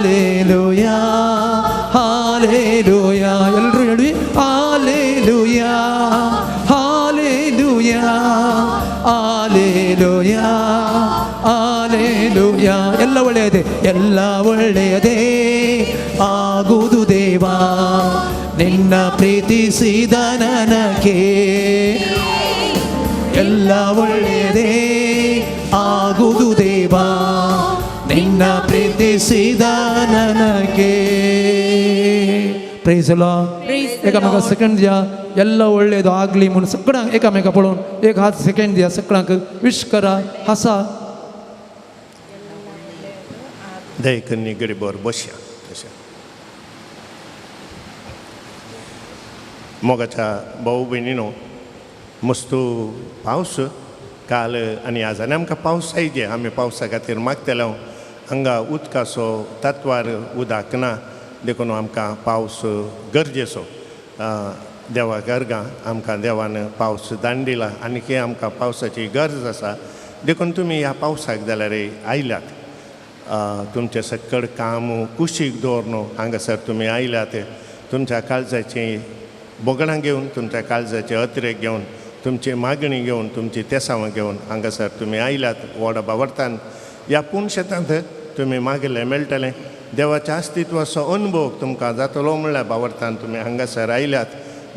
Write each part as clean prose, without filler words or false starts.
Hallelujah, hallelujah. ಎಲ್ಲರೂ ಹೇಳಿ hallelujah, hallelujah, hallelujah, hallelujah. ಎಲ್ಲ ಒಳ್ಳೆಯದೇ, ಎಲ್ಲ ಒಳ್ಳೆಯದೇ ಆಗುವುದು ದೇವಾ ನಿನ್ನ ಪ್ರೀತಿಸಿದ ನನಗೆ. ಎಲ್ಲ ಒಳ್ಳೆಯದೇ ಆಗುವುದು ದೇವಾ ನಿನ್ನ ಪ್ರೀತಿಸಿದ ನನಗೆ. Praise Lord. Praise the एकामेका Lord. Second दिया, ಎಲ್ಲ ಒಳ್ಳೆಯದು ಆಗಲಿ म्हणून सगळ्यांक एकामेका पळोवन एक हात सेकंड दिया, सगळ्यांक विश करा, हसा. दयकन्नी गरीबोर बसया तशें. मोगाच्या भाऊ भयणीनो, मस्तू पावस काल आनी आज, आनी आमकां पावस जाय जे आमी पावसा खातीर मागतले. हांगा उदकाचो तत्वार उदक ना, देखून आमकां पावस गरजेचो. देवाक अर्गां, आमकां देवान पावस दान दिला आनी आमकां पावसाची गरज आसा. देखून तुमी ह्या पावसाक जाल्यार आयल्यात, तुमचें सक्कड काम कुशीक दवर न्हू हांगासर तुमी आयल्यात. तुमच्या काळजाची बोगणां घेवन, तुमच्या काळजाचे अतिरेक घेवन, तुमची मागणी घेवन, तुमची तेसावां घेवन हांगासर तुमी आयल्यात. व्हड बावडतान ह्या पूण शेतांत तुमी मागिल्लें मेळटलें. देवाच्या अस्तित्वाचो अनुभव तुमकां जातलो म्हणल्यार बावडतान तुमी हांगासर आयल्यात.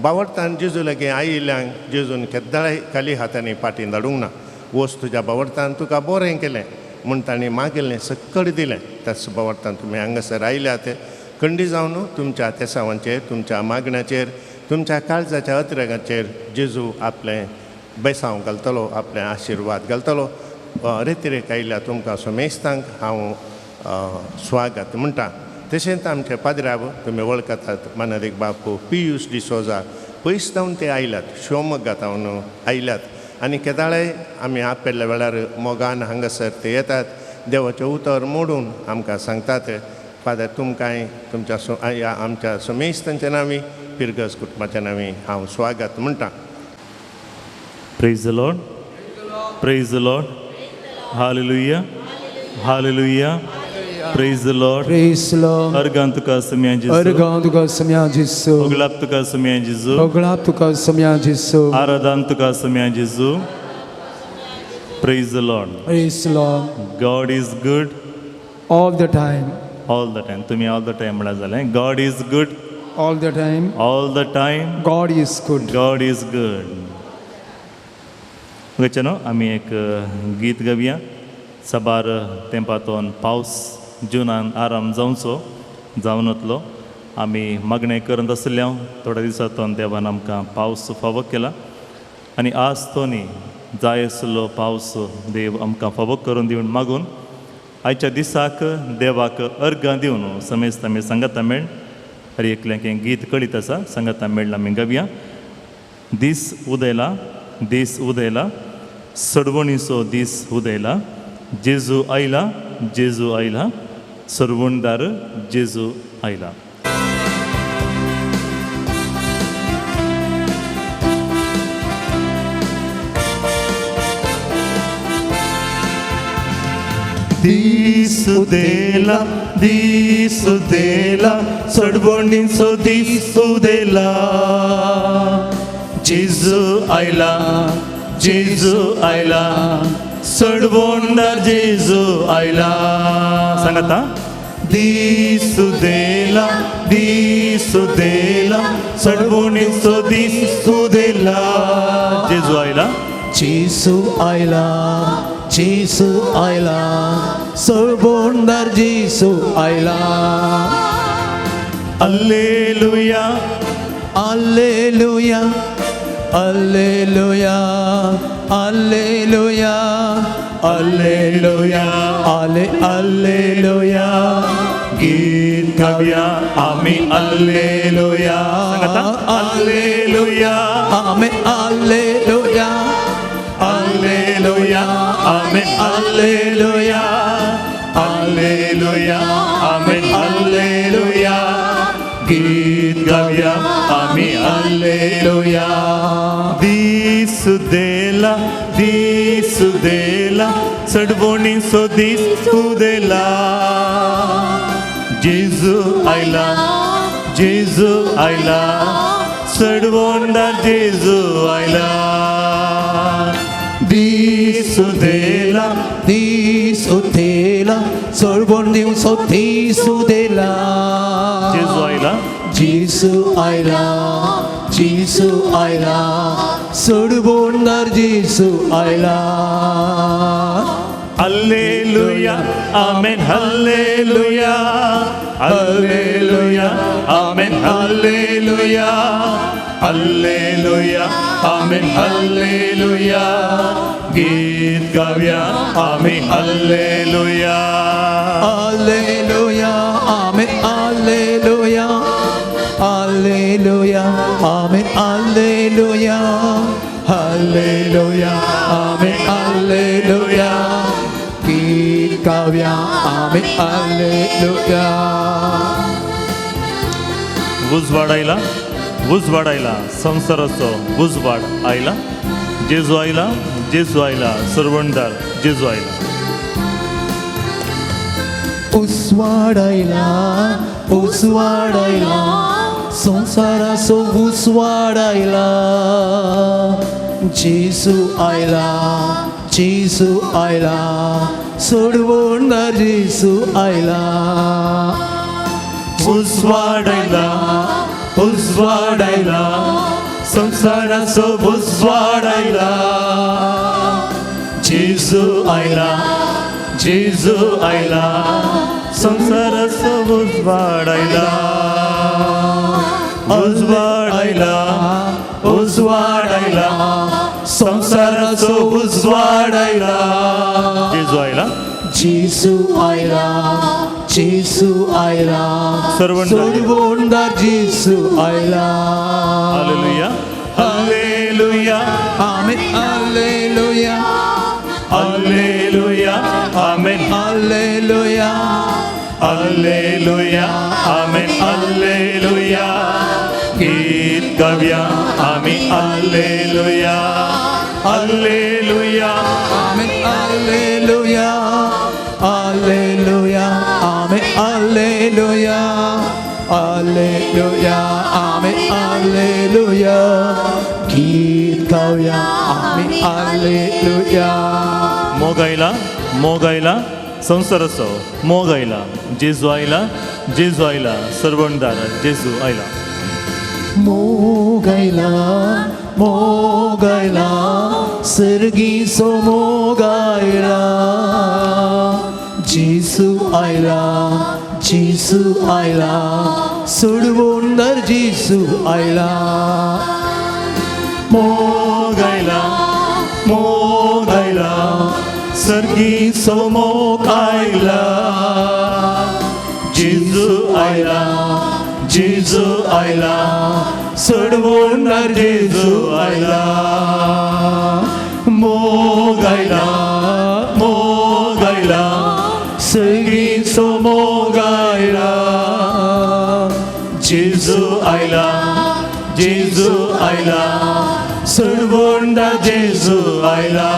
बावडतान जेजू लागीं आयिल्ल्यांक जेजून केद्दाळाय खाली हातांनी फाटीं धाडूंक ना. वच तुज्या बावडतान तुका बरें केलें म्हूण तांणी मागिल्लें सक्कड दिलें. त्याच बावडतान तुमी हांगासर आयल्यात. खंडी जावन तुमच्या तेसावांचेर, तुमच्या मागण्याचेर, तुमच्या काळजाच्या अतिरेकाचेर जेजू आपलें बेसांव घालतलो, आपलें आशिर्वाद घालतलो. रेतिरेक आयिल्ल्या तुमकां समेस्तांक हांव स्वागत म्हणटा. तशेंच आमचे पाद्र्याब तुमी वळखतात, मानादीक बापू पियूस डिसोजा, पयस जावन ते आयल्यात, शिवमोग्गा जावन आयल्यात. आनी केदाळाय आमी आपयल्ल्या वेळार मोगान हांगासर ते येतात, देवाचें उतर मोडून आमकां सांगतात. फादर, तुमकांय तुमच्या ह्या आमच्या समेस्तांच्या नांवी, पिरगज कुटुंबाच्या नांवी हांव स्वागत म्हणटा. Praise the Lord. Praise the Lord. Hallelujah. Hallelujah. Praise the Lord. Praise Lord. अर्गां तुका सम्या जेजू. अर्गां तुका सम्या जेजू. होगळाप तुका सम्या जेजू. होगळाप तुका सम्या जेजू. आराधन तुका सम्या जेजू. Praise the Lord. Praise Lord. God is good all the time. All the time. तुम्ही all the time म्हळ्यार जालें. God is good all the time. All the time. God is good. God is good. न्हू आमी एक गीत गावया. साबार तेंपातोन पावस जुनान आराम जावचो जावन वतलो. आमी मागणें करत आसल्या थोड्या दिसांतून देवान आमकां पावस फावो केला आनी आज तो न्ही जाय आसलो पावस देव आमकां फावो करून दिवन मागून आयच्या दिसाक देवाक अर्गां दिवन समेस्त आमी सांगाता मेळ. हर एकल्याक हें गीत कळीत आसा, सांगाता मेळ आमी गावया. दीस उदयला, दीस उदयला, सडवणीचो दीस उदयला, जेजू आयला, जेजू आयला, सरवणदार जेजू आयला. दीस उदेला, दीस उदेला, सडवणीचो दीस उदेला, जेजू आयला, जेजू आयला, सडवणदार जेजू आयला. सांगाता. दीस उदेला, दीस उदेला, सडवणीचो दीस उदेला, जेजू आयला, जेजू आयला, जेजू आयला, सरवणदार जेजू आयला. Alleluia, alleluia, alleluia, alleluia, alleluia, आले alleluia. गीत गावया आमी alleluia. सांगाता. Alleluia, आमे alleluia, alleluia, आमे alleluia, alleluia, आमे alleluia. गीत गावया आमी alleluia. दीस उदेला, दीस उदेला, सडवणीचो दीस उदेला, जेजू आयला, जेजू आयला, चडवणदार जेजू आयला. दीस उदेला, दीस उदेला, चळवण दिवसो दीस उदेला. जेजू आयला, जेजू आयला, जेजू आयला, चळवणदार जेजू आयला. Alleluia, amen, hallelujah, alleluia, amen, hallelujah, alleluia, amen, hallelujah. गीत गावया आम्ही hallelujah. Alleluia, amen, alleluia, alleluia, amen, alleluia, alleluia, amen, alleluia. गीत गावया आमेन, आलेलुया. उजवाड आयला, उजवाड आयला, संवसाराचो उजवाड आयला. जेजू आयला, जेजू आयला, सरवणदार जेजू आयला. उजवाड आयला, उजवाड आयला, संवसाराचो उजवाड आयला. जेजू आयला, जेजू आयला, सोडवणदार जेजू आयला. उजवाड आयला, उजवाड आयला, संवसाराचो उजवाड आयला. जेजू आयला, जेजू आयला, संवसाराचो उजवाड आयला. उजवाड आयला, उजवाड आयला, संवसाराचो उजवाड आयला. जेजू आयला, जेजू आयला, जेजू आयला, सर्वणदार. सोडवणदार जेजू आयला. Hallelujah, hallelujah, amen, alleluia, hallelujah, amen, alleluia, alleluia, amen, alleluia. गीत गावया आम्ही alleluia, alleluia, amen, alleluia, alleluia, amen, alleluia, alleluia, amen, alleluia. गीत गावया आम्ही आलेलुया. मोग आयला, मोग आयला, संवसाराचो मोग आयला. जेजू आयला, जेजू आयला, सरवणदार जेजू आयला. मोग आयला, मोग आयला, सर्गीचो मोग आयला. जेजू आयला, जेजू आयला, सोडवणदार जेजू आयला. मोग आयला, मोग आयला, सर्गीचो मोग आयला. जेजू आयला, जेजू आयला, सोडवणदार जेजू आयला. मोग आयला, मोग आयला, सर्गीचो मोग आयला. जेजू आयला, जेजू आयला, सोडवणदार जेजू आयला.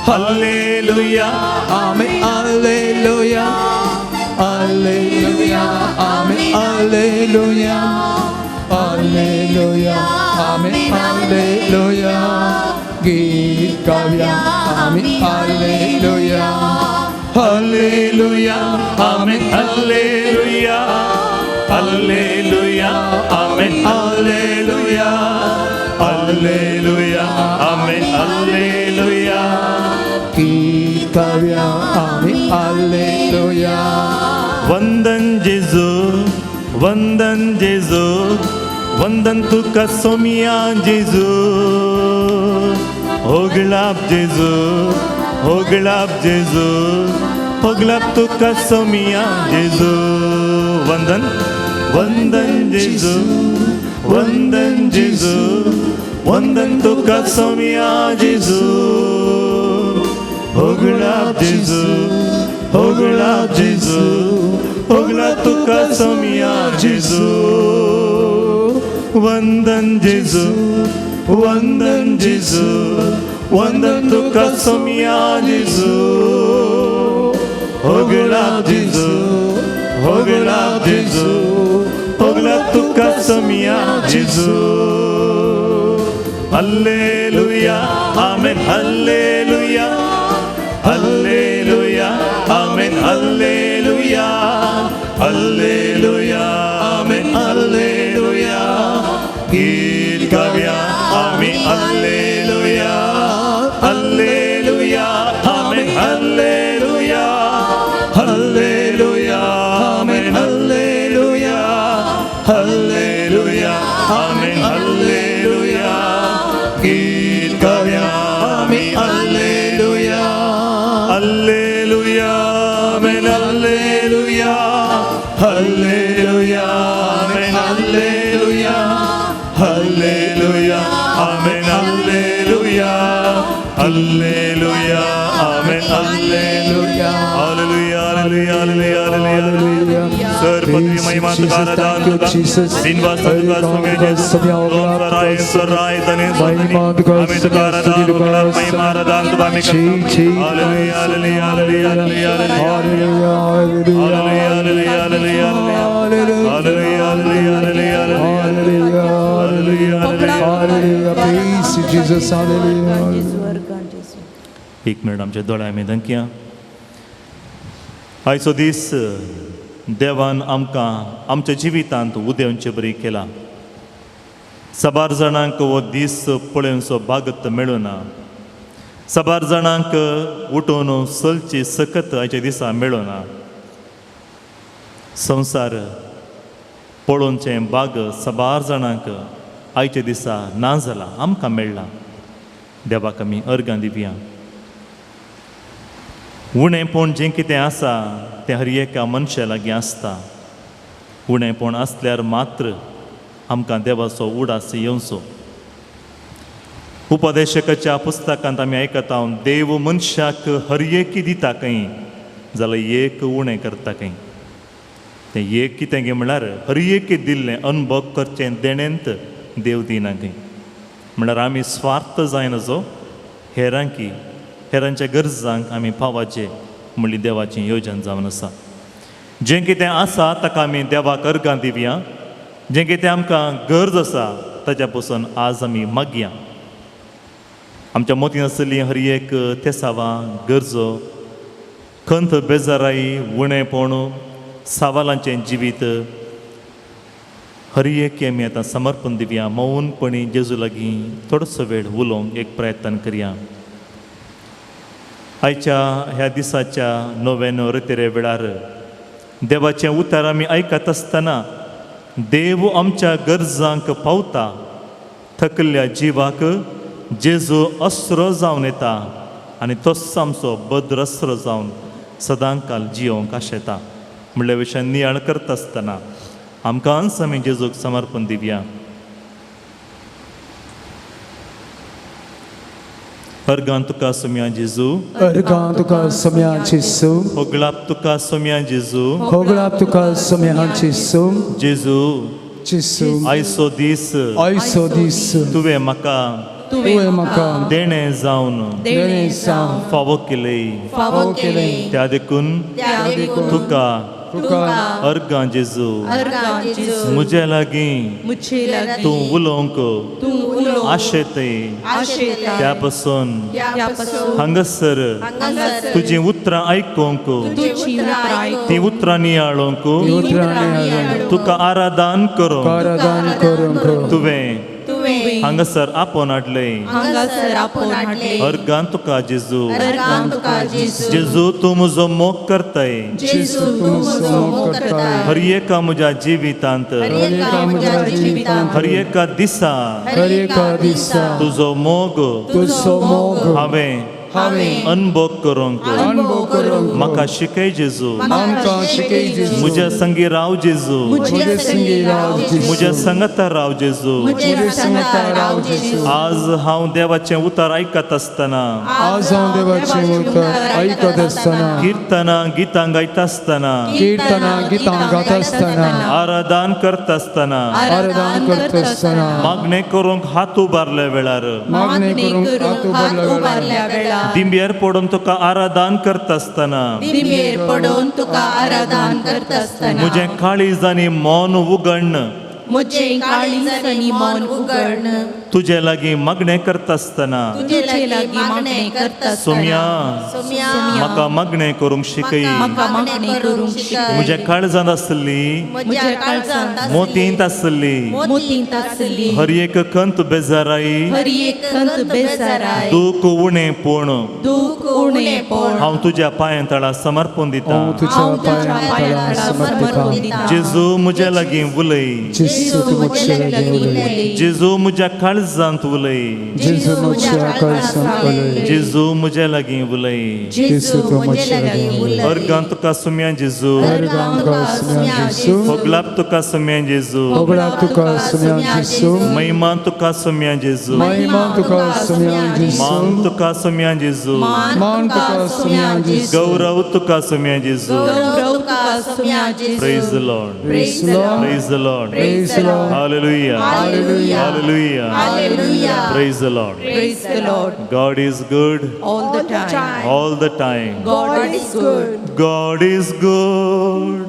Hallelujah, amen, alleluia, alleluia, amen, alleluia, alleluia, amen, alleluia. गीत गावया आम्ही alleluia. Hallelujah, amen, hallelujah, hallelujah, amen, hallelujah, hallelujah, amen, hallelujah. गीत गावया आम्ही आलेलुया. वंदन जेजू, वंदन जेजू, वंदन तुका सोमिया जेजू. होगळाप जेजू, होगळाप जेजू, होगळाप तुका सोमिया जेजू. वंदन, वंदन जेजू, वंदन जेजू, वंदन तुका सोमिया जेजू. होगळाप जेजू, होगळाप जेजू, होगळाप तुका सोमिया जेजू. वंदन जेजू, वंदन जेजू, वंदन तुका सोमिया जेजू. होगळाप जेजू, होगळाप जेजू होगळाप तुका सोम्या जेजू hallelujah amen hallelujah hallelujah amen hallelujah hallelujah amen hallelujah गीत गावया आमी hallelujah hallelujah amen hallelujah hallelujah amen hallelujah hallelujah amen hallelujah गीत गावया आमी hallelujah hallelujah amen hallelujah hallelujah amen hallelujah hallelujah amen hallelujah hallelujah amen hallelujah hallelujah hallelujah hallelujah hallelujah sir पदवी महिमा तुका आराधन तुका दिनवास तुका सोम्या जेजू राय सर राय धनी आमी तुका आराधन तुका महिमा आराधन तुका आमी करता hallelujah hallelujah hallelujah hallelujah hallelujah hallelujah hallelujah hallelujah hallelujah hallelujah hallelujah hallelujah. Praise you, Jesus. Hallelujah. एक मिनिट आमच्या दोळ्या आमी दंकया. आयचो दीस देवान आमकां आमच्या जिवितांत उदेवचे बरी केला. साबार जाणांक हो दीस पळोवचो बागत मेळना. साबार जाणांक उठून चलची सकत आयच्या दिसा मेळना. संवसार पळोवचें बाग साबार जाणांक आयच्या दिसा ना जाला, आमकां मेळ्ळा. देवाक आमी अर्गां दिवया. उणेंपण जें कितें आसा तें हर एका मनशा लागीं आसता. उणेंपण आसल्यार मात्र आमकां देवाचो उडास येवचो. उपदेशकाच्या पुस्तकांत आमी आयकता, देव मनशाक हर एकी दिता खंय जाल्यार एक उणें करता खंय. तें एक कितें गे म्हणल्यार हर एकी दिल्लें अनुभव करचें देणेंत देव दिना खंय. म्हणल्यार आमी स्वार्थ जायना जो हेरांकी हेरांच्या गरजांक आमी पावाचें म्हणली देवाचें योजन जावन आसा. जें कितें आसा ताका आमी देवाक अर्गां दिवया. जें कितें आमकां गरज आसा ताच्या पसून आज आमी मागया. आमच्या मोतीन आसली हर एक तेसावां गरजो खंत बेजाराई उणेपण सवालांचें जिवीत हर एक आमी आतां समर्पण दिवया. मौनपणी जेजू लागीं थोडोसो वेळ उलोवंक एक प्रयत्न करया. आयच्या ह्या दिसाच्या 99 रतेरे वेळार देवाचें उतर आमी आयकत आसतना देव आमच्या गरजांक पावता. थकल्ल्या जिवाक जेजू अस्रो जावन येता आनी तोच आमचो बद्र अस्रो जावन सदांकाल जियोंक आशेता. म्हणल्या विशयान नियाळ करता आसतना आमकांच आमी जेजूक समर्पण दिवया. अर्गां तुका सोम्या जेजू, अर्गां तुका सोम्या जेजू, होगळाप तुका सोम्या जेजू, होगळाप तुका सोम्या जेजू, जेजू जेजू आयचो दीस, आयचो दीस तुवें म्हाका, तुवें म्हाका देणें जावन देणें जावन फावो केलें, फावो केलें, त्या देखून तुका तुका अर्गां जेजू, म्हजे लागीं तूं उलोवंक आशेतय, त्या पसून हांगासर तुजीं उतरां आयकूंक, तीं उतरां नियाळूंक, तुका आराधन करूंक तुवें हांगासर आपोवन हाडलें. अर्गां तुका जेजू, जेजू तूं म्हजो मोग करताय, हर एका म्हज्या जिवितांत, हर एका दिसा तुजो मोग हांवें अनुभव करूंक म्हाका शिकय जेजू, म्हज्या संगी राव जेजू, म्हज्या संगता राव जेजू. आज हांव देवाचें उतर आयकत आसतना, किर्तनां गितां गायता आसतना, आराधन करता आसतना, मागणें करूंक हात उबारल्या वेळार दिंब्यार पडून तुका आराधन करता आसतना, दिंबेर पडून तुका आराधन करता आसतना, म्हजें काळीज आनी मन उगडन, म्हजें काळीज आनी मन उगडन, तुजे लागीं मागणें करता आसतना, तुजे लागीं मागणें करता आसतना, सोम्या, सोम्या, म्हाका मागणें करूंक शिकय. म्हाका मागणें करूंक शिकय. म्हज्या काळजांत आसली, म्हज्या काळजांत आसली, मोतींत आसली, मोतींत आसली, हर एक खंत बेजाराय, हर एक खंत बेजाराय, दूख उणें पूण, दूख उणें पूण, हांव तुज्या पांयां तळा समर्पण दिता. हांव तुज्या हांव तुज्या पांयां पांयां तळा तळा समर्पिता. समर्पण दिता. जेजू म्हज्या लागीं उलय. जेजू तूं म्हज्या लागीं उलय. जेजू म्हज्या काळजांत उलय. जेजू म्हज्या काळजांत उलय. जेजू म्हज्या लागीं उलय. जेजू म्हज्या लागीं उलय. अर्गां तुका सुम्या जेजू, अर्गां तुका सुम्या जेजू, होगलाप तुका सुम्या जेजू, होगळाक तुका सुम्या जेजू, महिमा तुका सुम्या जेजू, महिमा तुका सुम्या जेजू, मान तुका सुम्या जेजू, मान तुका सुम्या जेजू, गौरव तुका सुम्या जेजू. गौरव तुका सुम्या जेजू. Praise the Lord. Praise the Lord. Praise the Lord. Praise the Lord. Hallelujah. Hallelujah. Hallelujah. Hallelujah. Praise the Lord. Praise the Lord. God is good All the time. all the time. God is good. God is good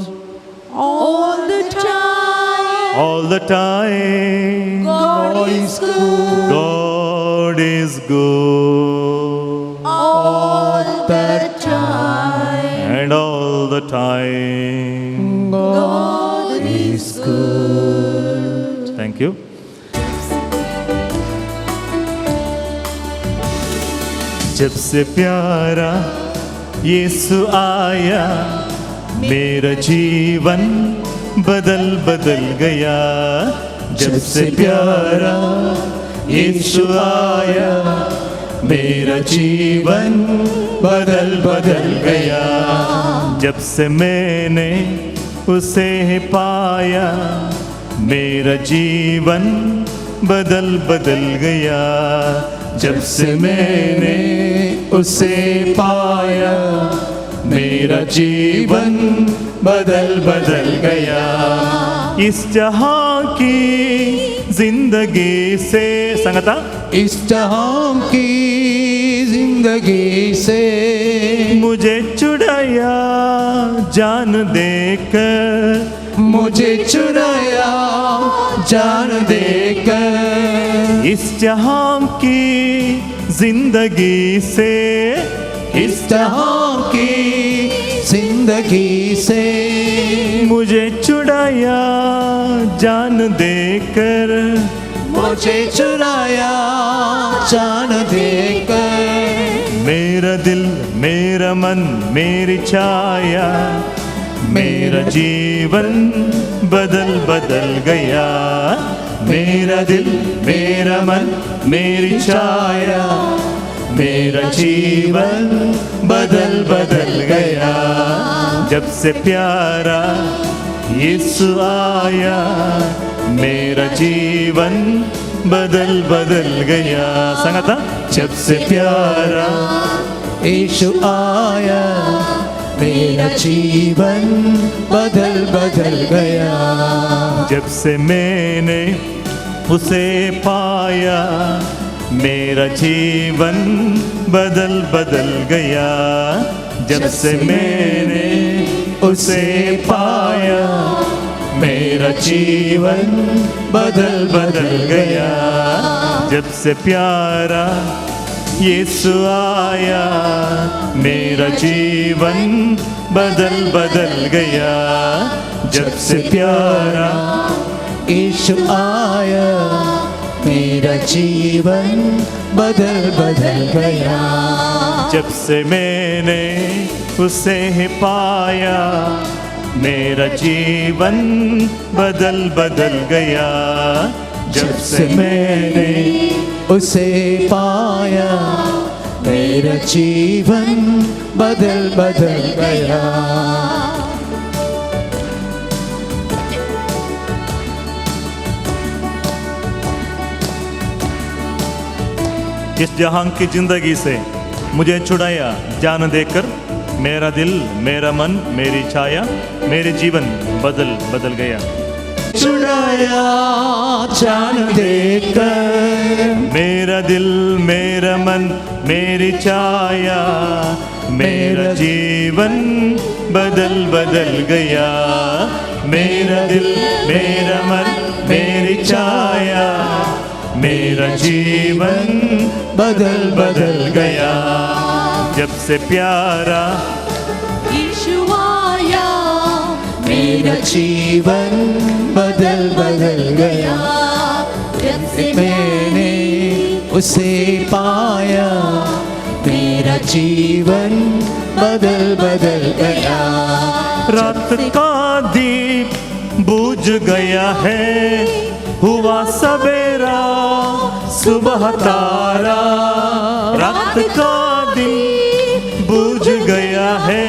All the time. all the time. God is good. God is good All the time. and all the time. God is good. Thank you. जब से प्यारा यीशु आया, मेरा जीवन बदल बदल गया. जब से प्यारा यीशु आया, मेरा जीवन बदल बदल गया. जब से मैंने उसे पाया, मेरा जीवन बदल बदल गया. जब से मैंने उसे पाया, मेरा जीवन बदल बदल गया. इस जहां की जिंदगी से संगता, इस जहां की जिंदगी से मुझे चुराया जान देकर, मुझे चुराया जान देकर, इस जहां की जिंदगी से, इस जहां की जिंदगी से मुझे चुराया जान देकर, मुझे चुराया जान देकर, मेरा दिल मेरा मन मेरी छाया, मेरा जीवन बदल बदल गया. मेरा दिल मेरा मन मेरी छाया, मेरा जीवन बदल बदल गया. जब से प्यारा यीशु आया, मेरा जीवन बदल बदल गया. संगता, जब से प्यारा यीशु आया, मेरा जीवन बदल बदल गया. जब से मैंने उसे पाया, मेरा जीवन बदल बदल गया. जब से मैंने उसे पाया, मेरा जीवन बदल बदल गया. जब से प्यारा यीशु आया, मेरा जीवन बदल बदल गया. जब से प्यारा यीशु आया, मेरा जीवन बदल बदल गया. जब से मैंने उसे पाया, मेरा जीवन बदल बदल गया. जब से मैंने उसे पाया, मेरा जीवन बदल बदल गया. इस जहां की जिंदगी से मुझे छुड़ाया जान देकर, मेरा दिल मेरा मन मेरी छाया, मेरे जीवन बदल बदल गया. छुड़ाया जान देकर। मेरा दिल मेरा मन मेरी छाया, मेरा जीवन बदल बदल गया। मेरा दिल मेरा मन मेरी छाया, मेरा जीवन बदल बदल गया। जब से प्यारा यीशु आया, मेरा जीवन बदल बदल गया। जब से मैंने उसे पाया, मेरा जीवन बदल बदल गया। रात का दीप बुझ गया है, हुआ सवेरा सुबह तारा। रात का दीप बुझ गया है,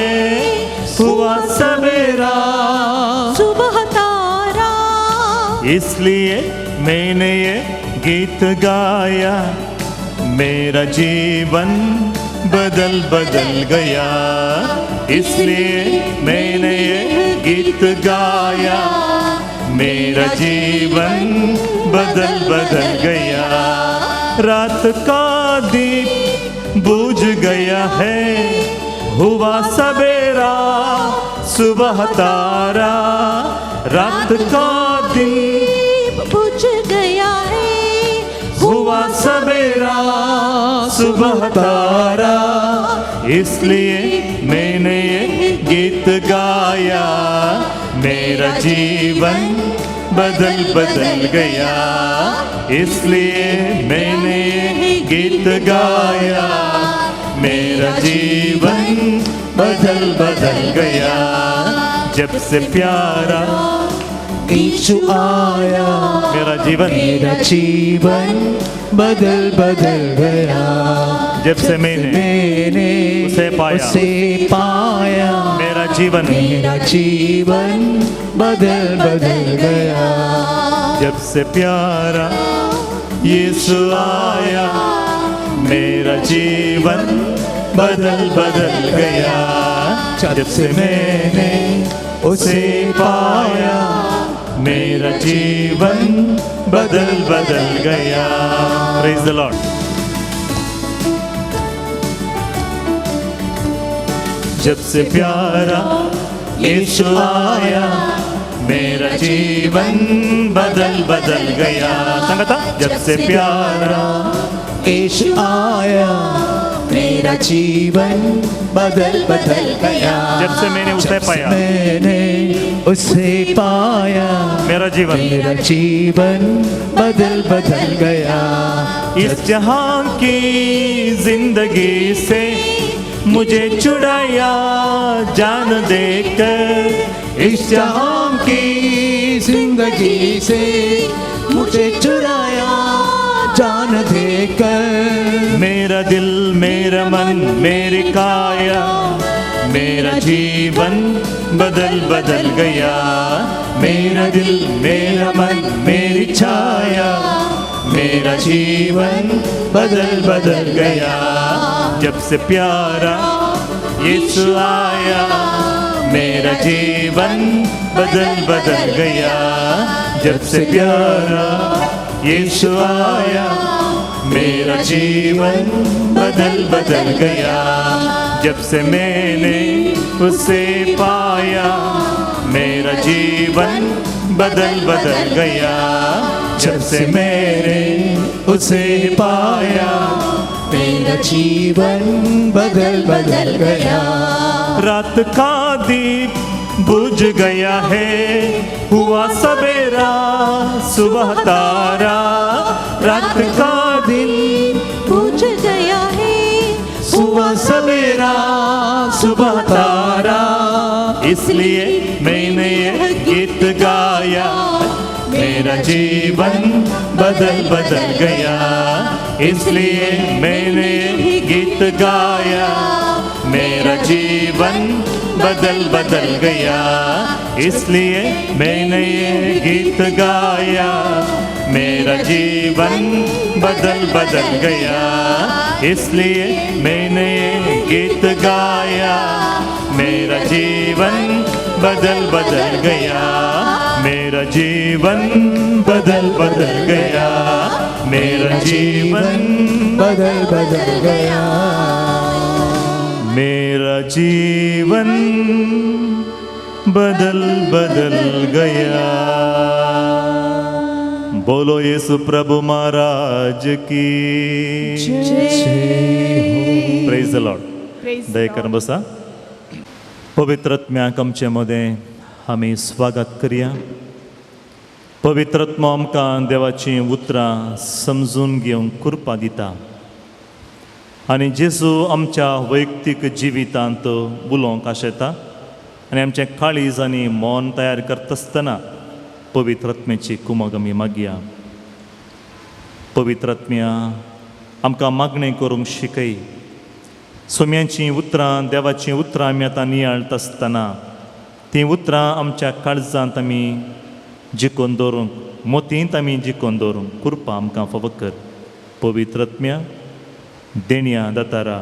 हुआ सवेरा सुबह तारा। इसलिए मैंने ये गीत गाया, मेरा जीवन बदल बदल गया। इसलिए मैंने ये गीत गाया, मेरा जीवन बदल बदल गया। रात का दीप बुझ गया है, हुआ सवेरा सुबह तारा। रात का दीप बुझ गया है, हुआ सवेरा सुबह तारा। इसलिए मैंने ये गीत गाया, मेरा जीवन बदल बदल गया। इसलिए मैंने ये गीत गाया, मेरा जीवन बदल बदल गया। जब से प्यारा यीशु आया, मेरा जीवन, मेरा जीवन बदल बदल गया। जब से मैंने मैंने उसे पाया, उसे पाया, मेरा जीवन, मेरा जीवन बदल बदल गया। जब से प्यारा यीशु आया, मेरा जीवन बदल बदल गया। जब से मैंने उसे पाया, मेरा जीवन बदल बदल गया। Praise the Lord. जब से प्यारा यीशु आया, मेरा जीवन बदल बदल गया। संगता, जब से प्यारा यीशु आया, मेरा जीवन बदल बदल गया। जब से मैंने उसे पाया, मैंने उसे पाया, मेरा जीवन, मेरा जीवन बदल बदल गया। इस जहां की जिंदगी से मुझे छुड़ाया जान देकर। इस जहां की जिंदगी से मुझे चुराया जान देकर। मेरा दिल मेरा मन मेरी काया, मेरा जीवन बदल बदल गया। मेरा दिल मेरा मन मेरी छाया, मेरा जीवन बदल बदल गया। जब से प्यारा यीशु आया, मेरा जीवन बदल बदल गया। जब से प्यारा यीशु आया, मेरा जीवन बदल बदल गया। जब से मैंने उसे पाया, मेरा जीवन बदल बदल गया। जब से मैंने उसे पाया, मेरा जीवन बदल बदल गया। रात का दीप बुझ गया है, हुआ सवेरा सुबह तारा। रात का दीप बुझ गया है, हुआ सवेरा सुबह तारा। इसलिए मैंने ये गीत गाया, मेरा जीवन बदल बदल गया। इसलिए मैंने ये गीत गाया, मेरा जीवन बदल बदल गया। इसलिए मैंने ये गीत गाया, मेरा जीवन बदल बदल गया। इसलिए मैंने ये गीत गाया, मेरा जीवन बदल बदल गया। मेरा जीवन बदल बदल गया, मेरा जीवन बदल बदल गया, मेरा जीवन बदल बदल गया। बोलो येसु प्रभु महाराज की जय। Praise the Lord. दया करून बसा। पवित्र आत्म्याक आमचे मदें आमी स्वागत करया। पवित्र आत्मो आमकां देवाचीं उतरां समजून घेवंक कृपा दिता आनी जेजू आमच्या वैयक्तीक जिवितांत उलोवंक आशेता आनी आमचें काळीज आनी मन तयार करता आसतना पवित्र आत्म्याची कुमक आमी मागया। पवित्र आत्म्या आमकां मागणें करूंक शिकय। सोम्यांचीं उतरां देवाचीं उतरां आमी आतां नियाळटा आसतना तीं उतरां आमच्या काळजांत आमी जिखून दवरूंक, मोतींत आमी जिखून दवरूंक कृपा आमकां फावो कर। पवित्र आत्म्या देण्या दातारा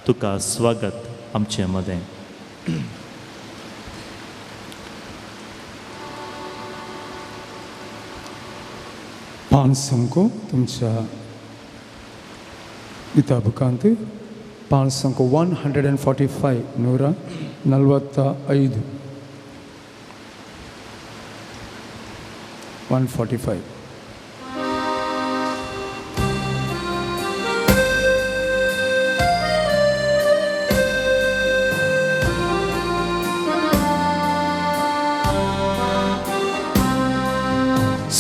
तुका स्वागत आमचे मदें। पांच संको तुमच्या गीता बुकांत 5 संको 145 145 145.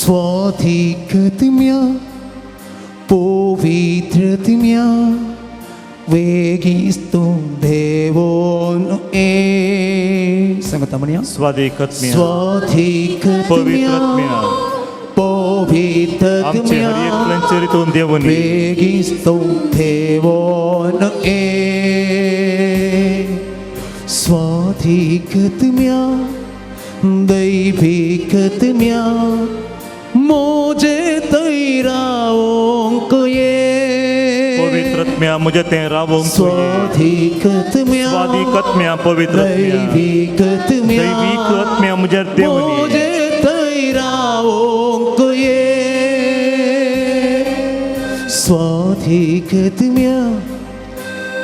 स्वाधिकत्म्या पवित्रत्म्या वेगिस्तु देवोनु ए संगता म्हणया स्वाधिकत्म्या स्वाधिकत्म्या पवित्रत्म्या पवित्रत्म्या वेगिस्तु देवोनु ए स्वाधिकत्म्या दैविकत्म्या मोजे तैरावोंक ये पवित्रत्म्या मुझे ते रावोंक स्वाधिकत्म्या स्वाधिकत्म्या पवित्रत्म्या दैविकत्म्या दैविकत्म्या मुझे देवनी मोजे तैरावोंक ये स्वाधिकत्म्या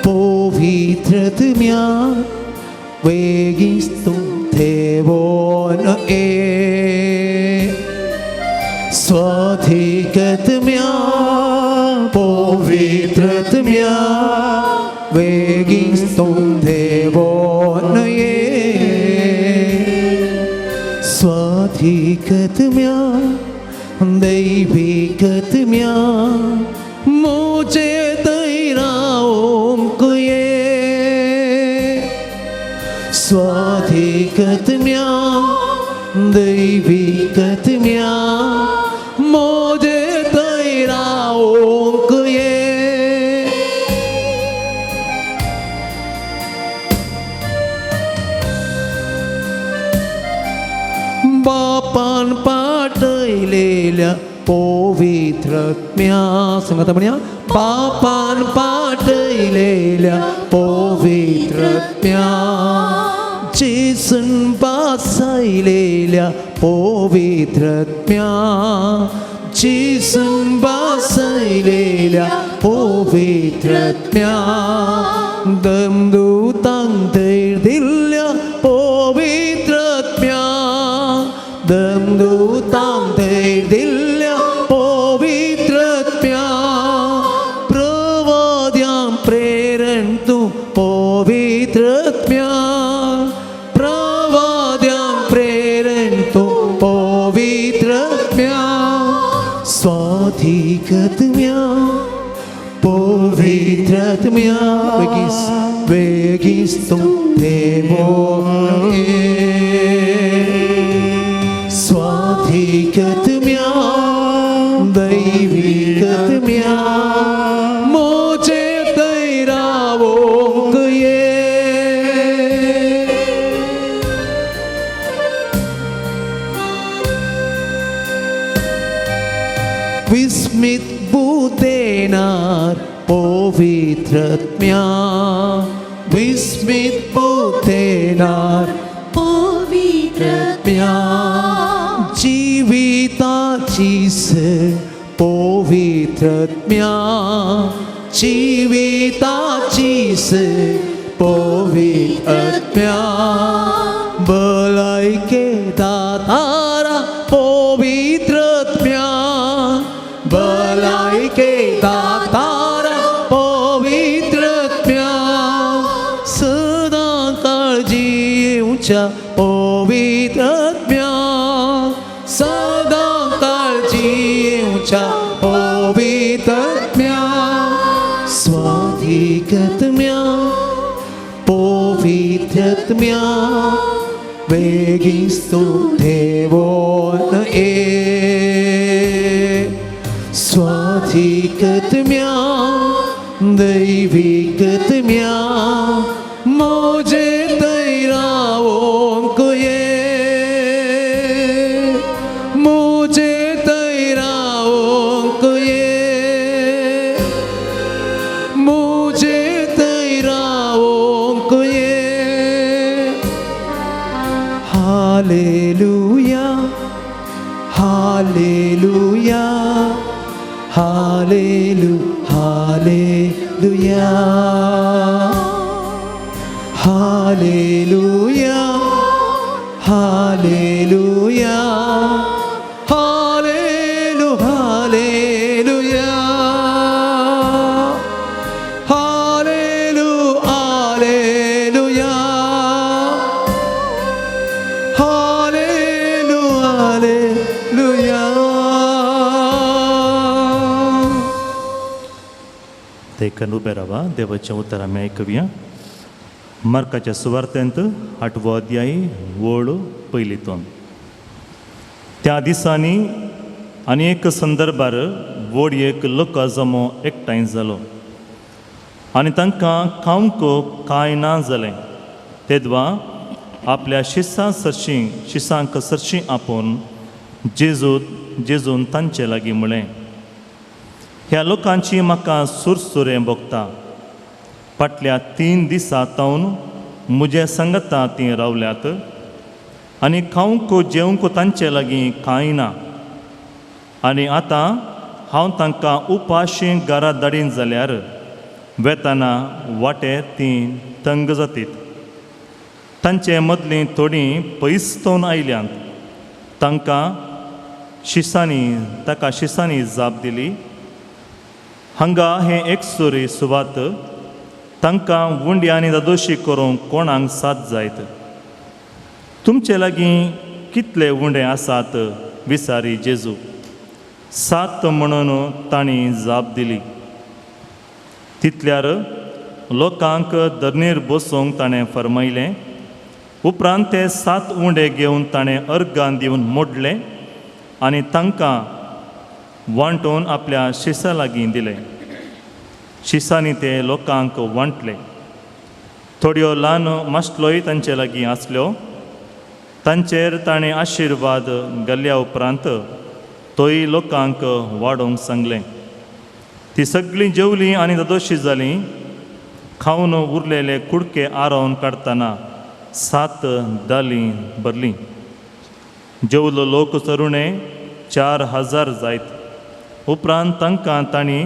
पवित्रत्म्या वेगिस्तु देवोन ए स्वाधिकत्म्या पवित्रत्म्या वेगिस्तु देवोन ये स्वाधिकत्म्या दैविकत्म्या मोजे तैरावोंक ये स्वाधिकत्म्या दैविकत्म्या मोजे तैरावोंक ये बापान पाटयलेल्या पवित्रत्म्या सांगता म्हणया बापान पाटयलेल्या पवित्रत्म्या जेसून बासायलेल्या पवित्रत्म्या जेसून बासायलेल्या पवित्रत्म्या दमदूतांक धैर्य दिल्ल्या पवित्रत्म्या दमदूतांक धैर्य दिल्ल्या पवित्रत्म्या प्रवाद्यां प्रेरण तूं पवित्रत्म्या प्रवाद्यां प्रेरण तूं पवित्रत्म्या स्वाधिकत्म्या पवित्रत्म्या वेगिस्तु देवो स्वाधिकत्म्या दैविकत्म्या मोजे तैरावोंक ये विस्मित भूतेनार पवित्रत्म्या विस्मित भूतेनार पवित्रत्म्या पवित्रत्म्या जिविताची पवित्रत्म्या, जिविताची पवित्रत्म्या, भलायके दातारा पवित्रत्म्या, भलायके दातारा पवित्रत्म्या, सदां काळजी येवच्या पवित्रत्म्या, सदां काळजी येवच्या पवित्रत्म्या, स्वाधिकत्म्या पवित्रत्म्या, वेगीच तूं देवोन ये, स्वाधिकत्म्या दैविकत्म्या, म्हजे थंय रावोंक ये, म्हजे थंय रावोंक ये, म्हजे थंय रावोंक ये. Hallelujah, hallelujah, hallelu hallelujah, hallelujah, hallelujah, hallelu hallelujah, hallelu hallelujah, hallelu hallelujah. देखून उबे रावा, देवाचें उतर आमी आयकुया. मार्काच्या सुवार्तेंत आठवो अध्याय वळ पयलीतून. त्या दिसांनी आनी एक संदर्भार व्हड एक लोका जमो एकठांय जालो आनी तांकां खावंक कांय ना जालें. तेदवा आपल्या शिसां सरशीं शिसांक सरशीं आपोवन जेजू जेजून तांचे लागीं म्हळें, ह्या लोकांची म्हाका सुरसुरें भोगता. फाटल्या 3 दिसां तावन म्हजे सांगता तीं रावल्यात आनी खावंक जेवंक तांचे लागीं कांय ना. आनी आतां हांव तांकां उपाशी घरा धाडीन जाल्यार वेताना वाटे तीं तंग जातीत. तांचे मदलीं थोडीं पयस तोन आयल्यांत. तांकां शिसांनी ताका शिसांनी जाप दिली, हांगा हें एकसुरी सुवात, तांकां उंडी आनी दादोशी करूंक कोणाक साथ जायत. तुमचे लागीं कितले उंडे आसात विचारी जेजू. 7 म्हणून तांणी जाप दिली. तितल्यार लोकांक धरणीर बसोवंक ताणें फर्मायलें. उपरांत ते 7 उंडे घेवन ताणें अर्गान दिवन मोडले आनी तांकां वांटून आपल्या शिसां लागीं दिले. शिसांनी ते लोकांक वांटले. थोड्यो ल्हान मासलोय तांचे लागीं आसल्यो. तांचेर ताणें आशिर्वाद घाल्ल्या उपरांत तोय लोकांक वाडोवंक सांगलें. ती सगळीं जेवलीं आनी दादोशी जालीं. खावन उरलेले कुडके आरोवन काडटना 7 दालीं भरलीं. जेवलो लोक चरुणे 4000 जायत. उपरांत तांकां तांणी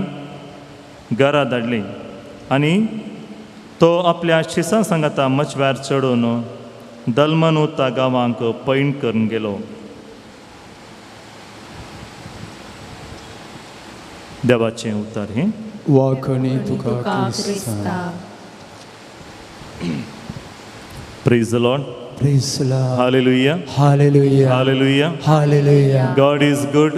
घरा धाडली आनी तो आपल्या शिसां सांगाता मचव्यार चडून दलमनुता गांवांक पैण करून गेलो. देवाचें उतर हें. वाखणी तुका क्रिस्ता. Praise the Lord. Praise the Lord. Hallelujah. Hallelujah. Hallelujah. Hallelujah. God is good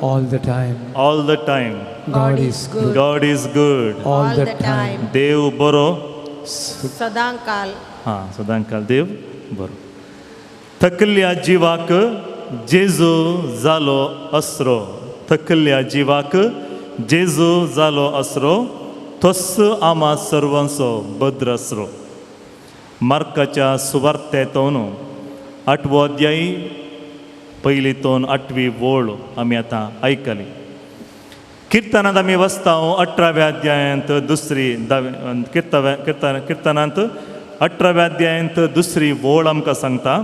all the time. All the time. God is good God is good. all the time. देव बरो सदांकाल. हां, सदांकाल देव बरो. थकल्ल्या जिवाक जेजू जालो असरो, थकल्ल्या जिवाक जेजू जालो असरो, तोस आमा सर्वांचो भद्र असरो. मार्काच्या सुवार्तेतून 8वो अध्याय पयली दोन 8वी वळ आमी आतां आयकली. किर्तनांत आमी वचता 18व्या अध्यायांत दुसरी धावे किर्तव्या किर्तन किर्तनांत 18व्या अध्यायांत दुसरी वळ आमकां सांगता,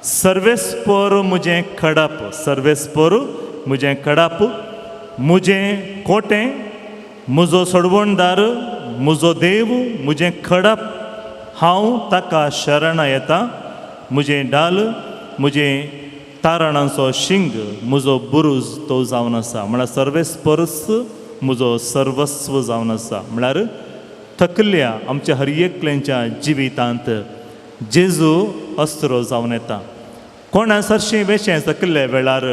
सर्वेस्पोर म्हजें खडप, सर्वेस्पोर म्हजें कडाप, म्हजें कोटें, म्हजो सोडवणदार, म्हजो देव, म्हजें खडप, हांव ताका शरणा येता, म्हजें डाल, म्हजें तारणांचो शिंग, म्हजो बुरूज तो जावन आसा. म्हळ्यार सर्वेस्परस म्हजो सर्वस्व जावन आसा. म्हळ्यार थकल्या आमच्या हर एकल्यांच्या जिवितांत जेजू अस्रो जावन येता. कोणा सरशीं वेचें थकल्ल्या वेळार,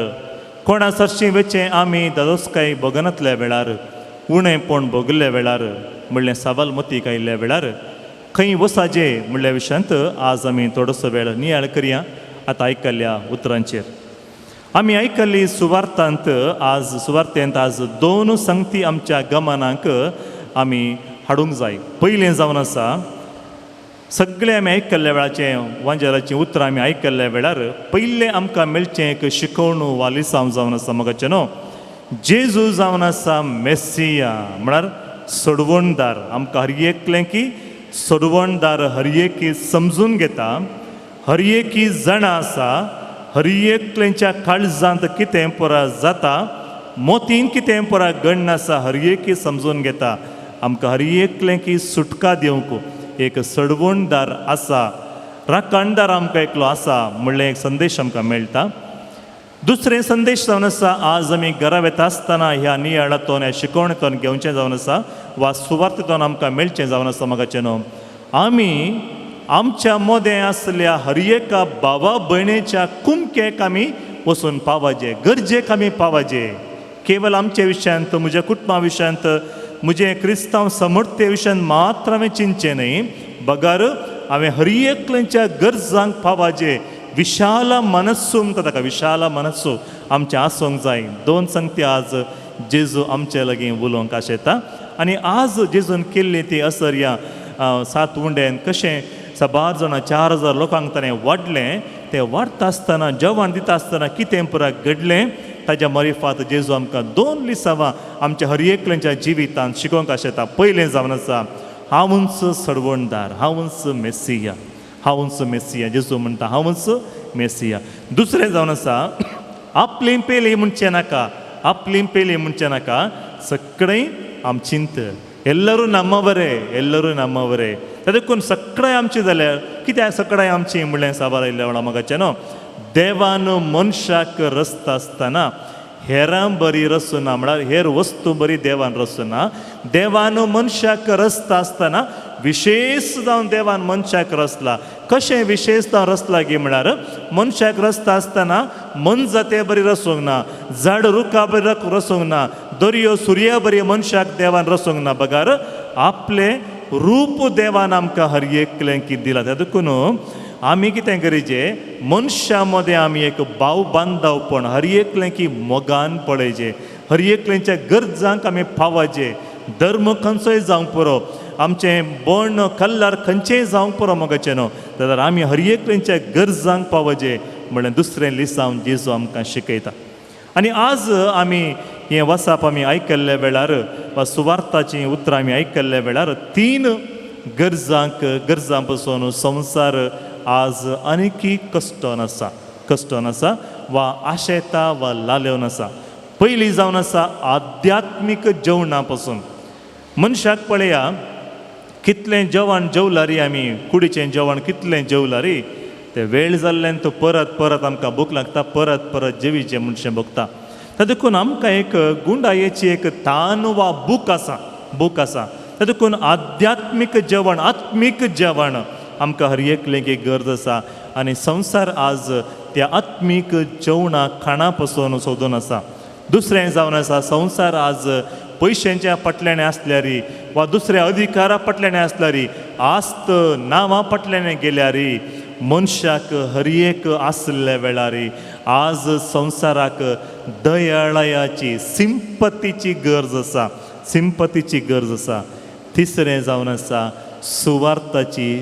कोणा सरशीं वेचें आमी दादोसकाय भोगनातल्या वेळार, उणेंपण भोगल्ल्या वेळार, म्हणलें सवाल मतीक आयिल्ल्या वेळार खंय वसाजे म्हणल्या विशयांत आज आमी थोडोसो वेळ नियाळ करया. आतां आयकल्ल्या उतरांचेर आमी आयकल्ली सुवार्थांत आज सुवार्थेंत आज दोन संगती आमच्या गमनाक आमी हाडूंक जाय. पयलें जावन आसा, सगळें आमी आयकल्ल्या वेळाचें वांजेलाचीं उतरां आमी आयकल्ल्या वेळार पयलें आमकां मेळचें एक शिकवण वा लिसांव जावन आसा मोगाचें न्हू, जेजू जावन आसा मेसिया म्हळ्यार सोडवणदार. आमकां हर एकलें की सोडवणदार हर एकी समजून घेता, हर एकी जाणा आसा, हर एकल्यांच्या काळजांत कितें पुरा जाता, मोतीन कितें पुरा गण्ण आसा, हर एकी समजून घेता. आमकां हर एकलें की सुटका दिवंक एक सडवणदार आसा, राखणदार आमकां एकलो आसा म्हणलें एक संदेश आमकां मेळटा. दुसरें संदेश जावन आसा, आज आमी घरा वेता आसतना ह्या नियाळांतून ह्या शिकवणेंतून घेवचें जावन आसा वा सुवार्थेंतून आमकां मेळचें जावन आसा मोगाचें न्हू, आमी आमच्या मदें आसल्या हर एका भावा भयणीच्या कुमकेक आमी वचून पावाजे, गरजेक आमी पावाजे. केवल आमच्या विशयांत, म्हज्या कुटुंबा विशयांत, म्हजें क्रिस्तांव समर्थे विशयांत मात्र हांवें चिंतचें न्हय, बगर हांवें हर एकल्यांच्या गरजांक पावाजे. विशाल मनस्सू म्हणटा ताका, विशाल मनस्सू आमचें आसूंक जाय. दोन संगती आज जेजू आमचे लागीं उलोवंक आशेता. आनी आज जेजून केल्ली ती असर ह्या सात उंड्यान कशें साबार जाणां 4000 लोकांक ताणें वाडलें, तें वाडटा आसतना जेवण दिता आसतना कितें पुरा घडलें ताज्या मरिफात जेजू आमकां दोन लिसांवां आमच्या हर एकल्यांच्या जिवितांत शिकोवंक आशेता. पयलें जावन आसा, हांवूच सडवणदार, हांवूच मेसिया, हांवूच मेसिया. जेजू म्हणटा हांवूच मेसिया. दुसरें जावन आसा, आपली पेली म्हणचें नाका, आपली पेली म्हणचें नाका, सगळें आमचींत, ಎಲ್ಲರೂ ನಮ್ಮವರೇ, ಎಲ್ಲರೂ ನಮ್ಮವರೇ. देखून सगळें आमचें जाल्यार कित्याक सगळें आमचें म्हणलें साबार आयिल्ल्या वेळा मोगाचें न्हू, देवान मनशाक रचता आसतना हेरां बरी रचूना, म्हळ्यार हेर वस्तू बरी देवान रचूना. देवान मनशाक रचता आसतना विशेश जावन देवान मनशाक रचला. कशें विशेश जावन रचला गी म्हळ्यार मनशाक रचता आसतना मनजाते बरी रचूंक ना, झाड रुखा बरी रचूंक ना, दर्यो सुर्या बरी मनशाक देवान रचूंक ना, बगर आपलें रूप देवान आमकां हर एकलें की दिलां. त्या देखून आमी कितें करीजे, मनशां मदें आमी एक भाव बांदवपण हर एकलें की मोगान पळयचे, हर एकल्यांच्या गरजांक आमी पावाचे. धर्म खंयचोय जावंक पुरो, आमचें बर्ण कल्लार खंयचेय जावंक पुरो मोगाचें न्हू, जाल्यार आमी हर एकल्यांच्या गरजांक पावाचे म्हणलें दुसरें लिसांव जेजू आमकां शिकयता. आनी आज आमी हें वसाप आमी आयकल्ल्या वेळार वा सुवार्थाचीं उतरां आमी आयकल्ल्या वेळार तीन गरजांक गरजां पसून संवसार आज आनीकय कश्टोन आसा, कश्टोन आसा वा आशेता वा लालेवन आसा. पयलीं जावन आसा आध्यात्मीक जेवणा पसून. मनशाक पळया कितलें जेवण जेवलारी आमी, कुडीचें जेवण कितलें जेवलारी, तें वेळ जाल्ल्यान तो परत परत आमकां भूक लागता, परत परत जेवीचें मनशें भोगता. त्या देखून आमकां एक गुंडायेची एक तान वा भूक आसा, भूक आसा. त्या देखून आध्यात्मीक जेवण, आत्मीक जेवण आमकां हर एकलें एक गरज आसा. आनी संवसार आज त्या आत्मीक जेवणा खाणा पसून सोदून आसा. दुसरें जावन आसा, संवसार आज पयशांच्या फाटल्यान आसल्यारी वा दुसऱ्या अधिकारा फाटल्यान आसल्यारी, आस्त नांवां फाटल्यान गेल्यारी, मनशाक हर एक आसल्या वेळारी आज संवसाराक दयाळायाची सिंपतीची गरज आसा, सिंपतीची गरज आसा. तिसरें जावन आसा सुवार्थाची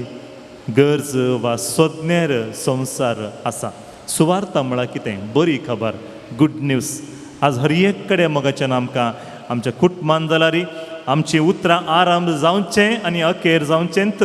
गरज वा सोदनेर संवसार आसा. सुवार्थ म्हळ्यार कितें, बरी खबर, गुड न्यूज. आज हर एक कडेन मोगाच्यान आमकां आमच्या कुटुंबान जाल्यार आमचीं उतरां आराम जावचें आनी अखेर जावचेंत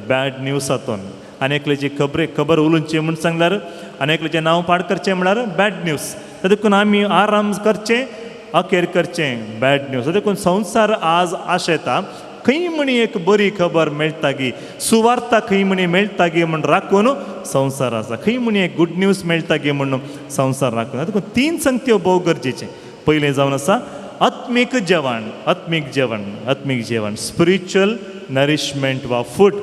बॅड न्यूजातून. आनी एकल्याची खबरे खबर उलोवची म्हूण सांगल्यार आनी एकल्याचें नांव पाड करचें म्हळ्यार बॅड न्यूज. देखून आमी आराम करचें, अखेर करचें बॅड न्यूज. देखून संवसार आज आशेता खंय म्हणी एक बरी खबर मेळटा गी, सुवार्ता खंय म्हणी मेळटा गी म्हूण राखून संवसार आसा, खंय म्हणी एक गुड न्यूज मेळटा गी म्हूण संवसार राखून. देखून तीन संगत्यो भोव गरजेचें. पयलें जावन आसा आत्मीक जेवण, आत्मीक जेवण, आत्मीक जेवण, स्पिरिच्युअल नरिशमेंट वा फूड,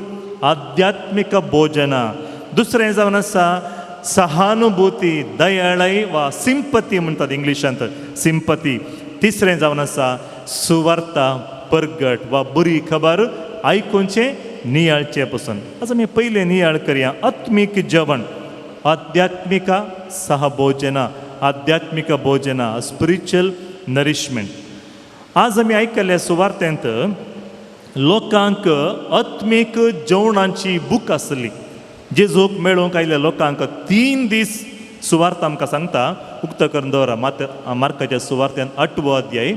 आध्यात्मीक भोजना. दुसरें जावन आसा सहानुभूती, दयाळाय वा सिंपती म्हणटात इंग्लिशांत, सिंपती. तिसरें जावन आसा सुवार्ता परगट वा बरी खबर आयकुचें, नियाळचें पसून. आतां आमी पयलें नियाळ करया आत्मीक जेवण, आध्यात्मिका सहभोजना, आध्यात्मिक भोजना, स्पिरिच्युअल नरिशमेंट. आज आमी आयकल्ल्या सुवार्तेंत लोकांक आत्मीक जेवणाची भूक आसली. जेजूक मेळोवंक आयिल्ल्या लोकांक 3 दीस सुवार्थ आमकां सांगता. उक्तो करून दवरा मात मार्काच्या सुवार्त्यान 8वो अध्याय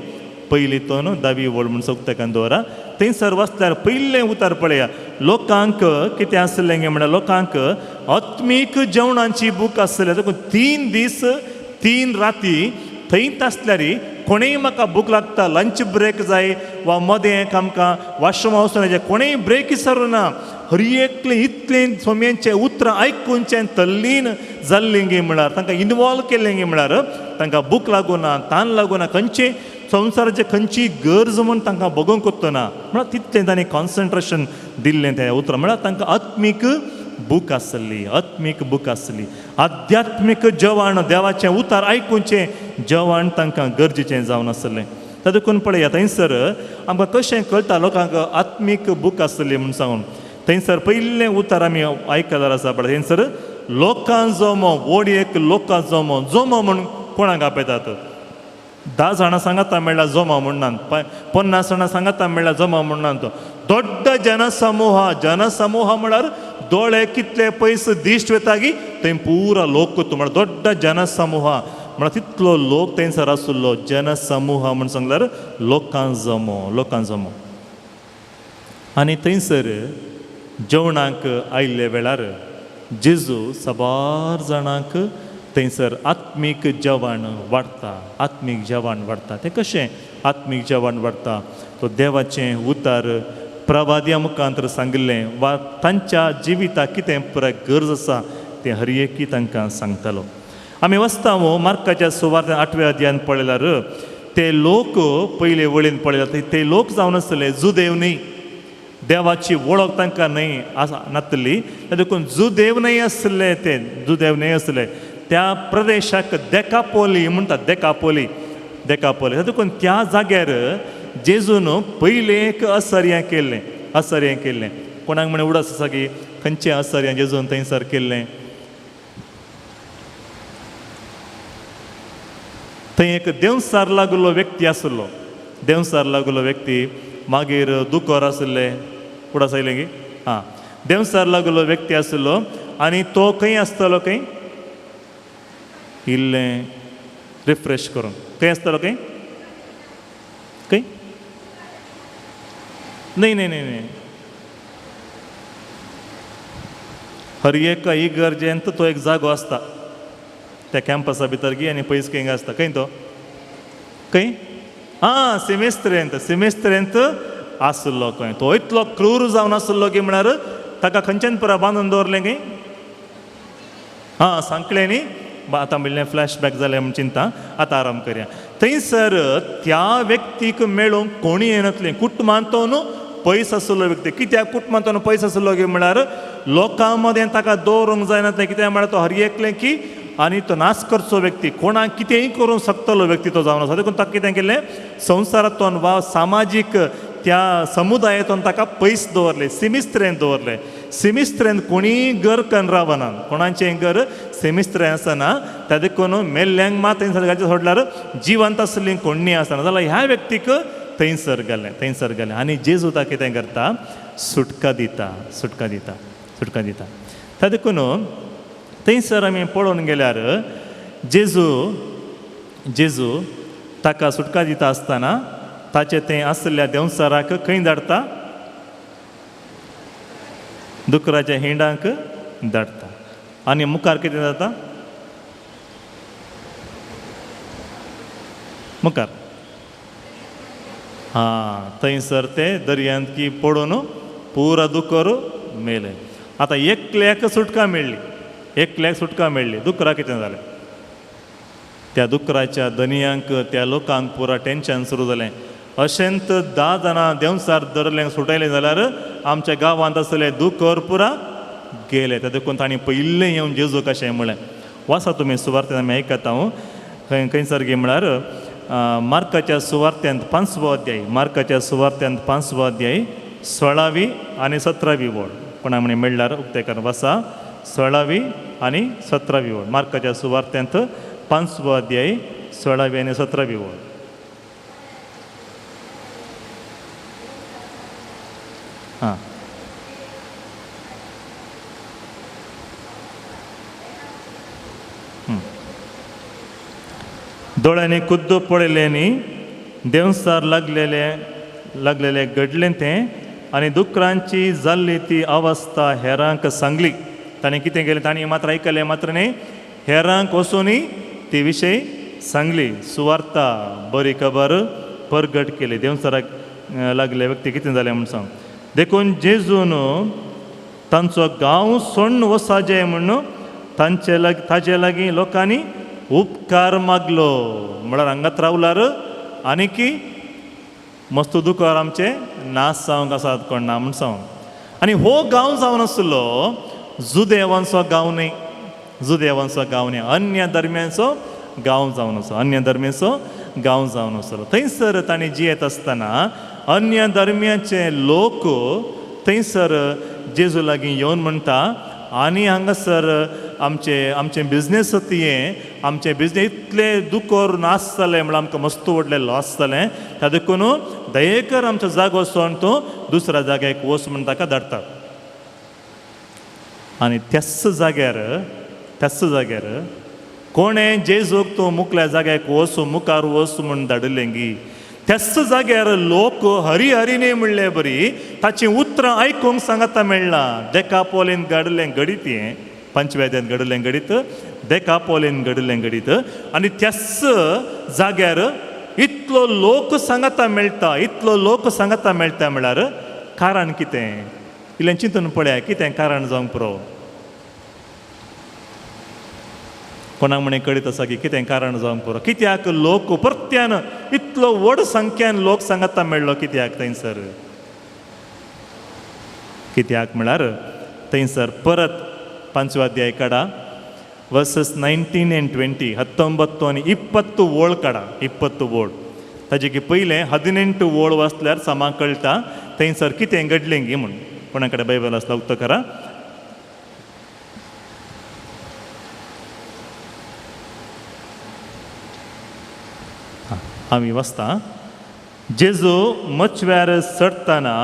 पयली तोन 10वी वळ म्हूण उक्तो करून दवरा. थंयसर वचल्यार पयलें उतर पळया लोकांक कितें आसलें गे म्हणल्यार लोकांक आत्मीक जेवणाची भूक आसली. देखून 3 दीस 3 राती थंयच आसल्यार कोणूय म्हाका भूक लागता, लंच ब्रेक जाय वा मदें आमकां वॉशरूम वचून कोणूय ब्रेक विसरूना. हर एकलें इतलें सोम्यांचें उतरां आयकुचें तल्लीन जाल्लीं गे म्हळ्यार तांकां इनवॉल्व केल्लें गे म्हळ्यार तांकां भूक लागूना, तान लागूना, खंयचे संवसाराचे खंयची गरज म्हूण तांकां बगोवंक वतना म्हळ्यार तितलें तांणी कॉन्सन्ट्रेशन दिल्लें त्या उतरां. म्हळ्यार तांकां आत्मीक भूक आसली, आत्मीक भूक आसली. आध्यात्मीक जेवण, देवाचें उतर आयकुचें जेवण तांकां गरजेचें जावन आसलें. तातूंत देखून पळया थंयसर आमकां कशें कळटा लोकांक आत्मीक भूक आसली म्हूण सांगून. थंयसर पयलें उतर आमी आयकल्यार आसा पळय थंयसर लोकां जमो, व्हड एक लोकां जमो. जमो म्हूण कोणाक आपयतात? 10 जाणां सांगाता मेळ्ळा जमो म्हणनात, 50 जाणां सांगाता मेळ्ळा जमो म्हणनात. दोड्ड जनसमूह, जनसमूह म्हळ्यार दोळे कितले पयस दिश्ट वता की थंय पुरा लोक म्हळ्यार दोड्ड जनसमूह म्हळ्यार तितलो लोक थंयसर आशिल्लो. जनसमूह म्हूण सांगल्यार लोकां जमो, लोकां जमो. आनी थंयसर जेवणाक आयिल्ल्या वेळार जेजू साबार जाणांक थंयसर आत्मीक जेवण वाडटा, आत्मीक जेवण वाडटा. तें कशें आत्मीक जेवण वाडटा? तो देवाचें उतर प्रवाद्या मुखांतर सांगिल्लें वा तांच्या जिविताक कितें पुराय गरज आसा तें हर एकी तांकां सांगतालो. आमी वचता मार्काच्या सुवार्त्यान 8व्या अध्यायान पळयल्यार ते लोक पयले वळीन पळयल्यार ते लोक जावन आसले जुदेव न्ही, देवाची वळख तांकां न्हय आसा नातली. देखून जुदेव न्हय आसले, ते जुदेव न्हय आसले. त्या प्रदेशाक देकापोली म्हणटात, देकापोली, देकापोली. देखून त्या जाग्यार जेजून पयलें एक असर्यां केल्लें, असर्यां केल्लें. कोणाक म्हण उडास आसा की खंयचें असर्यां जेजून थंयसर केल्लें? थंय एक देंवसार लागलो व्यक्ती आसलो, देंवसार लागलो व्यक्ती, मागीर दुकोर आसले, उडास आयलें की आं देंवसार लागलो व्यक्ती आसलो. आनी तो खंय आसतलो? खंय इल्लें रिफ्रेश करून खंय आसतलो? खंय खंय न्हय न्हय न्हय न्हय, हर एक इगर्जेंत तो एक जागो आसता त्या कॅम्पसा भितर गी आनी पयस खंय आसता. खंय तो? खंय? आं सिमेस्त्रेंत, सिमेस्त्रेंत आसलो खंय तो. इतलो क्रूर जावन आसलो की म्हळ्यार ताका खंयच्यान पुरा बांदून दवरलें खंय? आं सांकळें न्ही. आतां म्हणलें फ्लॅशबॅक जालें म्हूण चिंता, आतां आराम करया. थंयसर त्या व्यक्तीक मेळूंक कोणी येनातलें. कुटुंबांतून पयस आसलो व्यक्ती. कित्याक कुटुंबांतून पयस आसलो की म्हळ्यार लोकां मदें ताका दवरूंक जायनातलें. कित्याक म्हळ्यार तो हर एकलें की आनी तो नाश करचो व्यक्ती, कोणाक कितेंय करूंक शकतलो व्यक्ती तो जावन आसा. देखून ताका कितें केलें संवसारांतून वा सामाजीक त्या समुदायांतून ताका पयस दवरलें, सिमिस्त्रेन दवरलें. सिमिस्त्रेन कोणीय घर कन्न रावना, कोणाचें घर सिमिस्त्रेन आसना. त्या देखून मेल्ल्यांक मात थंयसर घालचें सोडल्यार जिवंत आसलीं कोणीय आसना. जाल्यार ह्या व्यक्तीक थंयसर गेलें, थंयसर गेलें. आनी जेजू ताका कितें करता? सुटका दिता, सुटका दिता, सुटका दिता. त्या देखून थंयसर आमी पळोवन गेल्यार जेजू, जेजू ताका सुटका दिता आसतना ताचें तें आसल्या देंवचाराक खंय धाडटा? दुकराच्या हिंडांक धाडटा. आनी मुखार कितें जाता? मुखार हां थंयसर ते दर्यांत की पडून पुरा दुकर मेले. आतां एकल्याक सुटका मेळ्ळी, एकल्याक सुटका मेळ्ळी. दुकरा कितें जालें? त्या दुकराच्या दनयांक त्या लोकांक पुरा टेंशन सुरू जालें. अशेंत 10 जाणां देंवचार धरलें सुटयलें जाल्यार आमच्या गांवांत आसले दुकर पुरा गेले. ते देखून तांणी पयलें येवन जेजू कशें म्हळें. वाचा तुमी सुवार्तेन आमी आयकता हांव खंय खंयसर गी म्हळ्यार मार्काच्या सुवार्त्यांत 5वो अध्याय, मार्काच्या सुवार्त्यांत 5वो अध्याय 16वी आनी 17वी वळ. कोणा म्हणी मेळ्ळ्यार उक्ते कर वाचा. 16वी आनी 17वी वळ, मार्काच्या सुवार्त्यांत 5वो अध्याय 16वी आनी 17वी वळ. हां दोळ्यांनी खुद्द पळयल्यांनी देंवचार लागलेले लागलेले घडलें तें आनी दुकरांची जाल्ली ती अवस्था हेरांक सांगली. ताणें कितें केलें? तांणी मात्र आयकलें मात्र न्ही, हेरांक वचूनय ती विशय सांगली. सुवार्ता बरी खबर परगट केली. देंवचाराक लागले व्यक्ती कितें जालें म्हूण सांग. देखून जेजून तांचो गांव सोडून वचाजे म्हूण तांचे लाग ताजे लागीं लोकांनी उपकार मागलो. म्हळ्यार हांगात रावल्यार आनी की मस्त दुकर आमचे नाश जावंक आसात कोण ना म्हूण सांग. आनी हो गांव जावन आसलो जुदेवांचो गांव न्ही, जुदेवांचो गांव न्ही, अन्य धर्म्यांचो गांव जावन आसलो, अन्य धर्म्यांचो गांव जावन आसलो. थंयसर तांणी जियेत आसतना अन्य धर्म्याचे लोक थंयसर जेजू लागीं येवन म्हणटा आनी हांगासर आमचे आमचे बिजनेस हें आमचे बिजनेस इतले दुकर नाश जाले म्हळ्यार आमकां मस्त व्हडलें लॉस जालें. त्या देखून दयेकर आमचो जागो सोडून तूं दुसऱ्या जाग्याक वच म्हूण ताका धाडटा. आनी त्याच जाग्यार त्याच जाग्यार कोणें जेजूक तूं मुखल्या जाग्याक वच मुखार वच म्हूण धाडिल्लें गी, त्याच जाग्यार लोक हरी हरी न्ही म्हणले बरी ताचीं उतरां आयकूंक सांगाता मेळ्ळां. देकापोलीन घडलें घडीत हें 5व्या अध्यायांत घडिल्लें घडीत, देकापोलीन घडिल्लें घडीत. आनी त्याच जाग्यार इतलो लोक सांगाता मेळटा, इतलो लोक सांगाता मेळटा म्हळ्यार कारण कितें? इल्लें चिंतून पळया कितें कारण जावंक पुरो. कोणाक म्हणे कळीत आसा की कितें कारण जावंक पुरो, कित्याक लोक परत्यान इतलो व्हड संख्यान लोक सांगाता मेळ्ळो कित्याक थंयसर? कित्याक म्हळ्यार थंयसर परत 5वा अध्याय काडा वर्सस 19 and 20, 19 आनी 20 ओळ काडा, 20 ओळ. ताजे की पयलें 18 ओळ वाचल्यार सामा कळटा थंयसर कितें घडलें गी म्हूण. कोणा कडेन बायबल आसला उक्तो करा. आमी वाचता. जेजू मचव्यार चडटना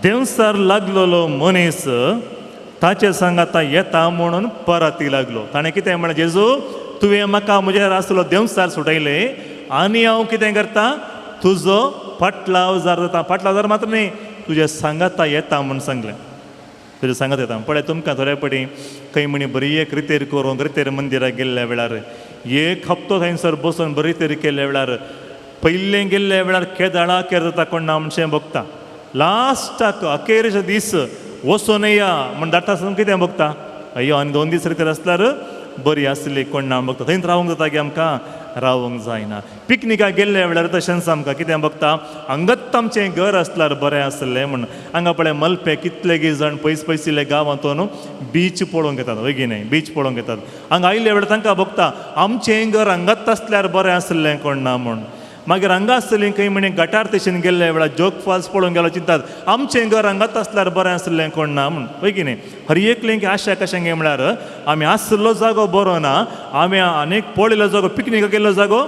देंवचार लागलेलो मनीस ताचे सांगाता येता म्हणून परती लागलो. ताणें कितें म्हणलें? जेजू तुवें म्हाका म्हजेर आसलो देंवचार सुटयलें आनी हांव कितें करता तुजो फाटलाव जार जाता. फाटलाव जार मात्र न्ही, तुज्या सांगाता येता म्हूण सांगलें. तुज्या सांगात येता. पळय तुमकां थोड्या पटी खंय म्हणी बरी एक रितेर करूंक रितेर मंदिराक गेल्ल्या वेळार एक हप्तो थंयसर बसून बरी तरी केल्ल्या वेळार पयलें गेल्ल्या वेळार केदाळा केर जाता कोण ना म्हणशें बगता. लास्टाक अखेरचे दीस वचून या म्हण धाडटा आसतना कितें बगता? अय्यो आनी 2 दीस रितेर आसल्यार बरी आसली कोण ना बगता. थंयच रावंक जाता की आमकां रावंक जायना. पिकनिकाक गेल्ल्या वेळार तशेंच आमकां कितें बगता? हांगाच आमचें घर आसल्यार बरें आसलें म्हूण. हांगा पळय मलपे कितले जाण पयस पयसिल्ले गांवांतून बीच पळोवंक येतात, हय की न्हय? बीच पळोवंक येतात. हांगा आयिल्ल्या वेळार तांकां बगता आमचें घर हांगाच आसल्यार बरें आसलें कोण ना म्हूण. मागीर हांगा आसतलीं खंय म्हणे गटार तशेन गेल्ल्या वेळार जोग फॉल्स पळोवंक गेलो चिंतात आमचें घर हांगाच आसल्यार बरें आसलें कोण ना म्हूण, हय की न्हय? हर एकलें की आशा कशें गे म्हळ्यार आमी आसलो जागो बरो ना, आमी आनीक पळयलो जागो पिकनिकाक गेल्लो जागो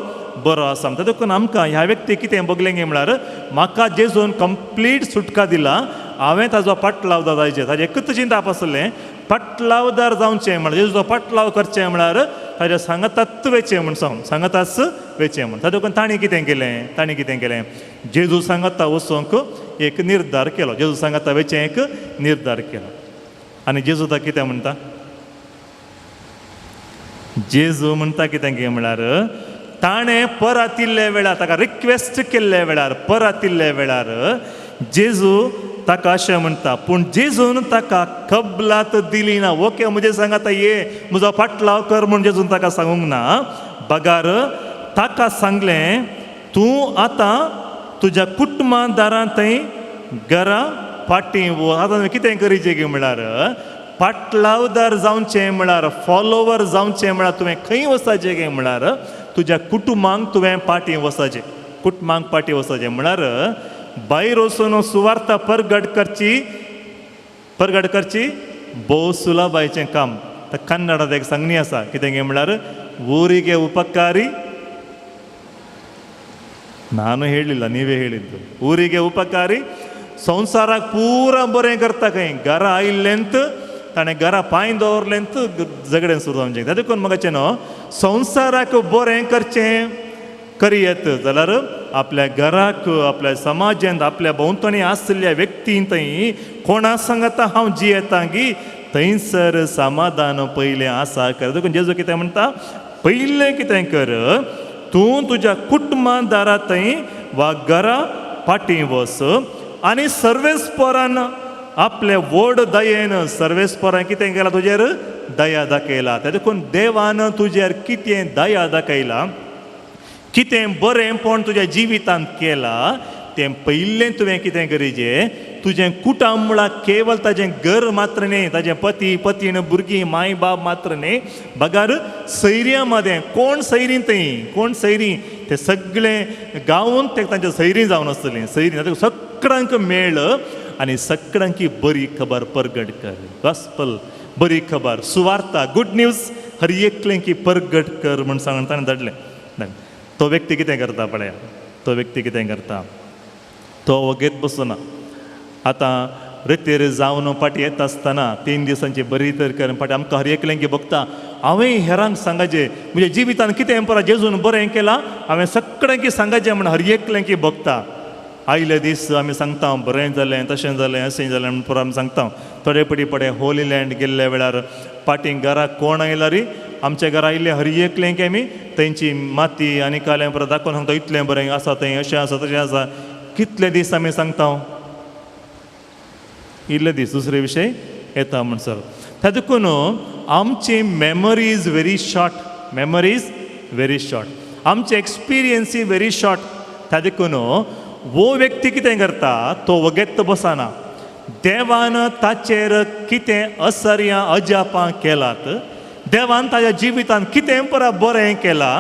बरो आसा. देखून आमकां ह्या व्यक्ती कितें बगलें गे म्हळ्यार म्हाका जेजून कंप्लीट सुटका दिला, हांवें ताजो पाटलावदार जायचे. ताजें एकूच चिंताप आसलें पाटलावदार जावचें म्हळ्यार जेजूचो पाटलाव करचें म्हळ्यार ताज्या सांगाताच वेचें म्हूण सांग, सांगाताच वेचें म्हूण. ताजे देखून ताणें कितें केलें? ताणें कितें केलें? जेजू सांगाता वचूंक एक निर्धार केलो. जेजू सांगाता वेचें एक निर्धार केलो. आनी जेजू ताका कितें म्हणटा? जेजू म्हणटा कितें गे म्हळ्यार ताणें परतिल्ल्या वेळार, ताका रिक्वेस्ट केल्ल्या वेळार, परतिल्ल्या वेळार जेजू ताका अशें म्हणटा, पूण जेजून ताका कबलात दिली ना. ओके म्हजें सांगाता ये म्हजो फाटलाव कर म्हूण जेजून ताका सांगूंक ना, बगार ताका सांगलें तूं आतां तुज्या कुटुंबा दारांत थंय घरा फाटीं आतां तुवें कितें करीचें गे म्हळ्यार पाटलावदार जावचें म्हळ्यार फॉलोवर जावचें म्हळ्यार तुवें खंय वचपाचें गे म्हळ्यार तुज्या कुटुंबांक तुवें फाटीं वचपाचें, कुटुंबांक फाटीं वचपाचें म्हळ्यार भायर वचून सुवार्ता परगट करची, परगट करची भोव सुलाबायचें काम. तर कन्नडांत एक सांगणी आसा कितें गे म्हळ्यार ಊರಿಗೆ ಉಪಕಾರಿ, ನಾನು ಹೇಳಲಿಲ್ಲ, ನೀವೇ ಹೇಳಿದ್ದು. ಊರಿಗೆ ಉಪಕಾರಿ संवसाराक पुरा बरें करता खंय, घरा आयिल्लेंत ताणें घरा पांय दवरलेंत झगडें सुरू जावचें. देखून म्हाका न्हू संवसाराक बरें करचें करयेत जाल्यार आपल्या घराक, आपल्या समाजांत, आपल्या भोंवतणी आशिल्ल्या व्यक्तीं थंय कोणा सांगता हांव जियेता गी थंयसर समाधान पयलें आसा कर. देखून जेजू कितें म्हणटा, पयलें कितें कर, तूं तुज्या कुटुंबा दारा थंय वा घरा फाटीं वच आनी सर्वेस्परान आपले व्हड दयेन, सर्वेस्परान कितें केलां तुजेर दया दाखयला. ते देखून देवान तुजेर कितें दया दाखयला, कितें बरेंपण तुज्या जिवितांत केलां तें पयलें तुवें कितें करीजे, तुजें कुटुंब म्हळ्यार केवल ताजें घर मात्र न्ही, ताजें पती पतीण भुरगीं माय बाप मात्र न्ही, बगार सैर्या मदें कोण सैरीं थंय, कोण सैरीं ते सगळे गांवून ते तांच्या सैरीं जावन आसतलीं, सैरीं सगळ्यांक मेळ आनी सगळ्यांक बरी खबर परगट कर, गॉस्पल बरी खबर, सुवार्ता, गुड न्यूज हर एकलें की परगट कर म्हूण सांगून ताणें धाडलें. तो व्यक्ती कितें करता पळया, तो व्यक्ती कितें करता, तो वगेत बसना. आतां रेतीर जावन फाटीं येता आसतना 3 दिसांची बरी तर कर फाटीं आमकां हर एकलें की बघता, हांवें हेरांक सांगाचें म्हज्या जिवितान कितें परा जेजून बरें केलां हांवें सगळ्यांक सांगाचें म्हण हर एकलें की बघता. आयले दीस आमी सांगता बरें जालें, तशें जालें, अशें जालें म्हण पुरो आमी सांगता. थोडे पटी पडे होली लँड गेल्ल्या वेळार फाटीं घरा कोण आयला री, आमच्या घरा आयिल्ले हर एकलें की आमी तेंची माती आनी कालें परत दाखोवन सांगता इतलें बरें आसा थंय, अशें आसा तशें आसा. कितले दीस आमी सांगता, इल्ले दीस दुसरे विशय येता म्हणसर. त्या देखून आमची memory is very short, memory is very short, आमचे एक्सपिरियन्सी व्हेरी शॉर्ट. त्या देखून वो व्यक्ती कितें करता, तो वगेत बसना. देवान ताचेर कितें असर्यां अजापां केलात, देवान ताज्या जिवितान कितें परा बरें केलां,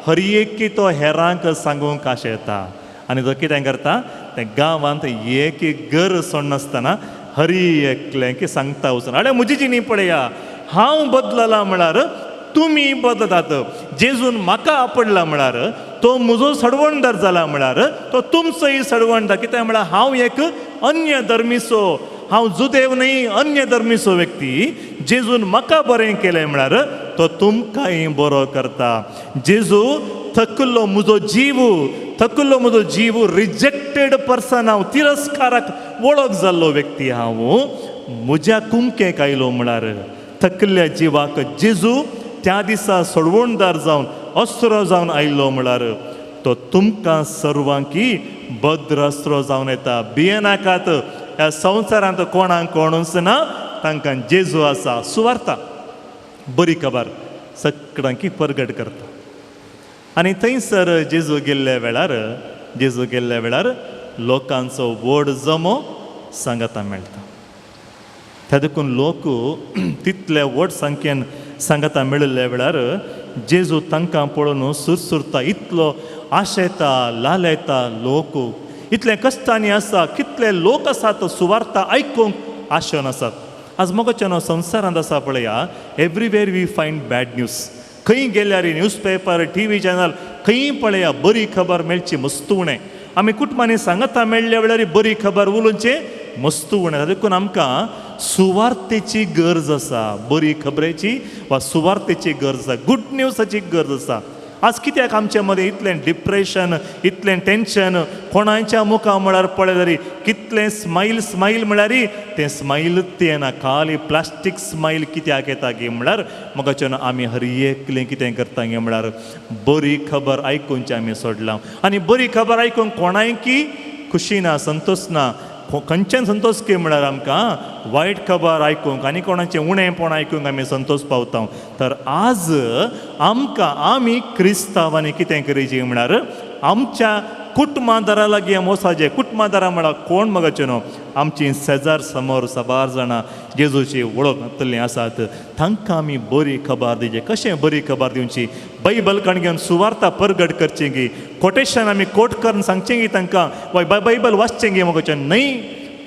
हर एक तो हेरांक सांगूंक आशेता. आनी तो कितें करता, ते गांवांत एक घर सोडनासतना हरी एकलें की सांगता वचून, अरे म्हजी जिणी पळया, हांव बदलला म्हळ्यार तुमी बदलतात, जेजून म्हाका आपडला म्हळ्यार तो म्हजो सडवणदार जाला म्हळ्यार तो तुमचोय सडवणदार. कित्याक म्हळ्यार हांव एक अन्य धर्मीचो, हांव जुदेव न्हय, अन्य धर्मीचो व्यक्ती, जेजून म्हाका बरें केलें म्हळ्यार तो तुमकांय बरो करता. जेजू थकल्लो म्हजो जीव, थकल्लो म्हजो जीव, रिजेक्टेड पर्सन हांव, तिरस्काराक वळख जाल्लो व्यक्ती हांव, म्हज्या कुमकेक आयलो म्हळ्यार थकल्ल्या जिवाक जेजू त्या दिसा सोडवणदार जावन अस्त्र जावन आयलो म्हळ्यार तो तुमकां सर्वांकी भद्रास्त्र जावन येता. भियेनाकात, ह्या संवसारांत कोणाक कोणूच ना, तांकां जेजू आसा. सुवार्ता बरी खबर सगळ्यांकी परगट करता. आनी थंयसर जेजू गेल्ल्या वेळार, जेजू गेल्ल्या वेळार लोकांचो व्हड जमो सांगाता मेळटा. त्या देखून लोक तितले व्हड संख्येन सांगाता मेळिल्ल्या वेळार जेजू तांकां पळोवन सुरसुरता, इतलो आशेता, लालयता लोक, इतले कश्टांनी आसा, कितले लोक आसात सुवार्ता आयकूंक आशेन आसात. आज मोगाच्यान संवसारांत आसा पळया, everywhere we find bad news. खंय गेल्यार news paper, T V channel खंय पळया बरी खबर मेळची मस्त उणें. आमी कुटुंबांनी सांगता मेळ्ळ्या वेळार बरी खबर उलोवचें मस्त उणें. देखून आमकां सुवार्तेची गरज आसा, बरी खबरेची वा सुवार्तेची गरज आसा, गुड न्यूजाची गरज आसा. आज कित्याक आमचे मदें इतलें डिप्रेशन, इतलें टेंशन? कोणाच्या मुखा म्हळ्यार पळय जाल्यार कितलें स्मायल स्मायल म्हळ्यार तें स्मायलूच येना, खाली प्लास्टीक स्मायल कित्याक येता गी म्हळ्यार मगाच्यान आमी हर एकलें कितें करता गे म्हळ्यार बरी खबर आयकुनचें आमी सोडलां. आनी बरी खबर आयकून कोणायकी खुशी ना, संतोश ना. खंयच्यान संतोश की म्हळ्यार आमकां वायट खबर आयकूंक आनी कोणाचें उणेंपण आयकूंक आमी संतोश पावता. तर आज आमकां आमी क्रिस्तांवांनी कितें करीची म्हळ्यार आमच्या कुटुंबादारा लागीं मोसाचें. कुटुंबादारा म्हळ्यार कोण मगाचें न्हू, आमची शेजार समोर साबार जाणां जेजूची वळख नातल्लीं आसात, तांकां आमी बरी खबर दिवची. कशें बरी खबर दिवची? बायबल कण घेवन सुवार्ता परगट करची गी, कोटेशन आमी कोट करून सांगचें गी तांकां, वा बायबल वाचचें गी मगाचें न्हय.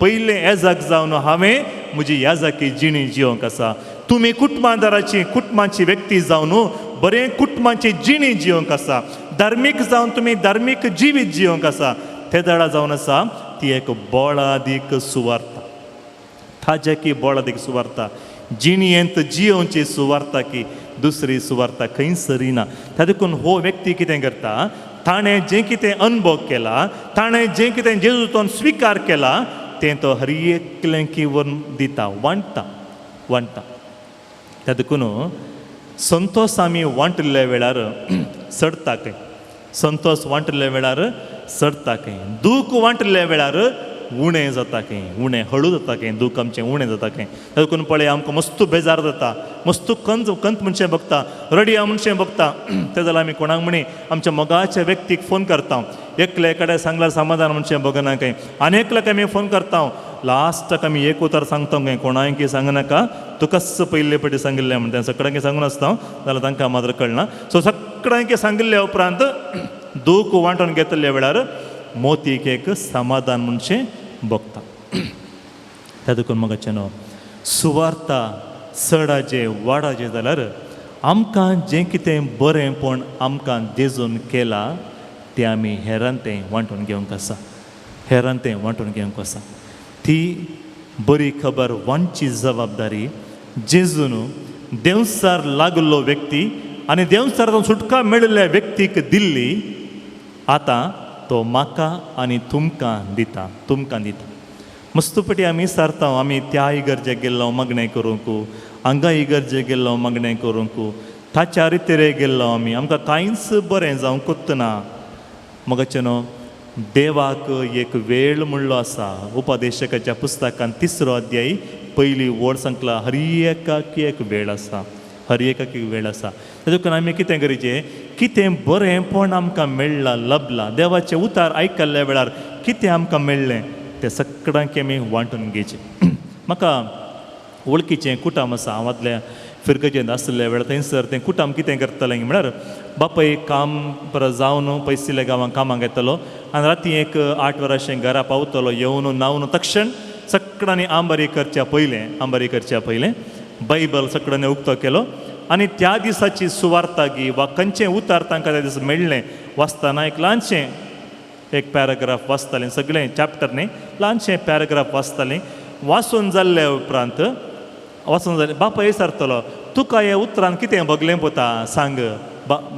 पयलें येजाक जावन हांवें म्हजी येजाकी जिणी जिवंक आसा. तुमी कुटुंबादाराची कुटुंबाची व्यक्ती जावन बरें कुटुंबाची जिणी जिवंक आसा. धार्मीक जावन तुमी धार्मीक जिवीत जिवंक आसा. ते दळा जावन आसा ती एक बोळादीक सुवार्ता, ताज्याकी बोळादीक सुवार्ता, जिणयेंत जियोवची सुवार्ता की दुसरी सुवार्ता खंयसरी ना. त्या देखून हो व्यक्ती कितें करता, ताणें जें कितें अनुभव केला, ताणें जें कितें जेजूतोन स्विकार केला तें तो हर एकलें की व्हरून दिता, वांट्टा वांट्टा. त्या देखून संतोष आमी वांटिल्ल्या वेळार चडता खंय, संतोष वांटिल्ल्या वेळार चडता खंय, दूख वांटिल्ल्या वेळार उणें जाता खंय, उणें हळू जाता खंय, दूख आमचें उणें जाता खंय. देखून पळय आमकां मस्त बेजार जाता, मस्त कंत कंत म्हणचें बगता, रडिया म्हणचें बगता. तें जाल्यार आमी कोणाक म्हणी आमच्या मोगाच्या व्यक्तीक फोन करता, एकले कडेन सांगल्यार समाधान म्हणचें बगना खंय, आनी एकल्याक आमी फोन करता, लास्टाक आमी एक उतर सांगता खंय, कोणाक सांगनाका, तुकाच पयले पटी सांगिल्लें म्हणटा, सगळ्यांक सांगून आसता जाल्यार तांकां मात्र कळना. सो सगळ्यांक सांगिल्ल्या उपरांत दूख वांटून घेतल्या वेळार मोतीक एक समाधान म्हणचें बगता. त्या देखून मगाचें न्हू सुवार्ता चडाचें वाडाचें जाल्यार आमकां जें कितें बरेंपण आमकां जेजून केलां तें आमी हेरान तें वांटून घेवंक आसा, हेरान तें वांटून घेवंक आसा. ती बरी खबर वांटची जबाबदारी जेजून देंवसार लागलो व्यक्ती आनी देंवसार सुटका मेळिल्ल्या व्यक्तीक दिल्ली, आतां तो म्हाका आनी तुमकां दिता, तुमकां दिता. मस्तपटी आमी सारता, आमी त्या इगर्जेक गेल्लो मागणें करूंक, हांगा इगर्जेक गेल्लो मागणें करूंक, ताच्या रितेरे गेल्लो आमी, आमकां कांयच बरें जावंकूच ना. मगाचें न्हू देवाक एक वेळ म्हणलो आसा. उपदेशकाच्या पुस्तकान 3 अध्याय पयली वड सांगला, हर एकाक एक वेळ आसा, हर एकाक एक वेळ आसा. देखून आमी कितें करीचें, कितें बरेंपण आमकां मेळ्ळां लबलां, देवाचें उतार आयकल्ल्या वेळार कितें आमकां मेळ्ळें तें सगळ्यांक आमी वांटून घेवचें. म्हाका वळखीचें कुटाम आसा, हांव आदल्या फिरगजेंत आसल्या वेळार थंयसर तें कुटाम कितें करतालें म्हळ्यार बापाय काम परत जावन पयसिल्ल्या गांवांत कामाक येतलो आनी राती एक 8 वरांशें घरा पावतलो, येवन न्हावन तक्षण सगळ्यांनी आंबारी करच्या पयलें, आंबारी करच्या पयलें बायबल सगळ्यांनी उक्तो केलो आनी त्या दिसाची सुवार्ता गी वा खंयचें उतार तांकां त्या दीस मेळ्ळें वाचतना एक ल्हानशें एक पॅराग्राफ वाचतालें, सगळें चॅप्टर न्ही, ल्हानशें पॅराग्राफ वाचतालें. वाचून जाल्ल्या उपरांत वाचून जालें बापाय विचारतलो, तुका ह्या उतरान कितें बगलें पोता सांग.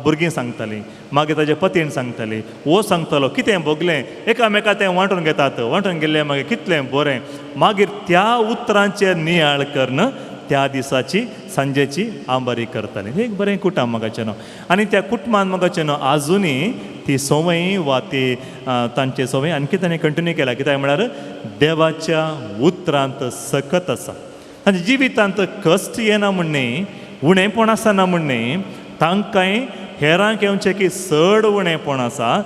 भुरगीं सांगतालीं, मागीर ताजे पतीण सांगताली, वो सांगतालो कितें भोगलें, एकामेका तें वांटून घेतात, वांटून गेल्लें मागीर कितलें बरें. मागीर त्या उतरांचेर नियाळ करून त्या दिसाची सांजेची आंबारी करताली. एक बरें कुटुंब मगाचें न्हू, आनी त्या कुटुंबान मगाचें न्हू आजुनूय ती संवय वा ती तांची संवय आणखी ताणें कंटिन्यू केल्या. कित्याक म्हळ्यार देवाच्या उतरांत सकत आसा, तांच्या जिवितांत कश्ट येना म्हण न्ही, उणेंपण आसना म्हण न्ही, तांकांय हेरांक येवचें की चड उणेंपण आसा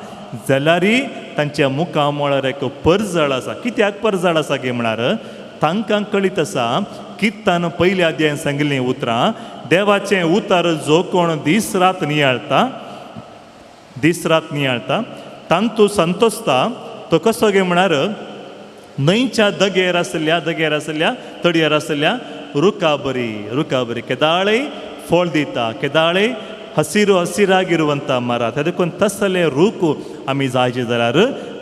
जाल्यारय तांच्या मुखा म्हळ्यार एक परजळ आसा. कित्याक परजळ आसा की म्हळ्यार तांकां कळीत आसा किर्तन पयल्या अध्यायान सांगिल्लीं उतरां, देवाचें उतर जो कोण दीस रात नियाळता, दीस रात नियाळता तांतू संतोसता, तो कसो गे म्हळ्यार न्हंयच्या दगेर आसल्या, दगेर आसल्या तडयेर आसल्या रुखाबरी, रुखाबरी केदाळय फळ दिता, केदाळय हसिरू हसिरागिरुवंत मरा. त्या देखून तसले रूख आमी जायचे जाल्यार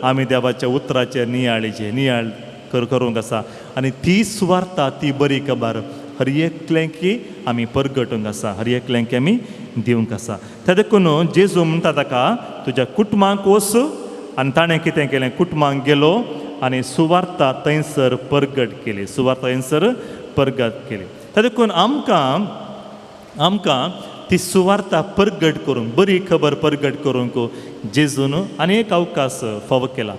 आमी देवाच्या उतराचे नियाळीचे नियाळ करूंक आसा आनी ती सुवार्ता, ती बरी खबर हर एकल्यांकी आमी परगटूंक आसा, हर एकल्यांकी आमी दिवंक आसा. त्या देखून जेजू म्हणटा ताका तुज्या कुटुंबाक वच. आनी ताणें कितें केलें, कुटुंबाक गेलो आनी सुवार्ता थंयसर परगट केली, सुवार्ता थंयसर परगट केली. त्या देखून आमकां आमकां ती सुवार्ता परगट करूंक, बरी खबर परगट करूंक जेजून आनी एक अवकाश फावो केला.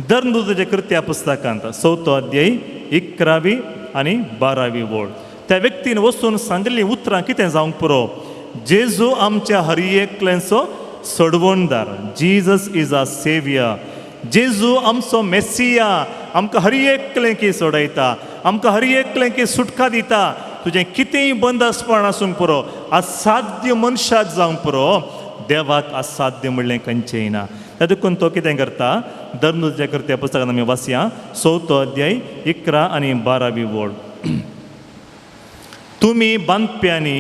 धर्मदूताच्या कृत्या पुस्तकांत 4थो अध्याय 11वी आनी 12वी वळ त्या व्यक्तीन वचून सांगिल्लीं उतरां कितें जावंक पुरो, जेजू आमच्या हर एकल्यांचो सोडवणदार, जीजस is a saviour, जेजू आमचो मेसिया, आमकां हर एकल्यांकी सोडयता, आमकां हर एकल्यांकी सुटका दिता. तुजें कितेंय बंदसपण आसूंक पुरो, असाध्य मनशाक जावंक पुरो, देवाक असाध्य म्हणलें खंयचेंय ना. त्या देखून तो कितें करता, धर्मदूताच्या कृत्या पुस्तकांत आमी वाचया 4थो अध्याय 11 आनी 12वी वळ. तुमी बांदप्यांनी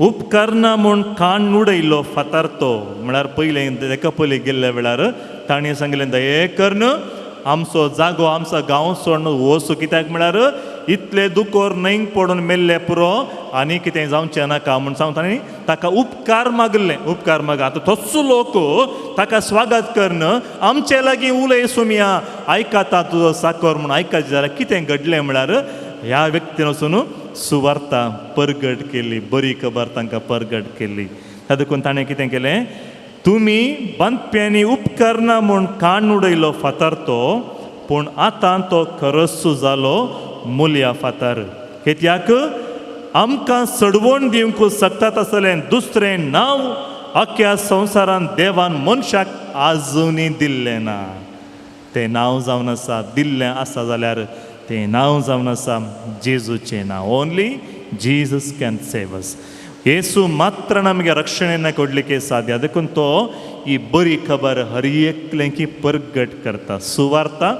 उपकरणां म्हूण काण उडयलो फातर तो, म्हळ्यार पयलें तेका पयलीं गेल्ल्या वेळार ताणें सांगलें दये करून आमचो जागो आमचो गांव सोडून वचूं, कित्याक म्हळ्यार इतले दुकोर न्हंयक पडून मेल्ले पुरो आनी कितें जावचें नाका म्हूण सांगता. आनी ताका उपकार मागले, उपकार माग. आतां तोच लोक ताका स्वागत करून आमचे लागीं उलय सुमया, आयकता तुजो साकर म्हूण आयकत जाल्यार कितें घडलें म्हळ्यार ह्या व्यक्तीन वचून सुवार्ता परगट केली, बरी खबर तांकां परगट केली. त्या देखून ताणें कितें केलें, तुमी बांदप्यांनी उपकरणां म्हूण काण उडयलो फातर तो, पूण आतां तो खरस जालो मुल्या फातर. कित्याक आमकां सडवण दिवंक शकतात आसलें दुसरें नांव अख्ख्या संवसारान देवान मनशाक आजुनूय दिल्लें ना. तें नांव जावन आसा, दिल्लें आसा जाल्यार तें नांव जावन आसा जेजूचें नांव. Only Jesus can save us. Yesu मात्र ನಮಗೆ ರಕ್ಷಣೆಯನ್ನು ಕೊಡಲಿಕ್ಕೆ ಸಾಧ್ಯ. देखून तो ही बरी खबर हर एकल्यांकी परगट करता, सुवार्ता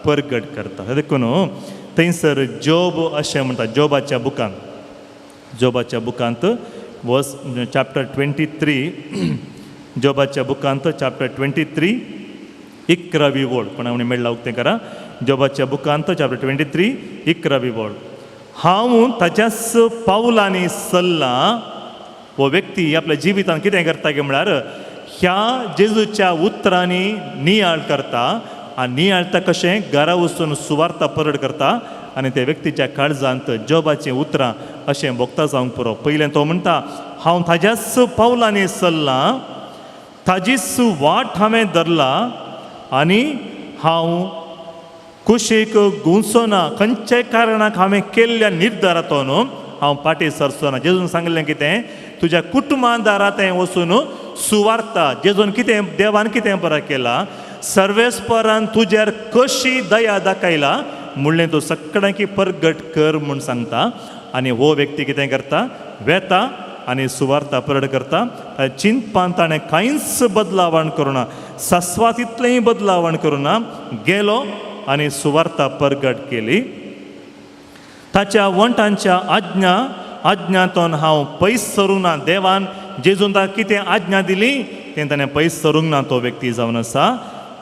परगट करता. देखून थंयसर जोब अशें म्हणटा, जोबाच्या बुकांत, जोबाच्या बुकांत वर्स चॅप्टर 23, जोबाच्या बुकांत चॅप्टर 23 11वी वळ, कोणा कोणी मेळ्ळा उक्तें करा. जोबाच्या बुकांत चॅप्टर 23 11वी वळ, हांव ताच्याच पावलांनी चल्लां. हो व्यक्ती आपल्या जिवितांत कितें करता की म्हळ्यार ह्या जेजूच्या उतरांनी नियाळ करता आनी नियाळता कशें घरा वचून सुवार्ता परड करता आनी त्या व्यक्तीच्या काळजांत जोबाचीं उतरां अशें भोगता जावंक पुरो. पयलें तो म्हणटा हांव ताज्याच पावलांनी चल्लां, ताजीच वाट हांवें धरला आनी हांव कुशीक गुंसो ना, खंयच्याय कारणाक हांवें केल्ल्या निर्धारांतून न्हू हांव फाटीं सरचो ना. जेजून सांगलें कितें, तुज्या कुटुंबान दारांत वचून सुवार्ता, जेजून कितें देवान कितें बरें केलां, सर्वेस्परान तुजेर कशी दया दाखयला म्हणलें तूं सगळ्यांकी परगट कर म्हूण सांगता. आनी हो व्यक्ती कितें करता, वेता आनी सुवार्ता परड करता. चिंतपान ताणें कांयच बदलावण करुना, सस्वात इतलेंय बदलावण करुना, गेलो आनी सुवार्ता परगट केली. ताच्या वंटांच्या आज्ञा आज्ञांतून हांव पयस सरूंक ना. देवान जेजून ताका कितें आज्ञा दिली तें ताणें पयस सरूंक ना. तो व्यक्ती जावन आसा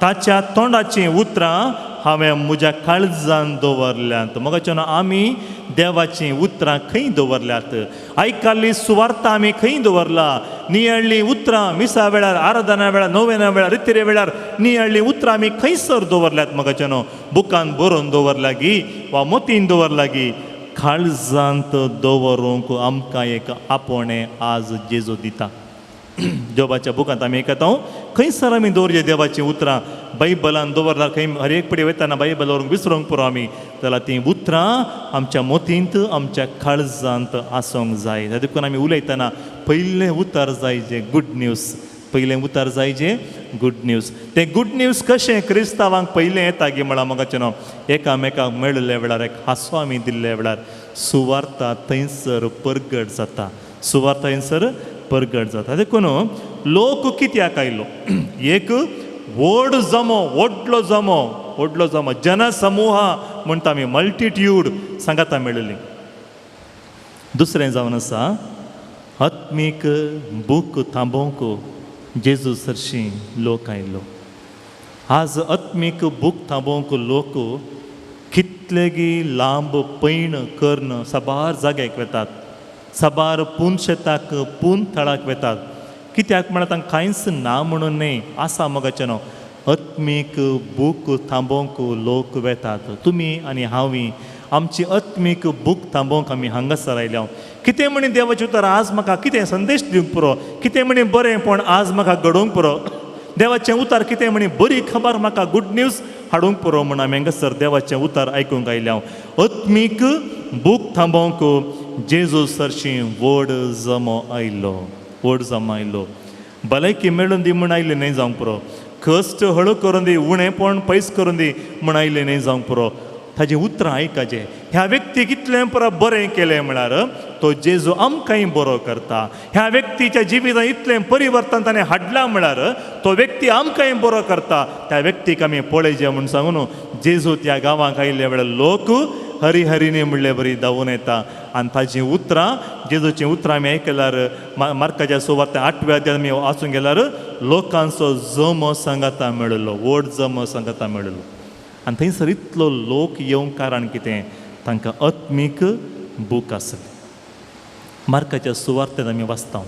ताच्या तोंडाचीं उतरां हांवें म्हज्या काळजान दवरल्यांत. मगाच्यान आमी देवाचीं उतरां खंय दवरल्यात, आयकाल्ली सुवार्ता आमी खंय दवरला, नियाळ्ळीं उतरां मिसा वेळार, आराधना वेळार, नोवेना वेळार, रितिरे वेळार नियाळ्ळीं उतरां आमी खंयसर दवरल्यात. मगाच्यान बुकान बरोवन दवरला गी वा मोतीन दवरला गी, काळजांत दवरूंक आमकां एक आपोवणें आज जेजू दिता. जोबाच्या बुकांत आमी आयकता खंयसर आमी दवरचे देवाचीं उतरां, बायबलान दवरला खंय हर एक पडी वयतना बायबल दवरूंक विसरूंक पुरो आमी, जाल्यार तीं उतरां आमच्या मोतींत आमच्या काळजांत आसूंक जाय. देखून आमी उलयतना पयलें उतर जाय जें गुड न्यूज, पयलें उतर जाय जें गुड न्यूज. तें गुड न्यूज कशें क्रिस्तांवांक पयलें येता गी म्हळ्यार मगाचें न्हू एकामेकांक मेळिल्ल्या वेळार एक हांसो आमी दिल्ल्या वेळार सुवार्ता थंयसर परगट जाता, सुवार्ता थंयसर परगट जाता. देखून लोक कित्याक आयलो, एक व्हड जमो, व्हडलो जमो, व्हडलो जमो, जनसमूह म्हणटा आमी, मल्टिट्यूड सांगाता मेळिल्ली. दुसरें जावन आसा आत्मीक बूक थांबोवंक जेजू सरशीं लोक आयलो. आज आत्मीक बूक थांबोवंक लोक कितले कितलेगी लांब पैण करून साबार जाग्याक वेतात, साबार पून शेताक पून थळाक वेतात. कित्याक म्हळ्यार तांकां कांयच ना म्हणून न्हय, आसा मोगाचें न्हू, आत्मीक भूक थांबोवंक लोक वेतात. तुमी आनी हांवी आमची आत्मीक भूक थांबोवंक आमी हांगासर आयल्या. कितें म्हणी देवाचें उतर आज म्हाका कितें संदेश दिवंक पुरो, कितें म्हणी बरेंपण आज म्हाका घडोवंक पुरो, देवाचें उतर कितें म्हणी बरी खबर म्हाका गुड न्यूज हाडूंक पुरो म्हूण आमी हांगासर देवाचें उतर आयकूंक आयल्या. आत्मीक भूक थांबोवंक जेजू सरशी व्हड जमो आयलो, व्हड जमो आयलो. भलायकी मेळून दी म्हूण आयले न्हय जावंक पुरो, कश्ट हळू करून दी, उणेपण पयस करून दी म्हूण आयले न्हय जावंक पुरो. ताजी उतरां आयकाचें. ह्या व्यक्तीक इतलें पुरो बरें केलें म्हळ्यार तो जेजू आमकांय बरो करता. ह्या व्यक्तीच्या जिवितांत इतलें परिवर्तन ताणें हाडलां म्हळ्यार तो व्यक्ती आमकांय बरो करता. त्या व्यक्तीक आमी पळयचें म्हूण सांगून जेजू त्या गांवांक आयिल्ल्या वेळार लोक हरिहरिनी म्हणले बरी धांवून येता. आनी ताजीं उतरां, जेजूचीं उतरां आमी आयकल्यार मार्काच्या सुवार्ते 8व्या अध्यायांत आमी वाचूंक गेल्यार लोकांचो जमो सांगाता मेळिल्लो, व्हड जमो सांगाता मेळिल्लो. आनी थंयसर इतलो लोक येवंक कारण कितें, तांकां आत्मीक भूक आसली. मार्काच्या सुवार्तेंत आमी वाचता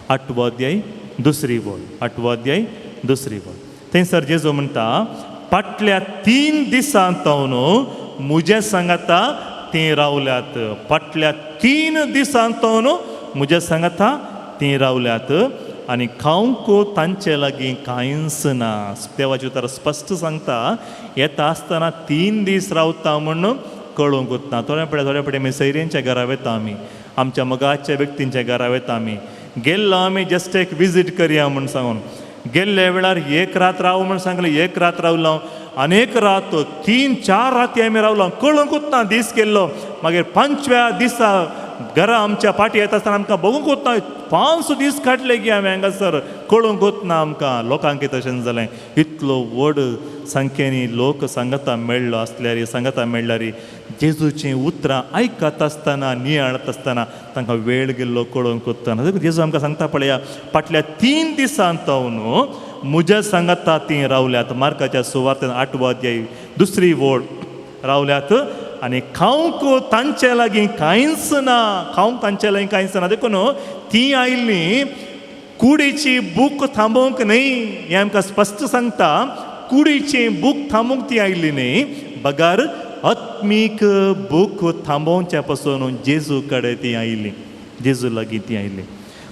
8वो अध्याय 2 वळ, 8वो अध्याय 2 वळ. थंयसर जेजू म्हणटा, फाटल्या 3 दिसां तावन म्हज्या सांगाता तीं रावल्यात, फाटल्या 3 दिसां तावन म्हज्या सांगाता तीं रावल्यात आनी खावंक तांचे लागीं कांयच ना. देवाचें उतर स्पश्ट सांगता, येता आसतना 3 दीस रावता म्हूण कळोवंकूच ना. थोड्या फुडें थोड्या फुडें आमी सैऱ्यांच्या घरा वता, आमी आमच्या मोगाच्या व्यक्तींच्या घरा वता. आमी गेल्लो आमी जस्ट एक विजीट करया म्हूण सांगून गेल्ल्या वेळार एक रात राव म्हूण सांगलें, एक रात रावलो आनी एक रात 3-4 राती आमी रावलो, कळोवंकूच ना दीस गेल्लो. मागीर 5व्या दिसा घरा आमच्या फाटी येता आसतना आमकां बघूंकूच ना, 5 दीस काडले की आमी हांगासर, कळोवंकूच ना आमकां. लोकांक तशें जालें. इतलो व्हड संख्येनी लोक सांगाता मेळ्ळो आसल्यार, सांगाता मेळ्ळ्यार जेजूचीं उतरां आयकत आसतना, नियाळत आसतना तांकां वेळ गेल्लो कळोवंकूच ना. जेजू आमकां सांगता पळया, फाटल्या 3 दिसां तावन म्हज्या सांगाता तीं रावल्यात. मार्काच्या सुवार्तेन 8वो अध्याय 2 वळ रावल्यात आनी खावंक तांचे लागीं कांयच ना, खावंक तांचे लागीं कांयच ना. देखून तीं आयिल्लीं कुडीची भूक थांबोवंक न्हय, हें आमकां स्पश्ट सांगता. कुडीची भूक थांबोवंक ती आयिल्ली न्हय, बगार आत्मीक भूक थांबोवच्या पासून जेजू कडेन ती आयिल्ली, जेजू लागीं ती आयिल्ली.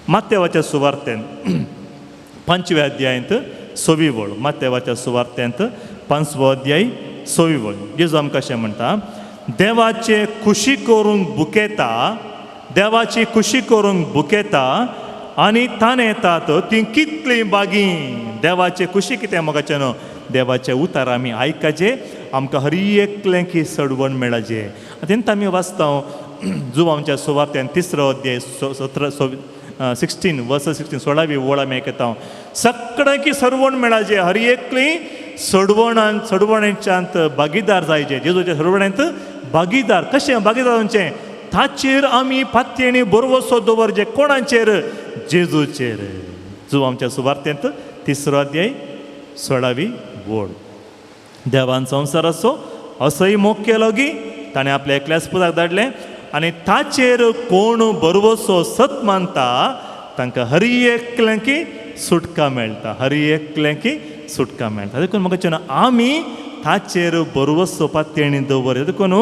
मात्तेवाच्या सुवार्तेन 5व्या अध्यायांत 6वी वळ, मात्तेवाच्या सुवार्तेंत 5वो अध्याय 6वी वळ, जेजू आमकां अशें म्हणटा, देवाचे खुशी करूंक भुकेता, देवाची खुशी करूंक भुकेता आनी ताण येतात ती कितली बागी. देवाचे खुशी कितें मोगाचें न्हू, देवाचे उतार आमी आयकाचे, आमकां हर एकलें की सडवण मेळाचे. तेन्ना आमी वाचता जुवांच्या सुवार्तेन 3रो अध्याय 16 वर्स 16 16वी वळ आमी आयकता, सगळ्यांकी सरवण मेळाचे, हर एकली सडवणान सडवणेच्यांत भागीदार जायचे. जेजूच्या सरवणेंत भागीदार कशें भागीदार जावचें, ताचेर आमी पातयेणी बरवसो दवरचे. कोणाचेर? जेजूचेर. जुवांच्या आमच्या सुवार्तेंत 3रो अध्याय 16वी वळ. देवान संवसाराचो असोय मोग केलो की ताणें आपल्या एकल्याच पुताक धाडलें आनी ताचेर कोण बरवसो सत मानता तांकां हर एकल्यांकी सुटका मेळटा, हर एकल्यांकी सुटका मेळटा. देखून म्हाका चेडूं आमी ताचेर बरवसो पातयेणी दवर. देखून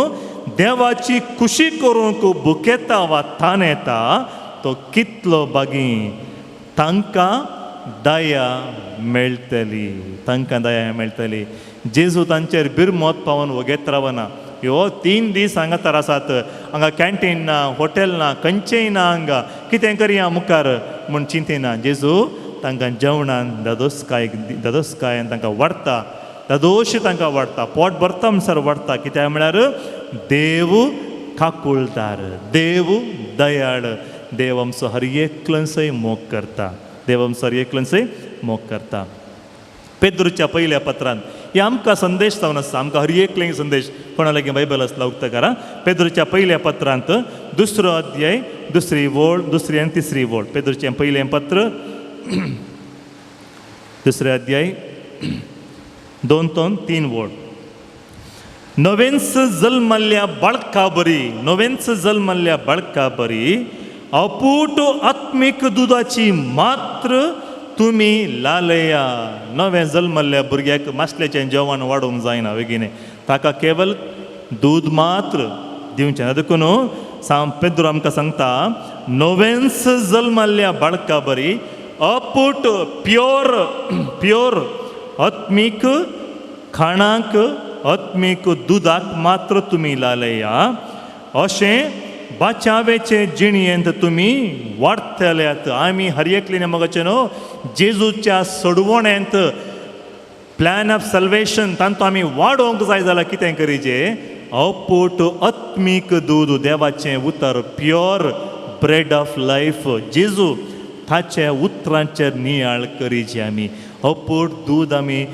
देवाची खुशी करूंक भुकेता वा ताण येता तो कितलो बागी, तांकां दया मेळटली, तांकां दया मेळटली. जेजू तांचेर बिरमत पावोन वगेत रावना. ह्यो 3 दीस हांगा तर आसात, हांगा कॅन्टीन ना, हॉटेल ना, खंयचेंय ना, हांगा कितें करया मुखार म्हूण चिंतिना. जेजू तांकां जेवणान दादोसकाय दादोसकायन तांकां वाडटा, दादोशी तांकां वाडटा, पोट भरता म्हणसर वाडटा. कित्याक म्हळ्यार देव काकुळदार, देव दयाळ, देव आमचो हर एकल्याचोय मोग करता, देव आमचो हर एकल्याचोय मोग करता. पेद्रूच्या पयल्या पत्रान हे आमकां संदेश जावन आसा, आमकां हर एकलें संदेश. कोणा लागीं बायबल आसला उक्ता करा. पेद्रूच्या पयल्या पत्रांत 2रो अध्याय 2री वळ, 2री आनी 3री वळ. पेद्रूचें पयलें पत्र 2रे अध्याय 2 3 वळ. नवेंच जल्मल्ल्या बाळका बरी, नवेंच जल्मल्ल्या बाळका बरी अपूट आत्मीक दुदाची मात्र तुमी लालया. नवें जल्मल्ल्या भुरग्याक मासल्याचें जेवण वाडोवंक जायना बेगीन, ताका केवल दूद मात्र दिवचें. देखून सांग पेद्रो आमकां सांगता, नवेंच जल्मल्ल्या बाळका बरी अपूट प्योर प्योर आत्मीक खाणाक, आत्मीक दुदाक मात्र तुमी लालया. अशें बाचावेचे जिणयेंत तुमी वाडटल्यात. आमी हर एकल्यान मोगाचें न्हू जेजूच्या सोडवणेंत, प्लॅन ऑफ सल्वेशन, तांतू आमी वाडोवंक जाय जाल्यार कितें करीजे? अपूट आत्मीक दूद, देवाचें उतर, प्योर ब्रेड ऑफ लायफ जेजू, ताच्या उतरांचेर नियाळ करीचे. आमी अपूट दूद आमी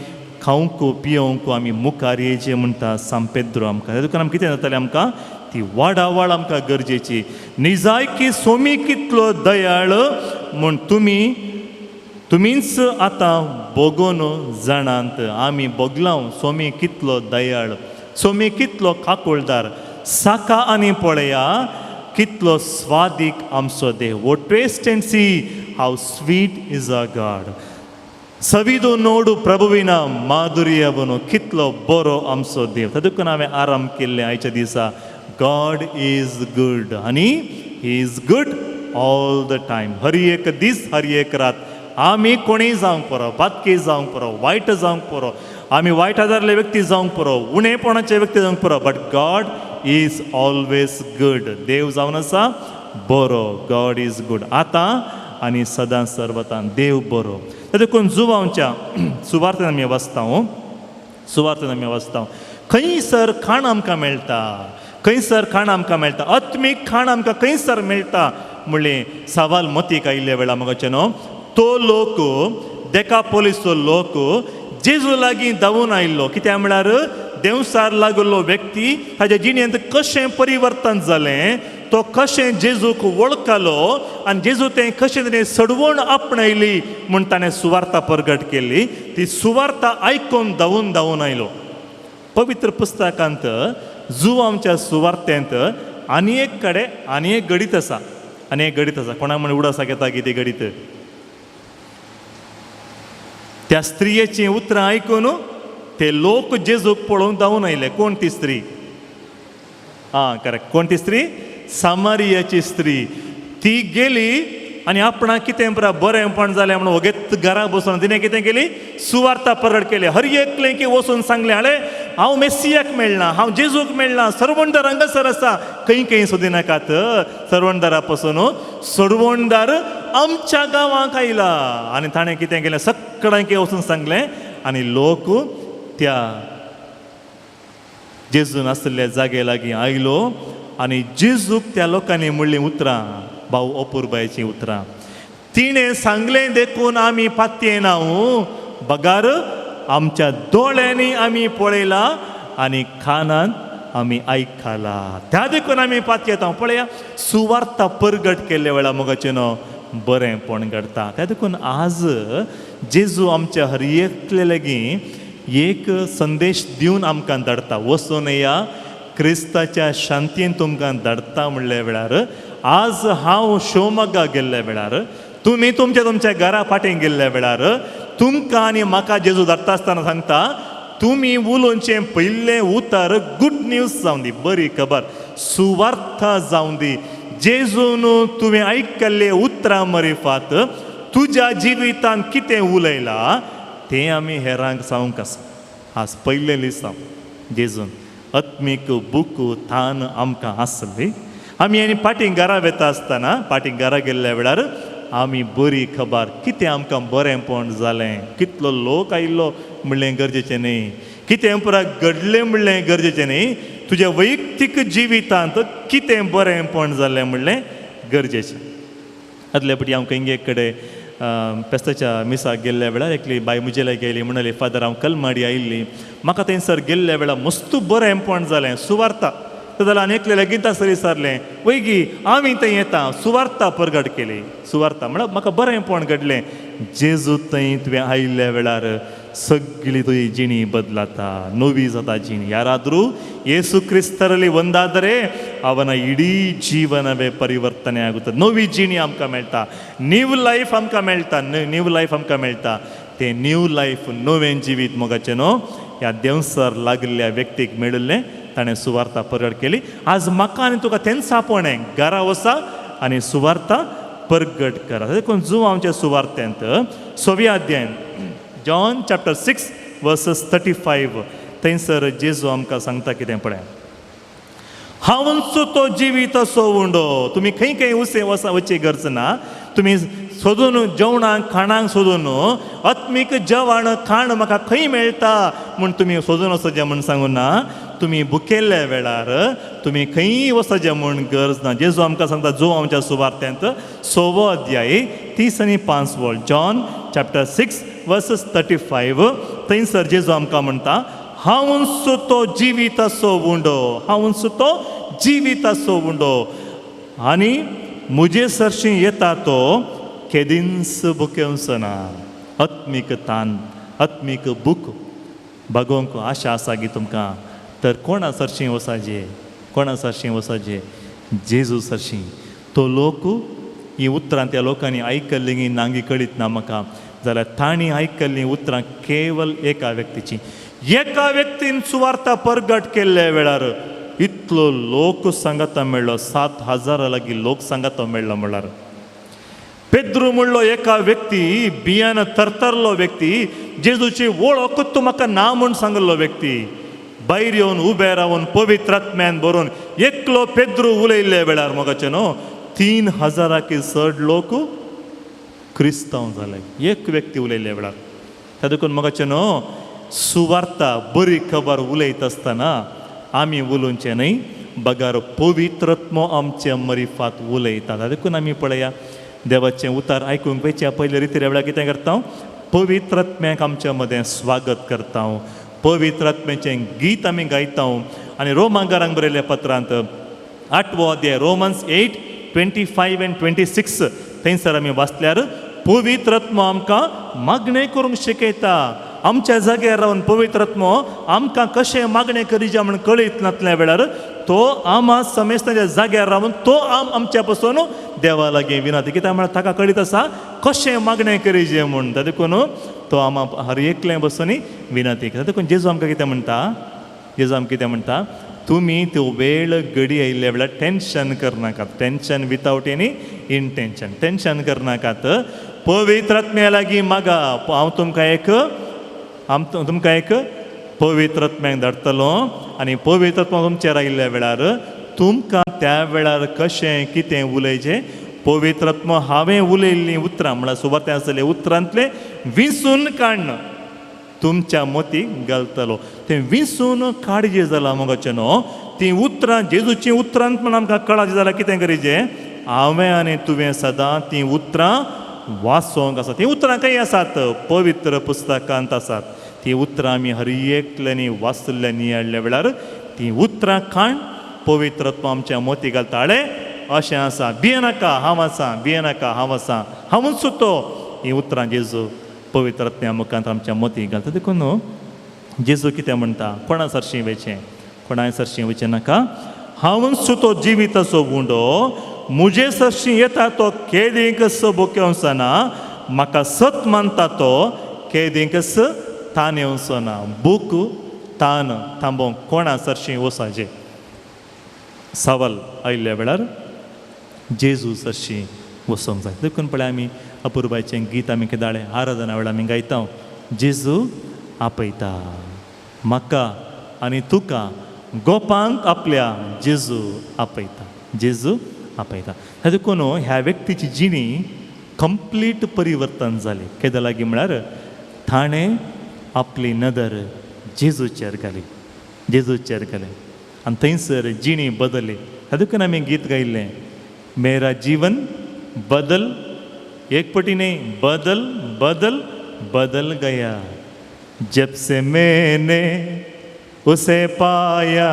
खावंक पियोवंक आमी मुखार येयचे म्हणटा सांत पेद्रो आमकां. देखून आमकां कितें जातालें, आमकां ती वाडावळ आमकां गरजेची. निजायकी सोमी कितलो दयाळ म्हूण तुमी तुमीच आतां भोगून जाणात. आमी भोगलां सोमी कितलो दयाळ, सोमी कितलो काकुळदार. साका आनी पळया कितलो स्वादीक आमचो देव. Oh taste and see how sweet is our God. ಸವಿದು ನೋಡು ಪ್ರಭುವಿನ ಮಾಧುರ್ಯವನು, कितलो बरो आमचो देव. तातूंत हांवें आराम केल्लें आयच्या दिसा. गॉड is good आनी he is good all the time. हर एक दीस, हर एक रात. आमी कोणीय जावंक पुरो, बातकी जावंक पुरो, वायट जावंक पुरो, आमी वायट आदारले व्यक्ती जावंक पुरो, उणेपणाचे व्यक्ती जावंक पुरो, but God is always good. देव जावन आसा बरो. गॉड is good आतां आनी सदां सर्वतान देव बरो. देखून जुवांवच्या सुवार्तेन आमी वाचता, सुवार्तेन आमी वाचता, खंयसर खाण आमकां मेळटा, खंयसर खाण आमकां मेळटा, आत्मीक खाण आमकां खंयसर मेळटा म्हणलें सवाल मतीक आयिल्ल्या वेळार मोगाचें न्हू, तो लोक, देका पोलिसचो लोक जेजू लागीं धांवून आयिल्लो. कित्याक म्हळ्यार देंवसार लागलो व्यक्ती ताच्या जिणेंत कशें परिवर्तन जालें, तो कशें जेजूक वळखलो आनी जेजू तें कशें ताणें सडवण आपणायली म्हूण ताणें सुवार्ता प्रगट केली. ती सुवार्ता आयकून धांवून धांवून आयलो. पवित्र पुस्तकांत जुवांच्या सुवार्तेंत आनी एक कडेन आनी एक घडीत आसा, आनी एक घडीत आसा. कोणाक म्हण उडासाक येता की ती घडीत? त्या स्त्रियेचीं उतरां आयकून ते लोक जेजूक पळोवंक धांवून आयले. कोण ती स्त्री? आं, करेक्ट. कोण ती स्त्री? सामारियाची स्त्री. ती गेली आनी आपणाक कितें बरेंपण जालें म्हणून वगेत घरा बसून तिणें कितें केली? सुवार्ता परगट केली. हर एकलें की वचून सांगलें, हाणें हांव मेसियाक मेळना, हांव जेजूक मेळना, सरवणदार हांगासर आसा, खंय खंय सोदिनाकात सरवणदारा पासून, सरवणदार आमच्या गांवांक आयला. आनी ताणें कितें केलें? सगळ्यांक वचून सांगलें आनी लोक त्या जेजून आसलेल्या जागे लागीं आयलो आनी जेजूक त्या लोकांनी म्हणलीं उतरां, भाव अपुरबायचीं उतरां. तिणें सांगलें देखून आमी पातयेना, बगार आमच्या दोळ्यांनी आमी पळयला आनी कानान आमी आयकला, त्या देखून आमी पातयेता. पळया, सुवार्ता परगट केल्ल्या वेळार मोगाचें न्हू बरेंपण घडटा. त्या देखून आज जेजू आमच्या हर एकले लागीं एक संदेश दिवन आमकां धाडटा. वचून या, क्रिस्ताच्या शांतीन तुमकां धाडटा म्हणल्या वेळार, आज हांव शिवमोग्गा गेल्ल्या वेळार, तुमी तुमच्या तुमच्या घरा फाटीं गेल्ल्या वेळार, तुमकां आनी म्हाका जेजू धाडटा आसतना सांगता, तुमी उलोवचें पयलें उतर गुड न्यूज जावं दी, बरी खबर, सुवार्थ जावं दी. जेजून तुवें आयकल्ले उतरां मरिफात तुज्या जिवितान कितें उलयलां तें आमी हेरांक सांगूंक आसा. आज पयलें लिसांव जेजून आत्मीक बूक तान आमकां आसली. आमी आनी फाटीं घरा वेता आसतना, फाटीं घरा गेल्ल्या वेळार आमी बरी खबर, कितें आमकां बरेंपण जालें, कितलो लोक आयिल्लो म्हणलें गरजेचें न्ही, कितें पुरा घडलें म्हणलें गरजेचें न्ही, तुज्या वैयक्तीक जिवितांत कितें बरेंपण जालें म्हणलें गरजेचें. आदले फावटी हांव खंय एक कडेन पेस्ताच्या मिसाक गेल्ल्या वेळार एकली बाय म्हजे लागीं आयली, म्हणली, फादर, हांव कलमाडी आयिल्ली, म्हाका थंयसर गेल्ल्या वेळार मस्त बरेंपण जालें, सुवार्ता. जाल्यार आनी एकले लागीं आसर विचारलें, वयगी आमी थंय येता, सुवार्ता परगट केली, सुवार्ता म्हळ्यार म्हाका बरेंपण घडलें. जेजू थंय तुवें आयिल्ल्या वेळार सगळी तुजी जिणी ಬದಲಾತ, ನೊವಿ जाता जिणी. ಯಾರಾದರೂ ಯೇಸು ಕ್ರಿಸ್ತರಲ್ಲಿ ಒಂದಾದರೆ ಅವನ ಇಡೀ ಜೀವನವೇ ಪರಿವರ್ತನೆ ಆಗುತ್ತದೆ. नवी जिणी आमकां मेळटा, न्यू लायफ आमकां मेळटा, न्यू लायफ आमकां मेळटा. तें न्यू लायफ, नवें जिवीत मोगाचें न्हू ह्या देंवसर लागिल्ल्या व्यक्तीक मेळिल्लें. ताणें सुवार्ता परगट केली. आज म्हाका आनी तुका तेंच आपोवणें, घरा वचा आनी सुवार्ता परगट करा. देखून जुवांव आमच्या सुवार्त्यांत सव्या अध्याय, John chapter 6 verses 35, थंयसर जेजू आमकां सांगता कितें पळय. हांवूच तो जिवीत असो उंडो. तुमी खंय खंय उसे वसा वचची गरज ना. तुमी सोदून जेवणाक खाणाक सोदून, आत्मीक जेवण खाण म्हाका खंय मेळटा म्हूण तुमी सोदून वचचें म्हूण सांगू ना. तुमी भुकेल्ल्या वेळार तुमी खंय वचचें म्हूण गरज ना. जेजू आमकां सांगता जो आमच्या सुवार्त्यांत सवो अध्याय 35 वळ, John chapter 6 verses 35, थंयसर जेजू आमकां म्हणटा, हांवूच तो जिवीताचो उंडो, हांवूच तो जिवीताचो उंडो आनी मुजे सरशी येता तो केदींच भुकेवचो ना. आत्मीक तान, आत्मीक भूक भागोवंक आशा आसा गी तुमकां, तर कोणा सरशीं वचाचे? कोणा सरशीं वचाचे? जेजू सरशीं. तो लोक ही उतरां त्या लोकांनी आयकल्लीं नांगी कळीत ना म्हाका, जाल्यार तांणी आयकल्लीं उतरां केवल एका व्यक्तीची. एका व्यक्तीन सुवार्ता परगट केल्ल्या वेळार इतलो लोक सांगाता मेळ्ळो, 7,000 लागीं लोक सांगाता मेळ्ळो. म्हणल्यार पेद्रू म्हणलो एका व्यक्ती, बियान थरथरलो व्यक्ती, जेजूची वळख तूं म्हाका ना म्हूण सांगलो व्यक्ती, भायर येवन उबे रावन पवित्र आत्म्यान भरून एकलो पेद्रू उलयल्ल्या वेळार मोगाचें न्हू 3,000 चड लोक क्रिस्तांव जाले, एक व्यक्ती उलयल्ल्या वेळार. त्या देखून मोगाचें न्हू, सुवार्ता, बरी खबर उलयत आसतना आमी उलोवचें न्हय, बगर पवित्रत्म आमचे मरिफात उलयतात. देखून आमी पळया, देवाचें उतार आयकूंक वयच्या पयले रितीर वेळार कितें करता? पवित्रत्म्याक आमच्या मदें स्वागत करता, पवित्रत्म्याचें गीत आमी गायता. आनी रोमांगारांक बरयल्ल्या पत्रांत आठवो अध्याय, Romans 8:25 and 26, थंयसर आमी वाचल्यार पवित्रत्म आमकां मागणें करूंक शिकयता. आमच्या जाग्यार रावन पवित्रत्म आमकां कशें मागणें करीजे म्हूण कळीत नासल्या वेळार तो आमा समेस्ताच्या जाग्यार रावन तो आमच्या पासून देवा लागीं विनंती. कित्याक म्हळ्यार ताका कळीत आसा कशें मागणें करीजे म्हूण. देखून तो आमा हर एकलें बसून विनंती करता. देखून जेजू आमकां कितें म्हणटा? जेजू आमकां कितें म्हणटा? तुमी त्यो वेळ घडी आयिल्ल्या वेळार टेंशन करनाकात. Tension without any intention, tension करनाकात. पवित्र आत्म्या लागीं मागा. हांव तुमकां एक आम तुमकां एक पवित्र आत्म्याक धाडटलो आनी पवित्र आत्मा तुमचेर आयिल्ल्या वेळार तुमकां त्या वेळार कशें कितें उलयचें, पवित्र आत्मा हांवें उलयल्लीं उतरां, म्हळ्यार सुवातें आसलें उतरांतलें विंचून काडण तुमच्या मतीक घालतलो. तें विंचून काडचें जालां मोगाचें न्हू, तीं उतरां जेजूचीं उतरां म्हण आमकां कळाचें जाल्यार कितें करीचें? हांवें आनी तुवें सदां तीं उतरां वाचोंक आसा. तीं उतरां खंय आसात? पवित्र पुस्तकांत आसात. तीं उतरां आमी हर एकल्यांनी वाचल्ल्या नियाळ्ळ्या वेळार तीं उतरां काण पवित्र आत्मा आमच्या मोती घालता. आळे अशें आसा, भियेनाका, हांव आसा, भियेनाका, हांव आसा, हांवूच तो. हीं उतरां जेजू पवित्र आत्म्या मुखांत आमच्या मोती घालता. देखून न्हू जेजू कितें म्हणटा? कोणा सरशीं वयचें? कोणाय सरशीं वयचें नाका. हांवूच तो जिविताचो उंडो, मुजे सरशीं येता तो केदींकच भुकेवचो ना, म्हाका सत मानता तो केदींकच तान येवचो ना. भूक तान थांबोवंक कोणा सरशीं वचाचें सवाल आयिल्ल्या वेळार जेजू सरशीं वचोंक जाय. देखून पळय, आमी अपुरबायचें गीत आमी केदाळे आराधना वेळार आमी गायता, जेजू आपयता म्हाका आनी तुका गोपांक आपल्या, जेजू आपयता, जेजू आपयता. देखून ह्या व्यक्तीची जिणी कंप्लीट परिवर्तन जालें. केदो लागीं म्हळ्यार ताणें आपली नदर जेजूचेर घाली, जेजूचेर घाली आनी थंयसर जिणी बदलली. देखून आमी गीत गायिल्लें, मेरा जीवन बदल, एक पटी नहीं, बदल बदल बदल गया, जब से मैंने उसे पाया,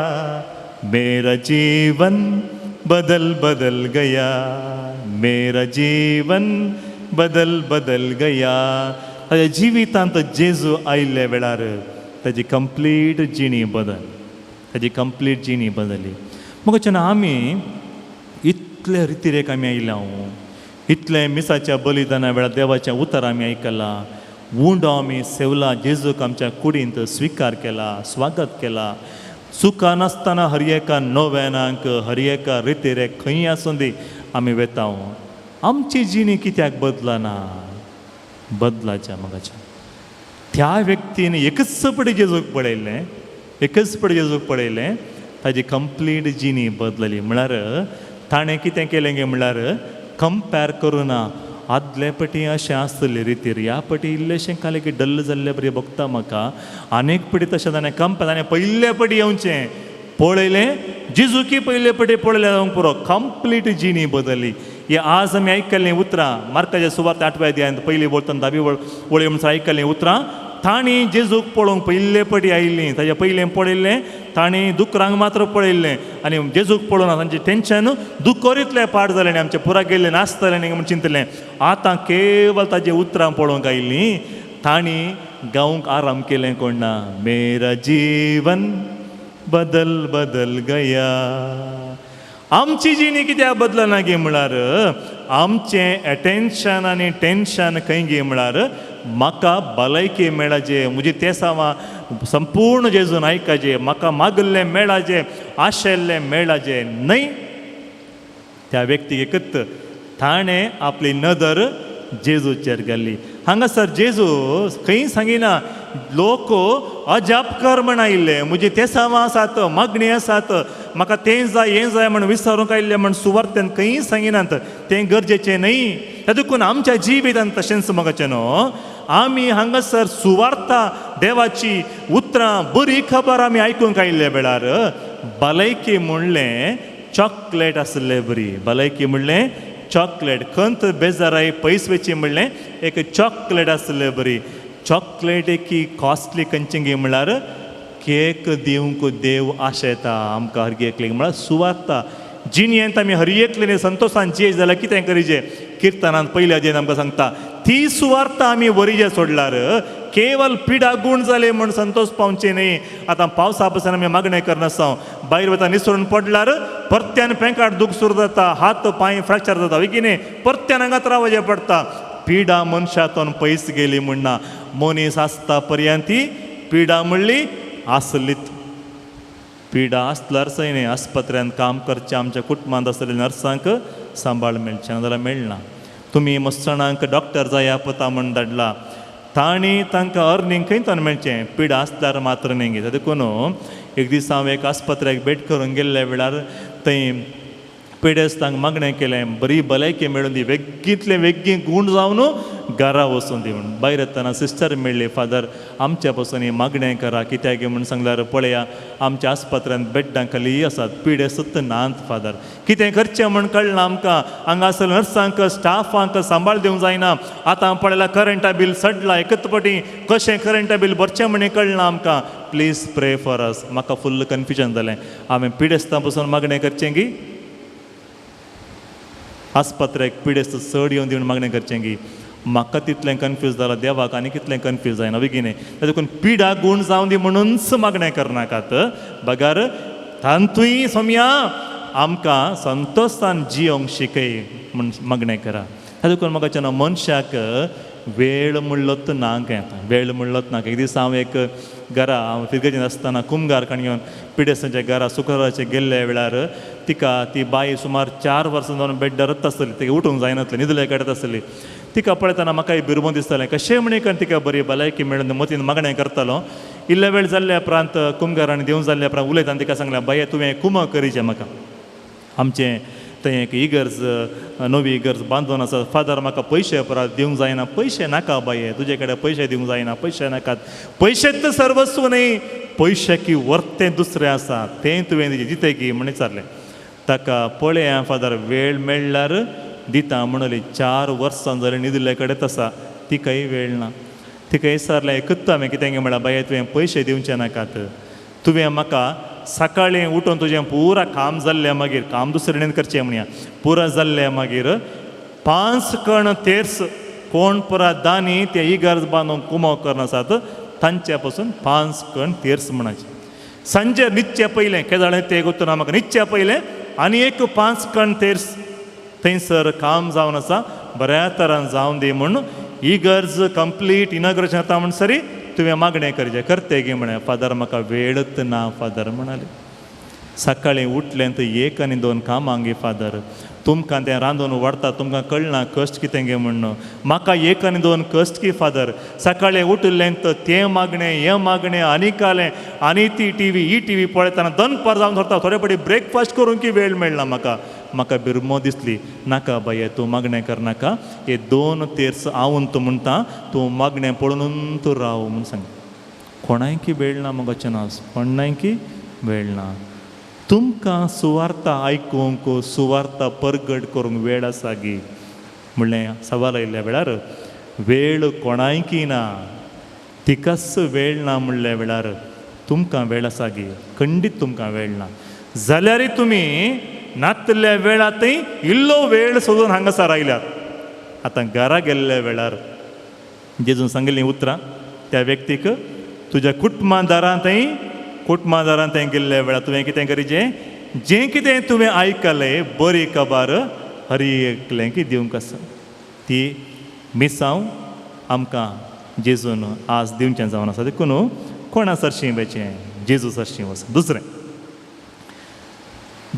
मेरा जीवन बदल बदल गया, मेरा जीवन बदल बदल गया. ताज्या जिवितांत जेजू आयिल्ल्या वेळार ताजी कंप्लीट जिणी बदल, ताजी कंप्लीट जिणी बदली. मग जेन्ना आमी इतले रितीरेक आमी आयल्या, इतलें मिसाच्या बलिदाना वेळार देवाच्या उतर आमी आयकलां, उंडो आमी सेवला, जेजूक आमच्या कुडींत स्विकार केला, स्वागत केला. चुका नासतना हर एका नोवेनाक, हर एका रितीरेक खंय आसूं दी आमी वेता. आमची जिणी कित्याक बदलना? बदलाच्या मगाच्या त्या व्यक्तीन एकच पडी जेजूक पळयलें, एकच पडी जेजूक पळयलें, ताजी कंप्लीट जिणी बदलली. म्हळ्यार ताणें कितें केलें गे म्हळ्यार कंपेर करुना, आदले पटी अशें आसतलें रितीर, ह्या पटी इल्लेशें कालें की डल्ल जाल्ले बरें भोगता म्हाका. आनेक पटी तशें ताणें कंपेर, ताणें पयले पटी येवचें पळयलें, जेजुकी पयले पटी पळयलें जावंक पुरो, कंप्लीट जिणी बदलली. हे आज आमी आयकल्लीं उतरां मार्काच्या सुवात 8व्या अध्यायांत पयली वळतन 10वी वळी म्हणसर आयकल्लीं उतरां. तांणी जेजूक पळोवंक पयले पटी आयिल्लीं, ताजे पयलें पळयल्लें, तांणी दुकरांक मात्र पळयल्लें आनी जेजूक पळोवना तांचें टेंशन दुकर इतलें पाड जालें आनी आमचें पुरा गेल्लें नासतलें न्ही म्हूण चिंतलें. आतां केवल ताजें उतरां पळोवंक आयिल्लीं, तांणी गावंक आराम केलें कोण ना, मेरा जीवन बदल बदल गया. आमची जिणी कित्याक बदलना गे म्हळ्यार आमचें एटेन्शन आनी टेंशन खंय गे म्हळ्यार म्हाका भलायकी मेळाचे, म्हजी तेसांवां संपूर्ण जेजून आयकाचे, म्हाका मागल्लें मेळाचें, आशेल्लें मेळाचें न्हय. त्या व्यक्तीक एकच ताणें आपली नदर जेजूचेर घाली. हांगासर जेजू खंय सांगिना लोक अजाप कर म्हण आयिल्ले, म्हजी तेसांवां आसात, मागणी आसात, म्हाका तें जाय हें जाय म्हण विचारूंक आयिल्ले म्हण सुवार्थेन खंय सांगिनात, तें गरजेचें न्हय. देखून आमच्या जिवितांत तशेंच मगाचें न्हू आमी हांगासर सुवार्ता देवाची उतरां बरी खबर आमी आयकूंक आयिल्ल्या वेळार भलायकी म्हणलें चॉकलेट आसलें बरी, भलायकी म्हणलें चॉकलेट, खंत बेजाराय पयस वचची म्हणलें एक चॉकलेट आसलें बरी. चॉकलेट की कॉस्टली खंयची म्हळ्यार केक दिवंक देव आशेता आमकां हर एकलेक म्हळ्यार सुवार्ता जिणयेंत आमी हर एकलेन संतोशान जिये जाल्यार कितें करीजे, किर्तनांत पयल्या अध्यायांत आमकां सांगता ती सुवार्ता आमी वरीजे सोडल्यार केवल पिडा गूण जाले म्हूण संतोष पावचे न्ही. आतां पावसा पसून आमी मागणें करनासता, भायर वता निसरून पडल्यार परत्यान पेंकाट दूख सुरू जाता, हात पांय फ्रॅक्चर जाता, हय की न्ही, परत्यान हांगात रावचें पडटा. पिडा मनशातून पयस गेली म्हणना, मनीस आसता पर्यंत ती पिडा म्हणली आसलीत. पिडा आसल्यार सय न्ही आस्पत्र्यांत काम करचें आमच्या कुटुंबांत आसलेल्या नर्सांक सांबाळ मेळचें ना जाल्यार मेळना. तुमी मस्सणांक डॉक्टर जाया पता म्हण धाडला, तांणी तांकां अर्निंग खंय तोन मेळचें, पिडा आसल्यार मात्र न्ही. देखून एक दीस हांव एक आस्पत्र्याक भेट करूंक गेल्ल्या वेळार थंय पिडेस्तांक मागणें केलें, बरी भलायकी मेळून दी, वेगींतलें वेगीं गूण जावन घरा वचून दी म्हूण. भायर येतना सिस्टर मेळ्ळी, फादर आमच्या पासून मागणें करा, कित्याक म्हूण सांगल्यार पळया आमच्या आस्पत्र्यांत बेड्डां खाली आसात, पिडेस्त नात फादर, कितें करचें म्हूण कळना आमकां, हांगासर नर्सांक स्टाफांक सांबाळ दिवंक जायना, आतां पळयला करंटा बील चडला एकच पटी, कशें करंटा बील भरचें म्हण कळना आमकां, प्लीज प्रे फॉर अस. म्हाका फुल्ल कन्फ्युजन जालें, हांवें पिडेस्तां पसून मागणें करचें की आस्पत्र्याक पिडेस्त चड येवन दिवन मागणें करचें की, म्हाका तितलें कन्फ्यूज जालां, देवाक आनी कितलें कन्फ्यूज जायना बेगीन. देखून पिडा गूण जावं दी म्हणूनच मागणें करनाकात, बगर तांतूय सोमया आमकां संतोशान जियोंक शिकय म्हूण मागणें करा. देखून म्हाका जेन्ना मनशाक वेळ म्हणलोच ना काय, वेळ म्हणलोच ना. एक दीस हांव एक घरा हांव फिरगेजीन आसतना कुमगार काणी घेवन पिडेस्तांच्या घरा शुक्राराचें गेल्ल्या वेळार तिका ती बाई सुमार 4 वर्सां जावन बेड्डारच आसतली, तिका उठूंक जायनासलें, न्हिदले काडत आसली. तिका पळयतना म्हाकाय भिरमो दिसतालें, कशें म्हण कारण तिका बरी भलायकी मेळून मतीन मागणें करतालो. इल्ले वेळ जाल्ल्या उपरांत कुमगारांनी दिवंक जाल्ल्या उपरांत उलयतना तिका सांगलें, बाये तुवें कुमक करीचें म्हाका, आमचें थंय एक इगर्ज नवी इगर्ज बांदून आसा, फादर म्हाका पयशे परत दिवंक जायना, पयशे नाका बाये, तुजे कडेन पयशे दिवंक जायना, पयशे नाकात, पयशेच सर्वस्व न्ही, पयशे की वर्तें दुसरें आसा तें तुवें दितें की म्हण विचारलें. ताका पळय फादर वेळ मेळ्ळ्यार दिता म्हणली, 4 वर्सां जालीं न्हिदिल्ले कडेन आसा, तिकाय वेळ ना. तिका विचारलें एकूच हांवें कितें म्हळ्यार, बाये तुवें पयशे दिवचे नाकात, तुवें म्हाका सकाळीं उठून तुजें पुरा काम जाल्लें मागीर काम दुसरें करचें म्हणया, पुरा जाल्लें मागीर 5 कण तेर्स कोण पुरा दानी ते इगर्ज बांदून कुमो करनासात तांचे पासून 5 कण तेर्स म्हणाचे. सांजे निच्चे पयलें केदाळें ते गोत्तना म्हाका निच्चे पयलें आनी एक 5 कण तेर्स थंयसर काम जावन आसा बऱ्या तरान जावन दी म्हूण इगर्ज कंप्लीट इनॉग्रेशन जाता म्हणसरी तुवें मागणें करचें करते गे म्हळें. फादर म्हाका वेळच ना फादर म्हणाले. सकाळीं उठलें तर 1 आनी 2 कामां गे फादर, तुमकां तें रांदून वाडटा तुमकां कळना कश्ट कितें गे म्हण्ण, म्हाका 1 आनी 2 कश्ट की फादर. सकाळीं उठलें तर तें मागणें हें मागणें आनी आलें आनी ती टी व्ही ही टी व्ही पळयतना दनपार जावन धरता, थोडे फावटी ब्रेकफास्ट करूंक की वेळ मेळना म्हाका. म्हाका बिरमो दिसली नाका बाये तूं मागणें करनाका, हे 2 तेर्स हांव तूं म्हणटा तूं मागणें पळोवन तूं राव म्हूण सांग. कोणायकी वेळ ना मगो नास, कोणायकी वेळ ना. तुमकां सुवार्ता आयकूंक सुवार्ता परगट करूंक वेळ आसा गी म्हणलें सवाल आयिल्ल्या वेळार वेळ कोणायकी ना, तिकाच वेळ ना म्हणल्या वेळार तुमकां वेळ आसा गी, खंडीत तुमकां वेळ ना. जाल्यारय तुमी नातल्या वेळांतय इल्लो वेळ सोदून हांगासर आयल्यात. आतां घरा गेल्ल्या वेळार जेजून सांगिल्लीं उतरां त्या व्यक्तीक, तुज्या कुटुंबादारांतय कुटुंबादारांतय गेल्ल्या वेळार तुवें कितें करीचें, जें कितें तुवें आयकलें बरी खबर हर एकलें की दिवंक आसा. ती मिसांव आमकां जेजून आज दिवचें जावन आसा. देखून कोणा सरशीं वचें, जेजू सरशीं वच. दुसरें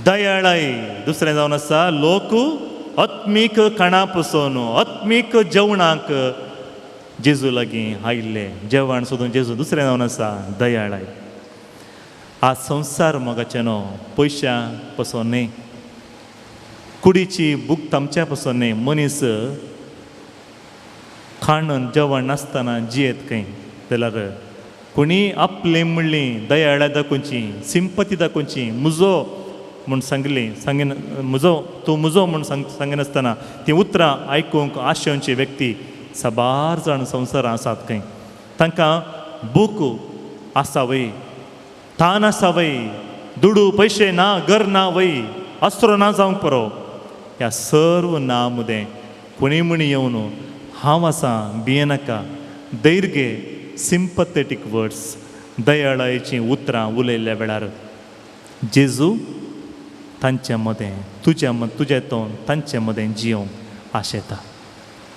दयाळाय दुसरें जावन आसा लोक आत्मीक खाणा पसून आत्मीक जेवणाक जेजू लागीं आयिल्ले जेवण सोदून जेजू. दुसरें जावन आसा दयाळाय. आज संवसार मोगाचें न्हू पयशां पसून न्हय, कुडीची भूक तामच्या पसून न्हय, मनीस खाण जेवण नासतना जियेत खंय जाल्यार कोणी आपली म्हणली दयाळा दाखोवची सिंपती दाखोवची मुजो म्हूण सांगली सांगिन मुजो तूं मुजो म्हूण सांगिनासतना तीं उतरां आयकूंक आशेवची व्यक्ती साबार जाण संवसारां आसात खंय. तांकां भूक आसा वय, तान आसा वय, दुडू पयशे ना, घर ना वय, अस्त्र ना जावंक पुरो, ह्या सर्व ना मुदें कोणी म्हणी येवन हांव आसा भियेनाका, धैर्य सिंपथेटीक वर्ड्स दयाळायचीं उतरां उलयल्ल्या वेळार जेजू तांचे मदें तुज्या तुजें तोंड तांचे मदें जियोंक आशेता.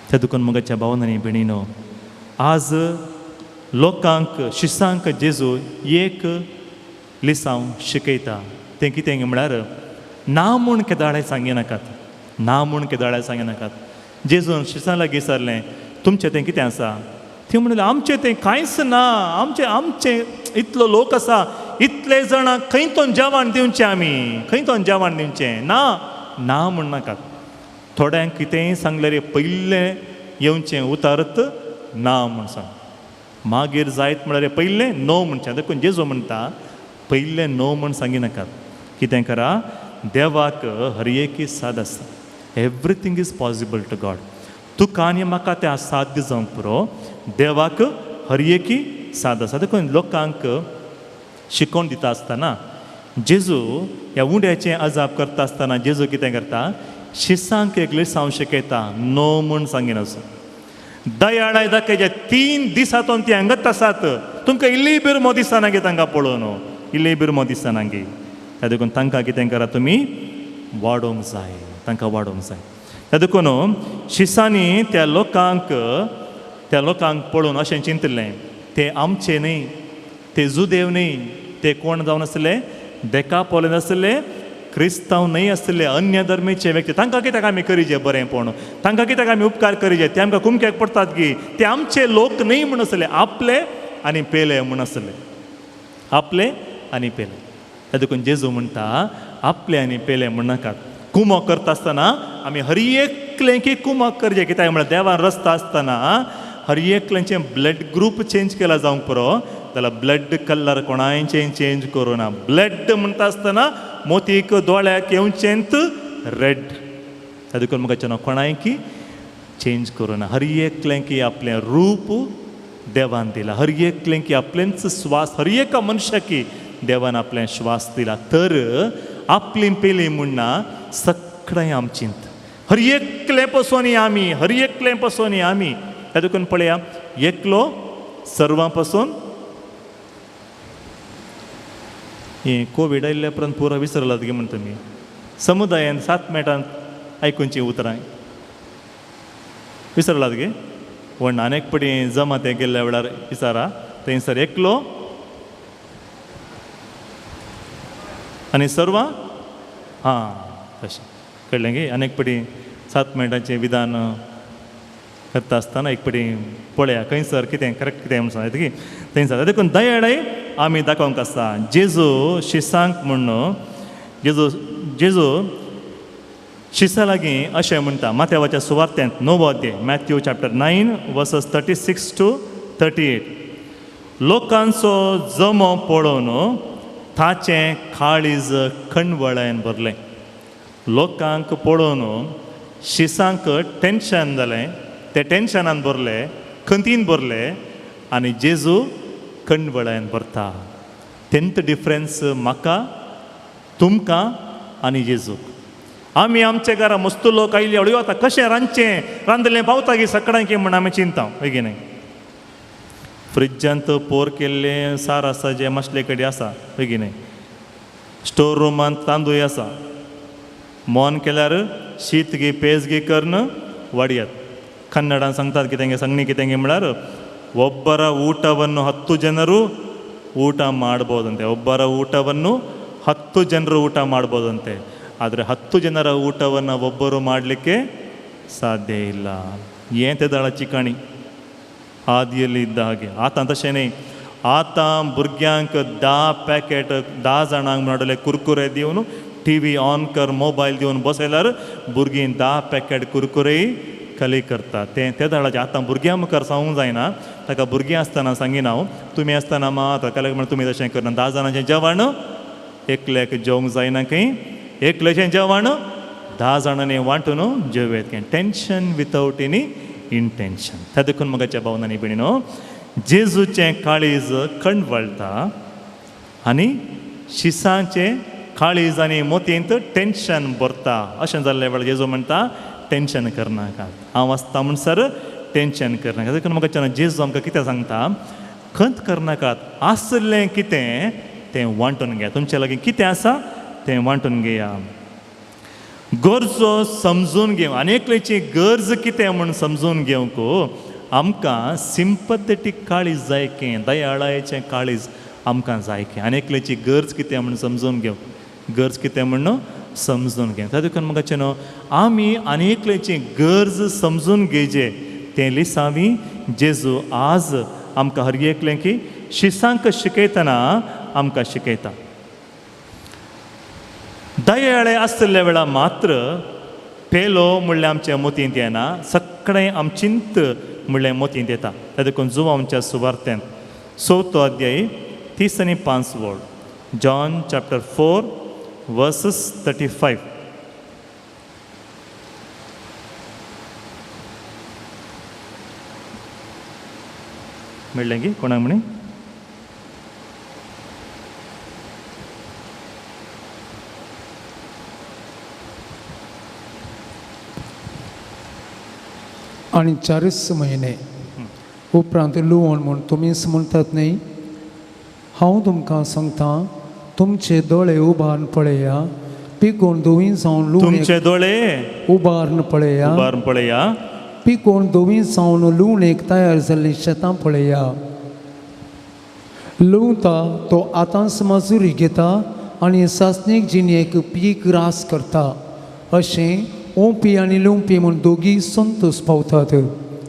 त्या दुकान मोगाच्या भावन आनी भयणीनो, आज लोकांक शिसांक जेजू एक लिसांव शिकयता. तें कितें म्हळ्यार ना म्हूण केदाळे सांगिनाकात, ना म्हूण केदाळे सांगिनाकात. जेजून शिसां लागीं विचारलें तुमचें तें कितें आसा, ती म्हणलें आमचें तें कांयच ना, आमचें आमचें इतलो लोक आसा, इतले जाणां खंय तो जेवण दिवचें, आमी खंय तो जेवण दिवचें, ना ना म्हण नाकात. थोड्यांक कितेंय सांगल्यार पयलें येवचें उतारत ना म्हूण सांग, मागीर जायत म्हळ्यार पयलें नो म्हणचें. देखून जेजू म्हणटा पयलें नो म्हूण सांगिनाकात. कितें करा, देवाक हर एक साद आसा, everything is possible to God. तुका आनी म्हाका तें असाध्य जावंक पुरो, देवाक हर एकी साद आसा. देखून लोकांक शिकोवन दिता आसतना जेजू ह्या उंड्याचें अजाप करता आसतना जेजू कितें करता, शिसांक एक लिसांव शिकयता नो म्हूण सांगिनासो. दयाळाय दाखयचे 3 दिसांतून ती हांगाच आसात, तुमकां इल्ली बिरमो दिसना गे, तांकां पळोवन इल्ली बिरमो दिसना गे. त्या देखून तांकां कितें करा तुमी वाडोवंक जाय, तांकां वाडोवंक जाय. त्या देखून शिसांनी त्या लोकांक पळोवन अशें चिंतलें, ते आमचे न्हय, ते जुदेव न्हय, ते कोण जावन आसले, देकापोले आसले, क्रिस्तांव न्हय आसले, अन्य धर्मीचे व्यक्ती. तांकां कित्याक आमी करीजे बरेंपण, तांकां कित्याक आमी उपकार करीजे, ते आमकां कुमक्याक पडटात की, ते आमचे लोक न्हय म्हूण आसले, आपले आनी पेले म्हूण आसले, आपले आनी पेले. त्या देखून जेजू म्हणटा आपले आनी पेले म्हण नाकात. कुमो करता आसतना आमी हर एकलें की कुमक करचें, कित्याक म्हळ्यार देवान रस्ता आसतना हर एकल्याचें ब्लड ग्रूप चेंज केला जावंक पुरो, जाल्यार ब्लड कलर कोणायचें चेंज करूं ना. ब्लड म्हणटा आसतना मोतीक दोळ्याक येवचेंत रेड, त्या देखून म्हाका कोणायकी चेंज करूं ना. हर एकलें की आपलें रूप देवान दिला, हर एकलें की आपलेंच श्वास, हर एका मनशाकी देवान आपलें श्वास दिला. तर आपली पेली म्हणना सगळें आमचींत, हर एकले पसून आमी, हर एकले पसून आमी. त्या देखून पळया, एकलो सर्वां पासून. हें कोवीड आयिल्ल्या उपरांत पुरो विसरलात गे म्हण तुमी. समुदायान 7 मिनटान आयकुची उतरां विसरलात गे. पूण आनी एक पटी जमा तें गेल्ल्या वेळार विचारा, थंयसर एकलो आनी सर्वां. हां तशें कळ्ळें गे. आनी एक पटी 7 मिनटांचें विधान करता आसतना एक पटी पळया खंयसर कितें करेक्ट कितें म्हूण सांगता की थंयसर. देखून दयाळाय आमी दाखोवंक आसता. जेजू शिसांक म्हूण, जेजू जेजू शिसा लागीं अशें म्हणटा माथ्यावाच्या सुवार्त्यांत 9 अध्याय, मॅथ्यू चॅप्टर 9 वर्सस 36 to 38. लोकांचो जमो पळोवन ताचें काळीज खणवळ्यान भरलें. लोकांक पळोवन शिसांक टेंशन जालें, ते टेंशनान भरले, खंतीन भरले आनी जेजू कणवळ्यान भरता. तेंत डिफरन्स म्हाका, तुमकां आनी जेजूक. आमी आमच्या घरा मस्त लोक आयले, हळू आतां कशें रांदचें, रांदलें पावता की सकाळीं की म्हण आमी चिंता, हय की न्हय. फ्रिज्जांत पोर केल्लें सार आसा जें मासले कडेन आसा, हय की न्हय. स्टोर रुमांत तांदूळ आसा, मोन केल्यार शीत गी पेज गी करून वाडयात. कन्नडान सांगतात कितें सांगणी कितें म्हळ्यार ಒಬ್ಬರ ಊಟವನ್ನು 10 ಜನರು ಊಟ ಮಾಡ್ಬೋದಂತೆ. ಒಬ್ಬರ ಊಟವನ್ನು 10 ಜನರು ಊಟ ಮಾಡ್ಬೋದಂತೆ. ಆದರೆ 10 ಜನರ ಊಟವನ್ನು ಒಬ್ಬರು ಮಾಡಲಿಕ್ಕೆ ಸಾಧ್ಯ ಇಲ್ಲ. ಏನು ತೆದಾಳ ಚಿಕಾಣಿ ಆದಿಯಲ್ಲಿ ಇದ್ದ ಹಾಗೆ ಆತ ಅಂತಶೇನೆ ಆತ ಭುರ್ಗ್ಯಾಂक 10 पॅकेट 10 जाणांक म्हणले कुरकुरे दिवन टी व्ही ऑन कर मोबायल दिवन बसयल्यार भुरगीं 10 पॅकेट कुरकुरे खाली करता. तें ते दाळाचें आतां भुरग्यां मुखार सांगूंक जायना, ताका भुरगीं आसतना सांगिना हांव, तुमी आसतना मात ताका लागून तुमी तशें करना. 10 जाणांचें जेवण एकल्याक जेवंक जायना खंय, एकल्याचें जेवण 10 जाणांनी वांटून जेवयत खंय. Tension without any intention. त्या देखून म्हज्या भावनांनी भयणीनो, जेजूचें काळीज कणवळटा आनी शिसांचें काळीज आनी मोतयेंत टेंशन भरता. अशें जाल्ल्या वेळार जेजू म्हणटा टेंशन करनाका, हांव आसता म्हणसर टेंशन करनाका. देखून म्हाका जेजू आमकां कितें सांगता, खंत करनाकात, आसलें कितें तें वांटून घेया, तुमच्या लागीं कितें आसा तें वांटून घेया. गरजो समजून घेवं, आनी एकल्याची गरज कितें म्हूण समजून घेवंक आमकां सिंपथेटीक काळीज जाय की, दयाळायेचें काळीज आमकां जाय की, आनी एकल्याची गरज कितें म्हूण समजून घेवंक, गरज कितें म्हूण समजून घेवंक. त्या देखून म्हाका न्हू आमी आनी एकल्याची गरज समजून घेवचे तें लिसांवी जेजू आज आमकां हर एकलें की शिसांक शिकयतना आमकां शिकयता. दयाळे आसलेल्या वेळा मात्र पेलो म्हणल्यार आमच्या मोतींत येना, सगळें आमचींत म्हणल्यार मोतींत येता. त्या देखून जुवांच्या सुवार्तेंत 4 अध्याय 30 आनी 5 वळ, जॉन चॅप्टर 4 वर्सस 35. मेळ्ळें की कोणाक म्हणी? आनी 4 म्हयने उपरांत लुवण म्हूण तुमीच म्हणटात न्ही, हांव तुमकां सांगता तुमचे दोळे उबारून पळया, पिकोवन धवीं जावन लुवणे, तुमचे दोळे उबारून पळया, उबारून पळया, पिकोवन धवीं जावन लुवणेक तयार जाल्लीं शेतां पळया. लुवता तो आतांच मजुरी घेता आनी सासणीक जिणेक पीक रास करता, अशें ओंपी आनी लुंपी म्हूण दोगी संतोश पावतात.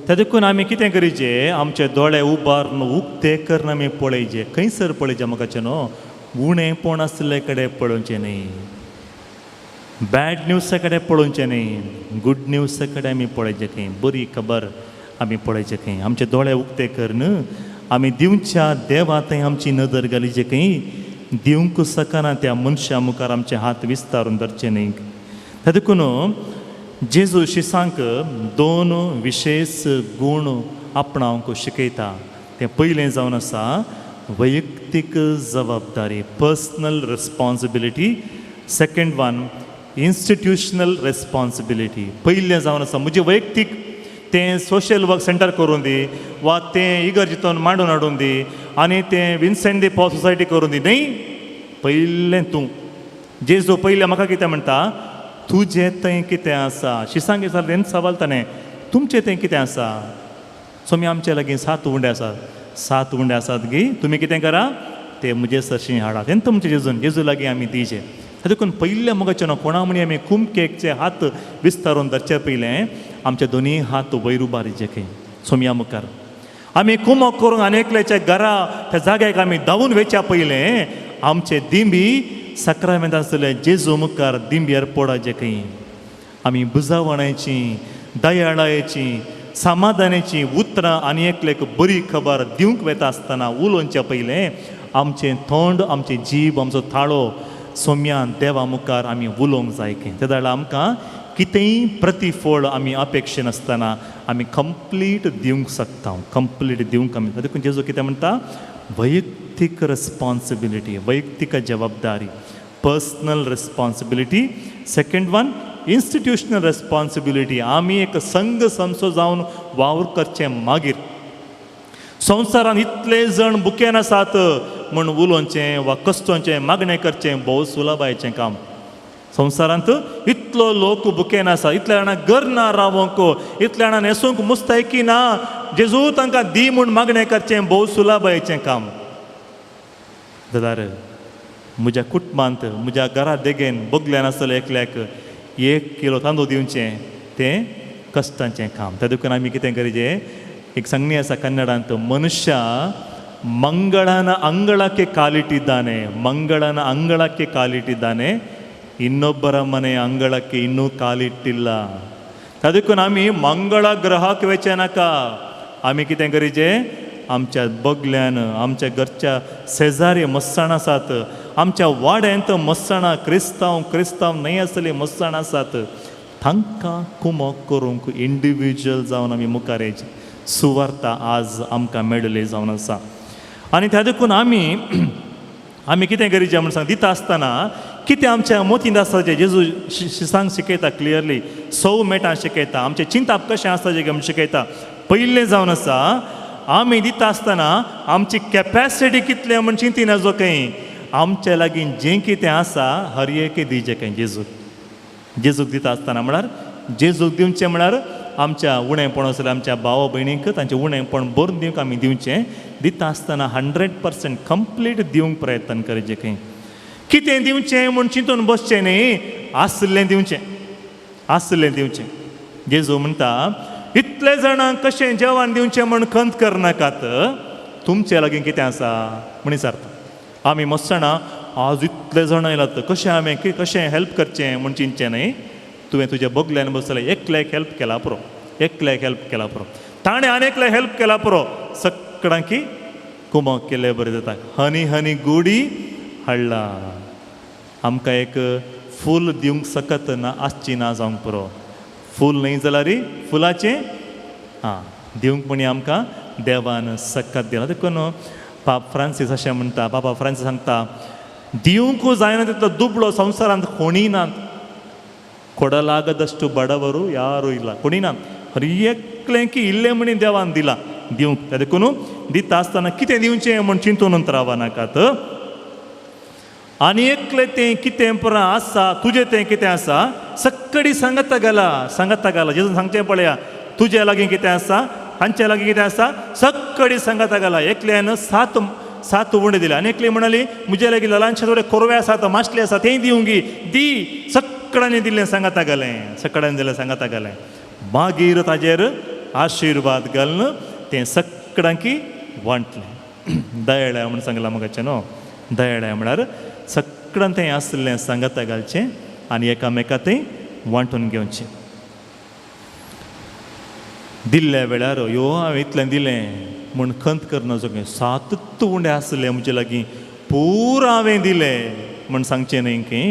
त्या देखून आमी कितें करीचे, आमचे दोळे उबारून उक्ते करून आमी पळयचे. खंयसर पळयचे म्हाका न्हू, उणेपण आसले कडेन पळोवचें न्ही, बॅड न्यूजा कडेन पळोवचें न्ही, गूड न्यूजा कडेन आमी पळयचें खंय, बरी खबर आमी पळयचें खंय. आमचे दोळे उक्ते करून आमी दिवच्या देवा थंय आमची नदर घालीचे खंय, दिवंक शकना त्या मनशा मुखार आमचे हात विस्तारून धरचे न्ही. त्या देखून जेजू शिसांक 2 विशेष गूण आपणावंक शिकयता. तें पयलें जावन आसा वैयक्तीक जबाबदारी, personal responsibility. Second one institutional responsibility पयलें जावन आसा म्हजें वैयक्तीक तें सोशल वर्क सेंटर करूं दी वा तें इगर्जितून मांडून हाडून दी आनी तें विन्सेंट दे पॉल सोसायटी करूं दी न्ही. पयलें तूं जेजू पयलें म्हाका कितें म्हणटा, तुजें थंय कितें आसा? शिसांक विचारलें तेन्ना सवाल ताणें, तुमचें थंय कितें आसा? स्वामी आमचे लागीं 7 उंडे आसात, 7 उंडे आसात गी तुमी कितें करा ते म्हजे सरशीं हाडा. तेन्ना तुमचे जेजून जेजू लागीं आमी दिजे. देखून पयल्या मोगाचें न्हू कोणा म्हणी आमी कुमकेकचे हात विस्तारून धरचे पयलें आमचे दोनी हात वयर उबारीचे खंय सोमया मुखार. आमी कुमक करून आनी एकल्याच्या घरा त्या जाग्याक आमी धांवून वेच्या पयलें आमचे दिंबी सक्रामेंत आसले जेजू मुखार दिंब्यार पोडाचे खंय. आमी बुजावणाची दयाळायची समाधानाची उतरां आनी एकल्याक बरी खबर दिवंक वेता आसतना उलोवच्या पयलें आमचें तोंड आमचें जीब आमचो थाळो सोम्यान देवा मुखार आमी उलोवंक जाय की ते जाल्यार आमकां कितेंय प्रतिफळ आमी अपेक्षे नासतना आमी कंप्लीट दिवंक शकता, कंप्लीट दिवंक आमी. देखून जेजू कितें म्हणटा, वैयक्तीक रिस्पॉन्सिबिलिटी, वैयक्तीक जबाबदारी, personal responsibility. Second one institutional responsibility. आमी एक संघ संस्थो जावन वावर करचें. मागीर संवसारांत इतले जाण बुकेन आसात म्हूण उलोवचें वा कश्टोचें मागणें करचें भोव सुलभायेचें काम. संवसारांत इतलो लोक बुकेन आसा, इतल्या जाणां घर ना रावंक, इतल्या जाणां न्हेसूंक मुस्तायकी ना, जेजू तांकां दी म्हूण मागणें करचें भोव सुलभायेचें काम. जाल्यार म्हज्या कुटुंबांत म्हज्या घरा देगेन बगल्यान आसतलें एकल्याक 1 किलो तांदूळ दिवचें तें कश्टांचें काम. त्या देखून आमी कितें करचें, एक सांगणी आसा कन्नडांत, मनुष्य ಮಂಗಳನ ಅಂಗಳಕ್ಕೆ ಕಾಲಿಟ್ಟಿದ್ದಾನೆ, ಮಂಗಳನ ಅಂಗಳಕ್ಕೆ ಕಾಲಿಟ್ಟಿದ್ದಾನೆ, ಇನ್ನೊಬ್ಬರ ಮನೆಯ ಅಂಗಳಕ್ಕೆ ಇನ್ನೂ ಕಾಲಿಟ್ಟಿಲ್ಲ. ಅದಕ್ಕೂ आमी मंगळ ग्रहाक वेचें नाका. आमी कितें करीचे, आमच्या बगल्यान आमच्या घरच्या शेजारी मस्साण आसात, आमच्या वाड्यांत मस्साणां क्रिस्तांव क्रिस्तांव न्हय आसली मस्साणां आसात, तांकां कुमक करूंक इंडिविज्युअल जावन आमी मुखार येयचें. सुवार्ता आज आमकां मेळिल्ली जावन आसा. आनी त्या देखून आमी आमी कितें करीचें म्हूण सांग, दिता आसतना कितें आमच्या मोतींत आसता जेजू शिसांक शिकयता क्लियरली, 100 मेटां शिकयता, आमचें चिंताप कशें आसता जें आमी शिकयता. पयलें जावन आसा आमी दिता आसतना आमची कॅपेसिटी कितलें म्हूण चिंतिना जो खंय आमच्या लागीं जें कितें आसा हर एक दिजें खंय जेजूक. जेजूक दिता आसतना म्हळ्यार जेजूक दिवचें म्हळ्यार आमच्या उणेपण आसलें आमच्या भाव भयणींक तांचें उणेपण भरून दिवंक आमी दिवचें. दिता आसतना 100% कंप्लीट दिवंक प्रयत्न करचें खंय. कितें दिवचें म्हूण चिंतून बसचें न्ही, आसलें दिवचें, आसलें दिवचें. जेजू म्हणटा इतले जाणांक कशें जेवण दिवचें म्हूण खंत करनाकात, तुमचे लागीं कितें आसा म्हूण विचारता. आमी मस्सणां आज इतले जाणां येयलात कशें हांवें कशें हेल्प करचें म्हूण चिंतचें न्ही. तुवें तुज्या बगल्यान बसलें एकल्याक हेल्प केला पुरो, एकल्याक हेल्प केला पुरो, ताणें आनी एकल्याक हेल्प केला पुरो, सगळ्यांकी कुमक केलें बरें जाता. हनी हनी गुडी हाडला, आमकां एक फूल दिवंक शकत ना आसची ना जावंक पुरो, फूल न्हय जाल्यार फुलाचें आं दिवंक म्हणी आमकां देवान सकत दिला. देखून पाप फ्रांसीस अशें म्हणटा, बाबा फ्रांसीस सांगता, दिवंक जायना तितलो दुबळो संवसारांत कोणीय नात, ಕೊಡಲಾಗದಷ್ಟು ಬಡವರು ಯಾರೂ ಇಲ್ಲ, कोणी ना, हर एकलें की इल्लें म्हणी देवान दिलां दिवंक. त्या देखून दिता आसतना कितें दिवचें म्हूण चिंतून रावनाकात. आनी एकलें तें कितें परा आसा तुजें तें कितें आसा सक्कडी सांगता घाला, सांगता घाला. जेजून सांगचें पळया, तुजे लागीं कितें आसा हांचे लागीं कितें आसा सक्कडी सांगता घाला. एकल्यान 7 उंडे दिले आनी एकली म्हणाली म्हजे लागीं ल्हानशे थोडे कोरवे आसात मासले आसा तेंय दिवंक दी. सगळ्यांनी दिल्लें सांगता घालें, सगळ्यांनी दिल्लें सांगता घालें. मागीर ताजेर आशिर्वाद घालून तें सगळ्यांकी वांटलें. दयाळ्या म्हूण सांगलां म्हाका न्हू, दयाळ्या म्हळ्यार सगळ्यां तें आसलें सांगता घालचें आनी एकामेका तें वांटून घेवचें. दिल्ल्या वेळार ह्यो हांवें इतलें दिलें म्हूण खंत करना सगळें, 7 उंडे आसले म्हजे लागीं पुरो हांवें दिलें म्हूण सांगचें न्ही की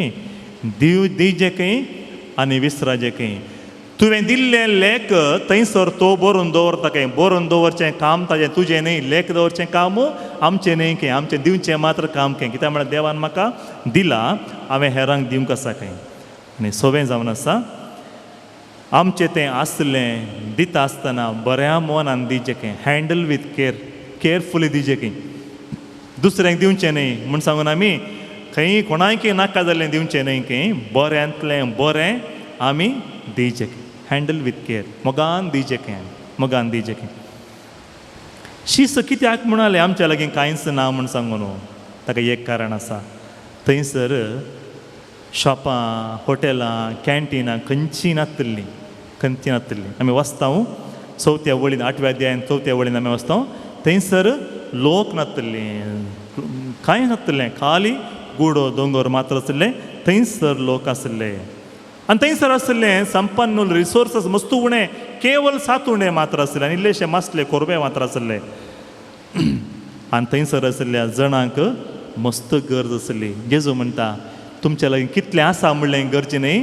दिव दिजें खंय आनी विसराजें खंय. तुवें दिल्लें लेख थंयसर तो बरोवन दवरता खंय, बरोवन दवरचें काम ताजें तुजें न्ही, लेख दवरचें काम आमचें न्ही खंय, आमचें दिवचें मात्र काम खंय. कित्याक म्हळ्यार देवान म्हाका दिला हांवें हेरांक दिवंक आसा खंय. आनी सोवें जावन आसा आमचें तें आसलें दिता आसतना बऱ्या मनान दिवचें की हँडल वीथ केर केरफुली दिवचें की दुसऱ्यांक दिवचें न्हय म्हूण सांगून आमी खंय कोणाकय नाका जाल्लें दिवचें न्हय की बऱ्यांतलें बरें आमी दिवचें हँडल वीथ केर मोगान दिवचें की मोगान दिवचें की शीस कित्याक म्हणालें आमच्या लागीं कांयच ना म्हूण सांगू न्हू ताका एक कारण आसा थंयसर शॉपां हॉटेलां कॅन्टिनां खंयचीं नातिल्लीं खंयचीं नातिल्लीं आमी वचता चवथ्या वळीन आठव्या अध्यायान चवथ्या वळीन आमी वचता थंयसर लोक नातिल्ले कांय नातिल्लें खाली गुडो दोंगर मात्र आशिल्ले थंयसर लोक आशिल्ले आनी थंयसर आशिल्ले संपन्न रिसोर्सस मस्त उणें केवल सात उणें मात्र आशिल्ले आनी इल्लेशे मासले कोरबे मात्र आशिल्ले आनी थंयसर आशिल्ल्या जणांक मस्त गरज आसली जेजू म्हणटा तुमच्या लागीं कितलें आसा म्हणलें गरजें न्हय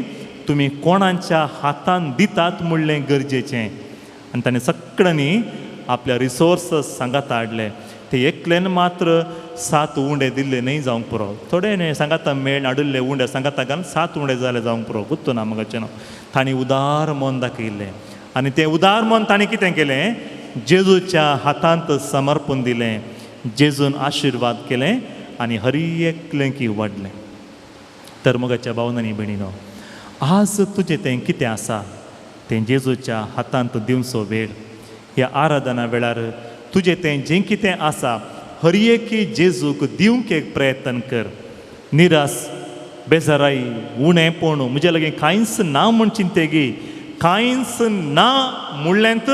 तुमी कोणाच्या हातान दितात म्हणलें गरजेचें आनी ताणें सगळ्यांनी आपल्या रिसोर्सस सांगाता हाडले ते एकल्यान मात्र सात उंडे दिल्ले न्हय जावंक पुरो थोडे न्हय सांगाता मेळ हाडिल्ले उंडे सांगाता घालून सात उंडे जाले जावंक पुरो गुत्तो ना मगाचें न्हू तांणी उदार मन दाखयल्लें आनी तें उदार मन तांणी कितें केलें जेजूच्या हातांत समर्पण दिलें जेजून आशिर्वाद केलें आनी हर एकलें की वाडलें तर मोगाच्या भावनांनी भयणीनो आज तुजें तें कितें आसा तें जेजूच्या हातांत दिवचो वेळ ह्या आराधना वेळार तुजें तें जें कितें आसा हर एकी जेजूक दिवंक एक प्रयत्न कर निरास बेजाराय उणेंपण म्हज्या लागीं कांयच ना म्हूण चिंतेगी कांयच ना म्हणलेंत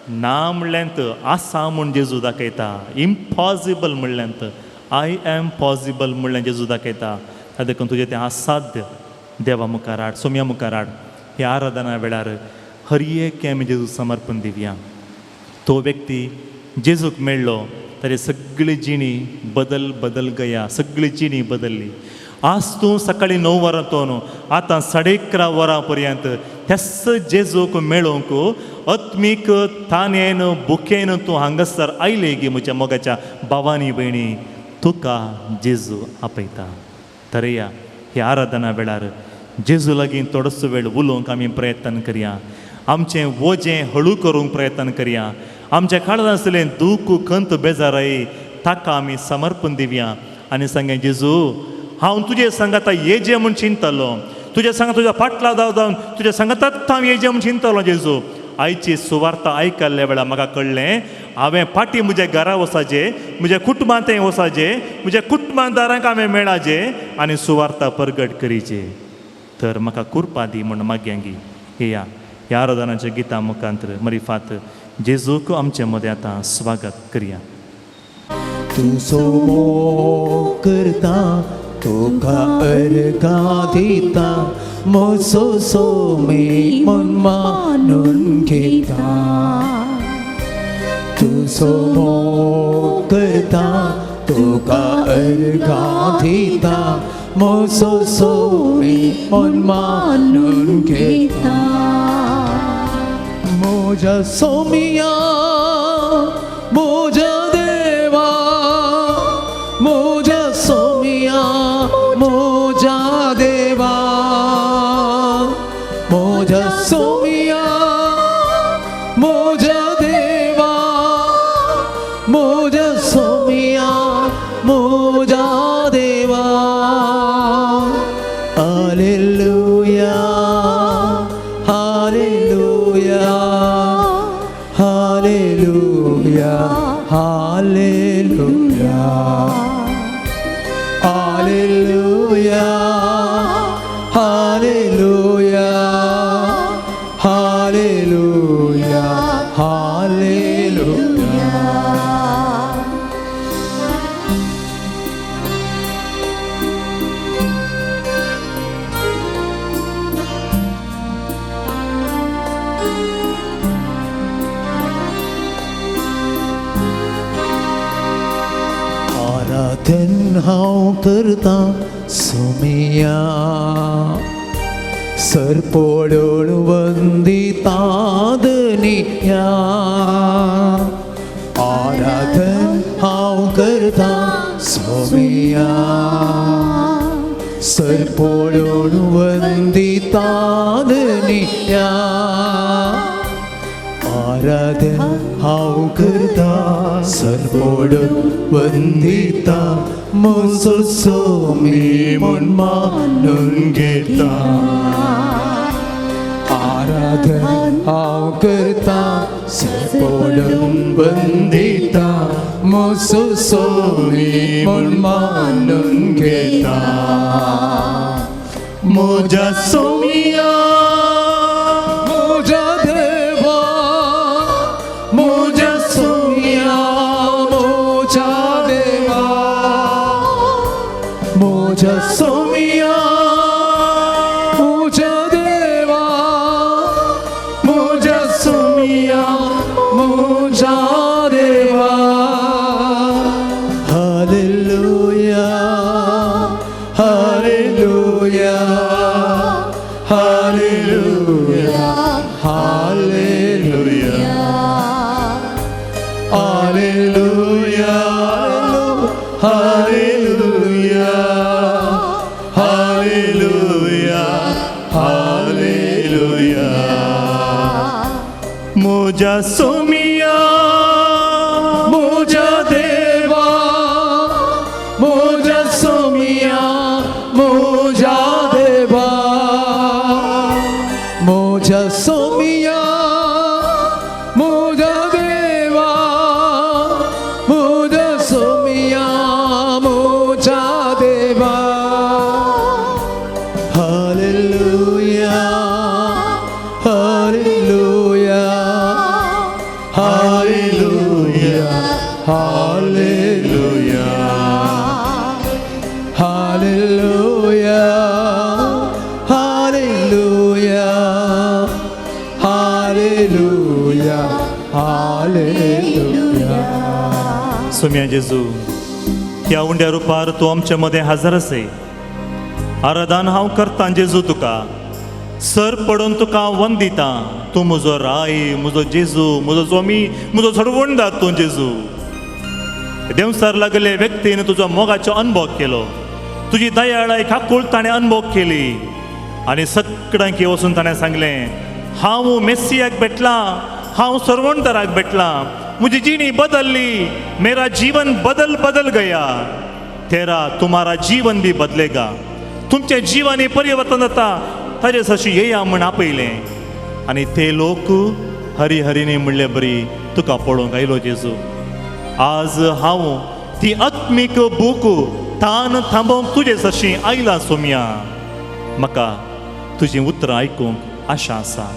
ना म्हणलेंत आसा म्हूण जेजू दाखयता इम्पॉसिबल म्हणलेंत I am possible म्हणलें जेजू दाखयता देखून तुजें तें असाध्य देवा मुखार हाड सोम्या मुखार हाड ह्या आराधना वेळार हर एक आमी जेजू समर्पण दिवया तो व्यक्ती जेजूक मेळ्ळो ताजी सगळी जिणी बदल बदल गया सगळी जिणी बदलली आज तूं सकाळी 9 वरां तो न्हू आतां 11:30 वरां पर्यंत त्याच जेजूक मेळोवंक आत्मीक तानेन बुकेन तूं हांगासर आयले गी म्हज्या मोगाच्या भावानी भयणी तुका जेजू आपयता तर या ह्या आराधना वेळार जेजू लागीं थोडोसो वेळ उलोवंक आमी प्रयत्न करया आमचें वजें हळू करूंक प्रयत्न करया आमच्या काळजांत आसलें दूख खंत बेजाराय ताका आमी समर्पण दिवया आनी सांगे जेजू हांव तुजे सांगाता येजे म्हूण चिंतलो तुज्या सांगा तुज्या फाटला धांव जावन तुज्या सांगातात हांव येजे म्हूण चिंतलो जेजू आयची सुवार्ता आयकल्ल्या वेळार म्हाका कळ्ळें हांवें फाटीं म्हज्या घरा वचाचें म्हज्या कुटुंबांत वचाचें म्हज्या कुटुंबादारांक हांवें मेळाचें आनी सुवार्ता परगट करीचे तर म्हाका कुरपा दी म्हूण मागयांगी येया ह्या आराधनाच्या गितां मुखांत मरिफात जेजूक आमचे मदें आतां स्वागत करया तूं सोमो करता तुका अर्घां दिता म्हजो सोमे मन मानून घेता तूं सोमो करता तुका अर्घां दिता म्हजो सोमे मन मानून घेता म्हज्या सोमिया म्हज्या देवा म्हज्या सोमिया म्हज्या देवा म्हज्या सोमिया म्हज्या देवा म्हज्या सोमिया म्हज्या देवा hallelujah hallelujah hallelujah hallelujah hallelujah hallelujah hallelujah hallelujah. आराधन हांव करता सोमिया सरपोळोळ वंदिता दनिया आराधन हांव करता सोमिया सरपोळून वंदिता धनिया आराधन हांव करता सरपोळून वंदिता म्हजो सोमी म्हूण मानून घेता आराधन हांव करता सरपोळून वंदिता म्हजो सोमी म्हूण मानून घेता म्हज्या सोमिया म्हज्या देवा म्हज्या सोमिया म्हज्या देवा म्हज्या सोमिया म्हज्या देवा म्हज्या सोमिया म्हज्या देवा. Hallelujah, hallelujah, hallelujah, hallelujah, hallelujah, hallelujah, hallelujah, hallelujah. म्हज्या सोमिया म्हज्या देवा म्हज्या सोमिया म्हज्या देवा म्हज्या सोमिया म्हज्या देवा म्हज्या सोमिया म्हज्या देवा. Hallelujah, hallelujah, hallelujah, hallelujah, hallelujah, hallelujah, hallelujah, hallelujah. Saumya जेजू, ह्या उंड्या रुपार तूं आमचे मदें हजर आसे. आराधन हांव करतां जेजू तुका, सर पडून तुका वंदिता. तूं म्हजो राय, म्हजो जेजू, म्हजो स्वामी, म्हजो सरवणदार तूं जेजू. देंवसार लागले व्यक्तीन तुजो मोगाचो अनुभव केलो, तुजी दयाळाय काकूळ ताणें अनुभव केली आनी सगळ्यांक वचून ताणें सांगलें, हांव मेस्सियाक भेटलां, हांव सरवणदाराक भेटलां, म्हजी जिणी बदलली, मेरा जीवन बदल बदल गया, तेरा तुम्हारा जीवन बी बदलेगा. तुमचें जिवनय परिवर्तन जाता ताजे सरशी येया म्हूण आपयलें आनी ते लोक हरी हरीने म्हणले बरी तुका पळोवंक आयलो जेजू. आज हांव ती आत्मीक बूक तान थांबोवंक तुजे सरशी आयला सोम्या. म्हाका तुजीं उतरां आयकूंक आशा आसा.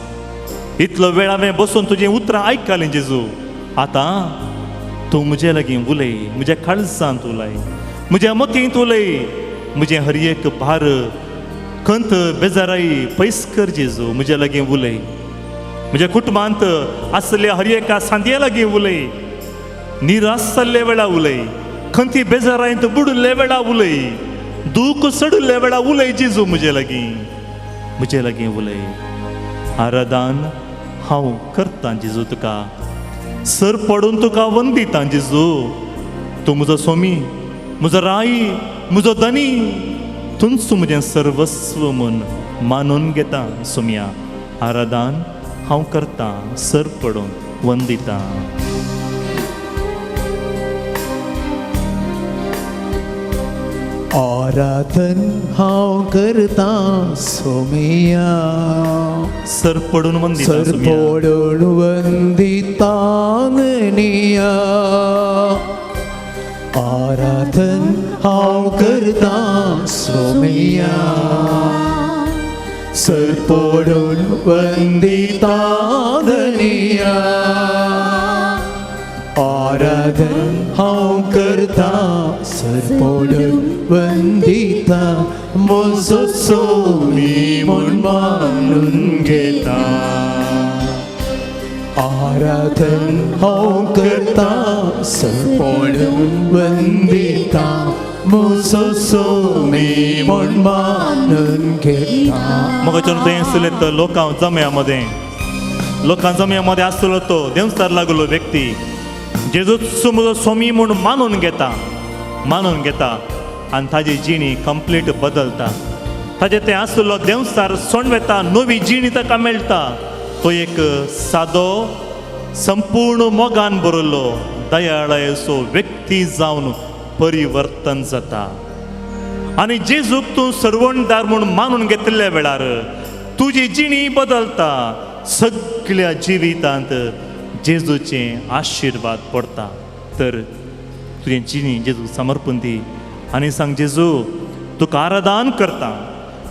इतलो वेळ हांवें बसून तुजीं उतरां आयकलीं जेजू. आतां तूं म्हजे लागीं उलय, म्हज्या काळजांत उलय, म्हज्या मतींत उलय, म्हजें हर एक भार खंत बेजाराय पयस कर जेजू. म्हज्या लागीं उलय, म्हज्या कुटुंबांत आसल्या हर एका सांदये लागीं उलय, निराश जाल्ले वेळा उलय, खंती बेजारायंत बुडिल्ले वेळा उलय, दूख सडिल्ले वेळा उलय जेजू. म्हजे लागीं, म्हजे लागीं उलय. आराधन हांव करतां जेजू तुका, सर पडून तुका वंदितां जेजू. तूं म्हजो स्वामी, म्हजो राय, म्हजो धनी, तूंच म्हजें सर्वस्व म्हूण मानून घेता सोम्या. आराधन हांव करतां, सर पडून वंदितां. आराधन हांव करतां सोमिया, सर पडून वंदितां सर सोम्या. पडून वंदिता धनिया. आराधन हांव करतां सोमिया, सर पडून वंदिता धनिया. आराधन हांव करतां सर पडून वंदिता म्हजो सोमी म्हूण मानून घेता. आराधन हांव करतां सर पडून वंदिता म्हजो सोमी म्हूण मानून घेता. मोगाच्यान थंय आसले तर लोकां जम्या मदें, लोकां जम्या मदें आसलो तो देंवचार लागलो व्यक्ती जेजूच म्हजो स्वामी म्हूण मानून घेता, मानून घेता. आनी ताजी जिणी कंप्लीट बदलता. ताजे तें आसलो देंवचार सोंड वेता, नवी जिणी ताका मेळटा. तो एक सादो संपूर्ण मोगान बरयल्लो दयाळायेचो व्यक्ती जावन परिवर्तन जाता. आनी जेजूक तूं सर्वणदार म्हूण मानून घेतिल्ल्या वेळार तुजी जिणी बदलता. सगळ्या जिवितांत जेजूचे आशिर्वाद पडटा. तर तुजें जिणी जेजूक समर्पण दी आनी सांग, जेजू तुका आराधन करता,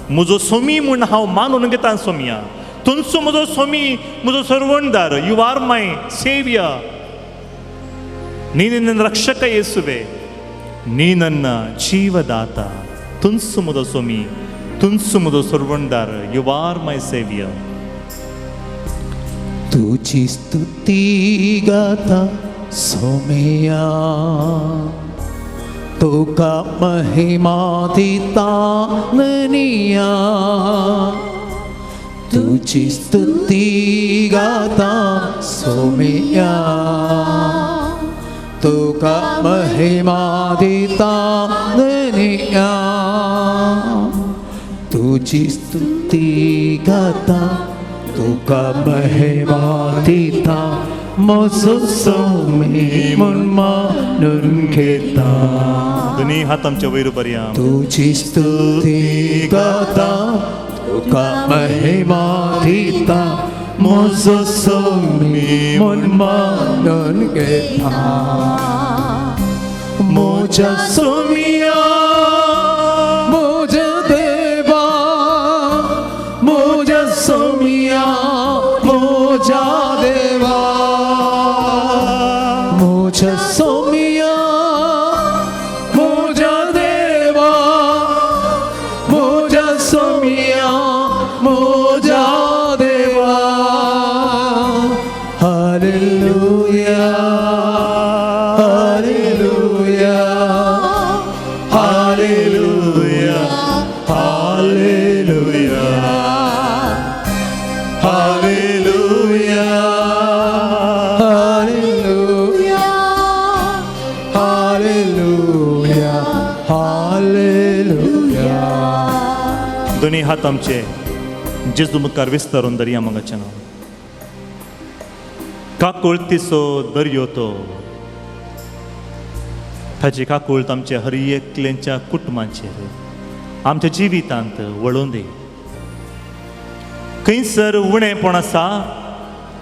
म्हजो सोमी म्हूण हांव मानून घेता. सोमिया तुमचो म्हजो सोमी, म्हजो सर्वणदार, you are my saviour. ನೀನು ರಕ್ಷಕ ಯೇಸುವೆ, ನೀ ನನ್ನ ಜೀವದಾತ, ತುನ್ಸು ಮುದ ಸೊಮಿ, ತುನ್ಸು ಮುದ ಸರ್ವಣದಾರ, you are my saviour. तुझी स्तुती गाता सोमिया, तुका महिमा दिता ननिया. तुझी स्तुती गाता सोमिया, तुका महिमा दिता ननिया. तुझी स्तुती गाता, तुका महिमा दिता, म्हजो सोमी म्हूण मानून घेता. दोनी हात आमच्या वयर बरया. तुझी स्तुती गाता, तुका महिमा दिता, म्हजो सोमी म्हूण मानून घेता. म्हज्या सोमिया, म्हज्या देवा, म्हज्या सोमिया, म्हज्या देवा, म्हज्या सोमिया, म्हज्या देवा, म्हज्या सोमिया, म्हज्या देवा. Hallelujah, hallelujah, hallelujah, hallelujah, hallelujah, hallelujah, hallelujah, hallelujah. दोनी हात आमचे जेजू मुखार विस्तारून दर्या मगाचें नांव. काकुळतीचो दर्यो तो, ताची काकुळत आमच्या हर एकल्यांच्या कुटुंबाचेर, आमच्या जिवितांत वळोवन दी. खंयसर उणेपण आसा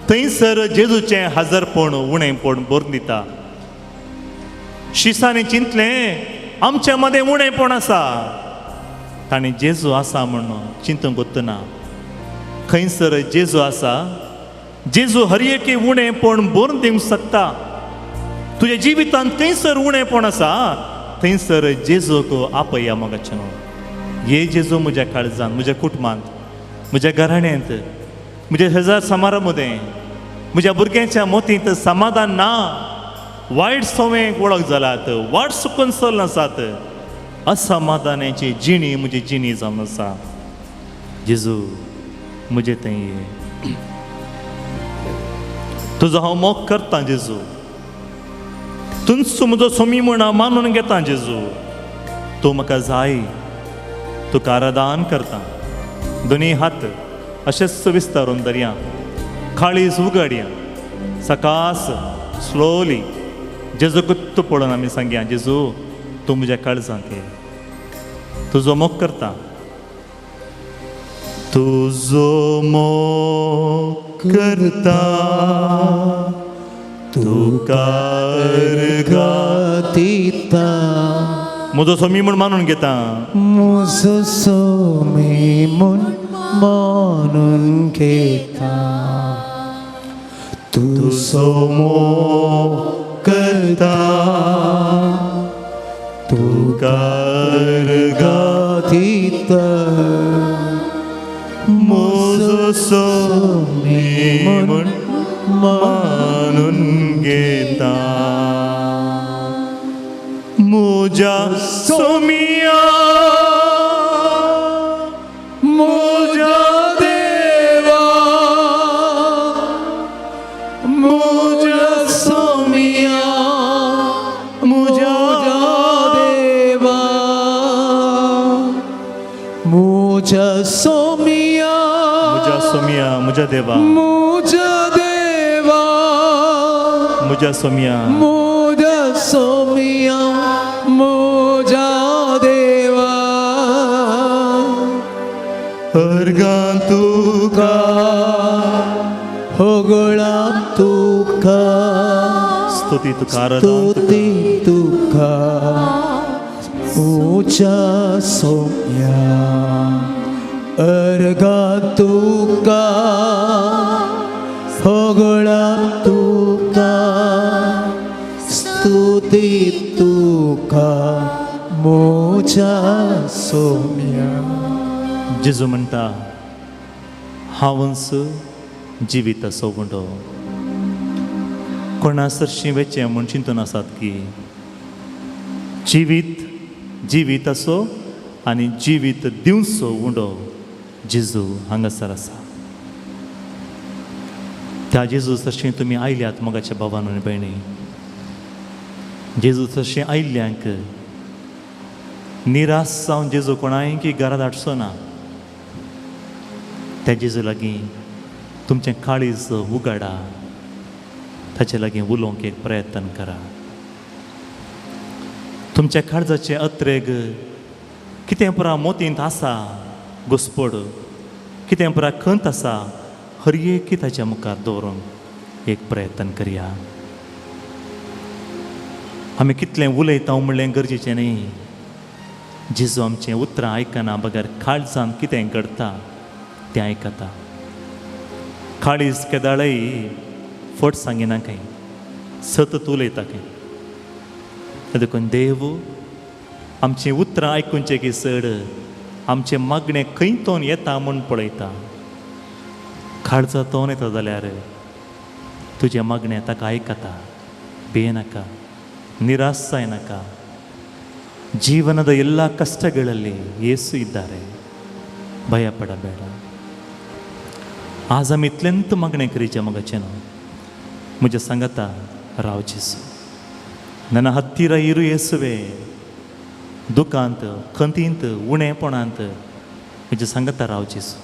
थंयसर जेजूचें हाजरपण उणेपण भरून दिता. शिसांनी चिंतलें आमच्या मदें उणेपण आसा, तांणी जेजू आसा म्हूण चिंतूंक वतना खंयसर जेजू आसा, जेजू हर एके उणेपण भरून दिवंक शकता. तुज्या जिवितांत खंयसर उणेपण आसा थंयसर जेजूक आपया मगाचें न्हू. ये जेजू म्हज्या काळजांत, म्हज्या कुटुंबांत, म्हज्या घराण्यांत, म्हज्या शेजार समारा मदें, म्हज्या भुरग्यांच्या मोतींत समाधान ना, वायट संवयेक वळख जाल्यात, वाट सुकून चल आसात, असमाधानाची जिणी म्हजी जिणी जावन आसा. जेजू म्हजे थंय ये, तुजो हांव मोग करतां जेजू, तुमचो म्हजो सोमी म्हूण हांव मानून घेतां जेजू, तूं म्हाका जाय, तुका आराधन करता. दोनी हात अशेंच विस्तारून दर्या, काळीज उगडया, सकास स्लोली जेजू गुत्त पळोवन आमी सांगया, जेजू तूं म्हज्या काळजांत ये, तुजो मोग करता, तुजो मोग करता, तुका अर्घां दिता, म्हजो सोमी म्हूण मानून घेता, म्हजो सोमी म्हूण मानून घेता. तुजो मोग करता, तुका अर्घां दिता, म्हजो सोमी म्हूण मानून घेता. म्हज्या सोमिया, म्हज्या देवा, म्हज्या सोमिया, म्हज्या देवा. मुझ्या सोमिया, मुझ्या सोमिया, मुझ्या देवा, मुझ्या देवा, मुझ्या सोमिया, मुझ्या सोमिया, मुझ्या देवा, अर्गां तुका, होगळा तुका, स्तुती तुका, आराधन तुका, स्तुती तुका, मुझ्या सोम्या, अर्गा तुका, होगळा तुका, स्तुती तुका, मुझ्या सोम्या. जेजू म्हणटा, हांवच जिवीत असो उंडो. कोणा सरशीं वेचें म्हूण चिंतून आसात की जिवीत जिवीत असो आनी जिवीत दिवचो उंडो जेजू हांगासर आसा. त्या जेजू सरशीं तुमी आयल्यात मोगाच्या भावान आनी भयणी. जेजू सरशीं आयिल्ल्यांक निराश जावन जेजू कोणाय की घरा धाडचो ना. त्या जेजू लागीं तुमचें काळीज उगाडा, ताचे लागीं उलोवंक एक प्रयत्न करा. तुमच्या काळजाचें अत्रेग कितें पुरा मोतींत आसा घुसपड, कितें पुरा खंत आसा, हर एक ताच्या मुखार दवरूंक एक प्रयत्न करया. आमी कितलें उलयता म्हणलें गरजेचें न्ही. जेजू आमचें उतरां आयकना बगर काळजान कितें घडता तें आयकता. काळीज केदाळय फट सांगिना खंय, सतत उलयता खंय. देखून देव आमचीं उतरां आयकुचें की चड आमचें मागणें खंय तोन येता म्हूण पळयता. काळजा तोन येता जाल्यार तुजें मागणें ताका आयकता. भियेनाका, ನಿರಾಶ जायनाका. ಜೀವನದ ಎಲ್ಲ ಕಷ್ಟಗಳಲ್ಲಿ ಯೇಸು ಇದ್ದಾರೆ, ಭಯ ಪಡಬೇಡ. आज आमी इतलेंत मागणें करीचें मोगाचें न्हू. म्हज्या सांगाता राव जेजू, ನನ್ನ ಹತ್ತಿರ ಇರು ಯೇಸುವೆ. दुखांत, खंतींत, उणेपणांत म्हज्या सांगाता राव जेजू.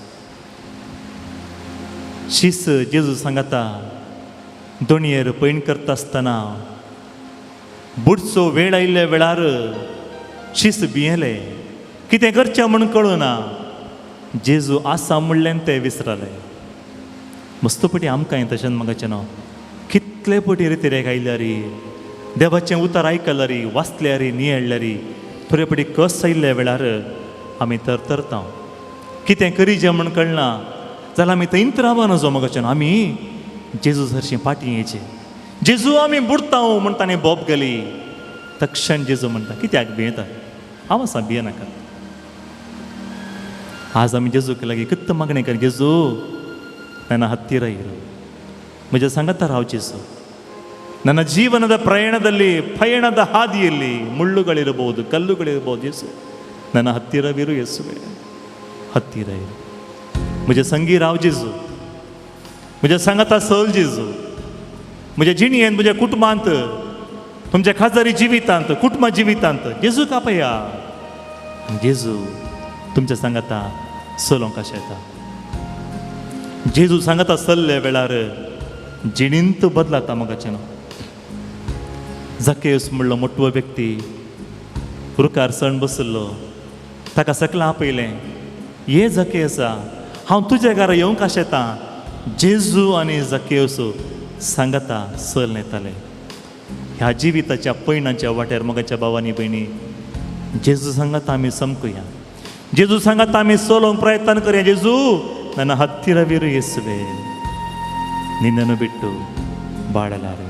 शीस जेजू सांगाता दोणयेर पयण करता आसतना बुडचो वेळ आयिल्ल्या वेळार शीस भियेले, कितें करचें म्हूण कळना. जेजू आसा म्हणलें तें विसरलें. मस्त पटी आमकां तशेंच मोगाचें न्हू. कितले पटी रितिरेक आयल्यार, देवाचें उतर आयकल्यार, वाचल्यार, नियळ्ळ्यार, थोडे पटी कस आयिल्ल्या वेळार आमी तरतरता, कितें करीचें म्हूण कळना. जाल्यार आमी थंयच रावना जो मोगाचें न्हू. आमी जेजू सरशीं फाटीं येयचें. जेजू आमी बुडता म्हूण ताणें बोब गेली. तक्षण जेजू म्हणटा, कित्याक भियेता? हांव आसा, भियेनाका. आज आमी जेजूक लागीं कित्त मागणें कर, जेजू ನನ್ನ ಹತ್ತಿರ ಇರು, म्हज्या सांगाता ರಾವ್ ಜೇಸು. ನನ್ನ ಜೀವನದ ಪ್ರಯಾಣದಲ್ಲಿ, ಪಯಣದ ಹಾದಿಯಲ್ಲಿ ಮುಳ್ಳುಗಳಿರಬಹುದು, ಕಲ್ಲುಗಳಿರಬಹುದು, ಯೇಸು ನನ್ನ ಹತ್ತಿರವಿರು, ಯೇಸುವೆ ಹತ್ತಿರ ಇರು. म्हज्या संगी राव जेजू, म्हज्या सांगाता सल जेजू. म्हज्या जिणयेंत, म्हज्या कुटुंबांत, तुमच्या खाजरी जिवितांत, कुटुंबा जिवितांत जेजू कापया. जेजू तुमच्या सांगाता चलोवंक कशें येता. जेजू सांगाता चल्ले वेळार जिणींत बदलाता मोगाचें न्हू. जकेस म्हणलो मोटवो व्यक्ती रुखार सण बसलो. ताका सकला आपयलें, ये जकेसा, हांव तुज्या घरा येवंक आशेता. जेजू आनी जकेस सांगाता चल येताले. ह्या जिविताच्या पयणाच्या वाट्यार मोगाच्या भावांनी भयणी जेजू सांगाता आमी समकुया. जेजू सांगाता आमी चलोवंक प्रयत्न करया. जेजू ನನ್ನ ಹತ್ತಿರವಿರು ಯೇಸುವೆ, ನಿನ್ನನ್ನು ಬಿಟ್ಟು ಬಾಳಲಾರೆ.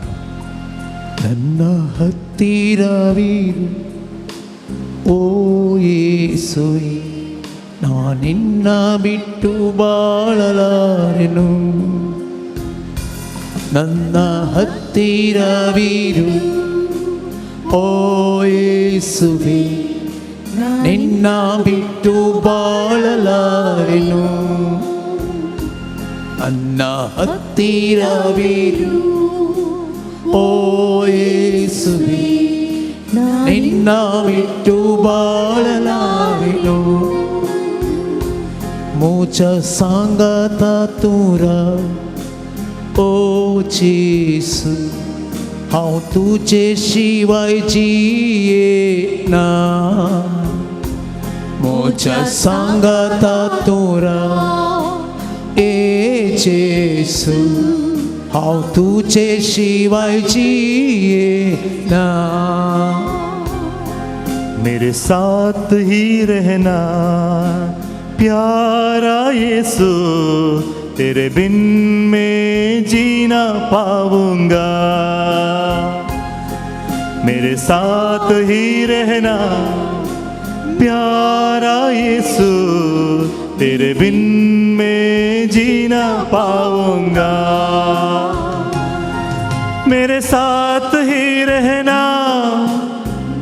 ನನ್ನ ಹತ್ತಿರವಿರು ಓ ಯೇಸುವೆ, ನಾನಿನ್ನ ಬಿಟ್ಟು ಬಾಳಲಾರೆನು. ನನ್ನ ಹತ್ತಿರವಿರು ಓ ಯೇಸುವೆ, ನಿನ್ನ ಬಿಟ್ಟು ಬಾಳಲಾರೆನು. ನನ್ನ ಹತ್ತಿರವಿರು ಓ ಯೇಸುವೆ, ನಿನ್ನ ಬಿಟ್ಟು ಬಾಳಲಾರೆನು. म्हज्या सांगाता तूं राव ओ जेसू हांव तुजे शिवाय जियेना म्हज्या सांगाता तूं राव ए जेसू हांव तुजे शिवाय जियेना. मेरे साथ ही रहना प्यारा यीशु, तेरे बिन मैं जीना पाऊंगा। मेरे साथ ही रहना प्यारा यीशु, तेरे बिन मैं जीना पाऊंगा। मेरे साथ ही रहना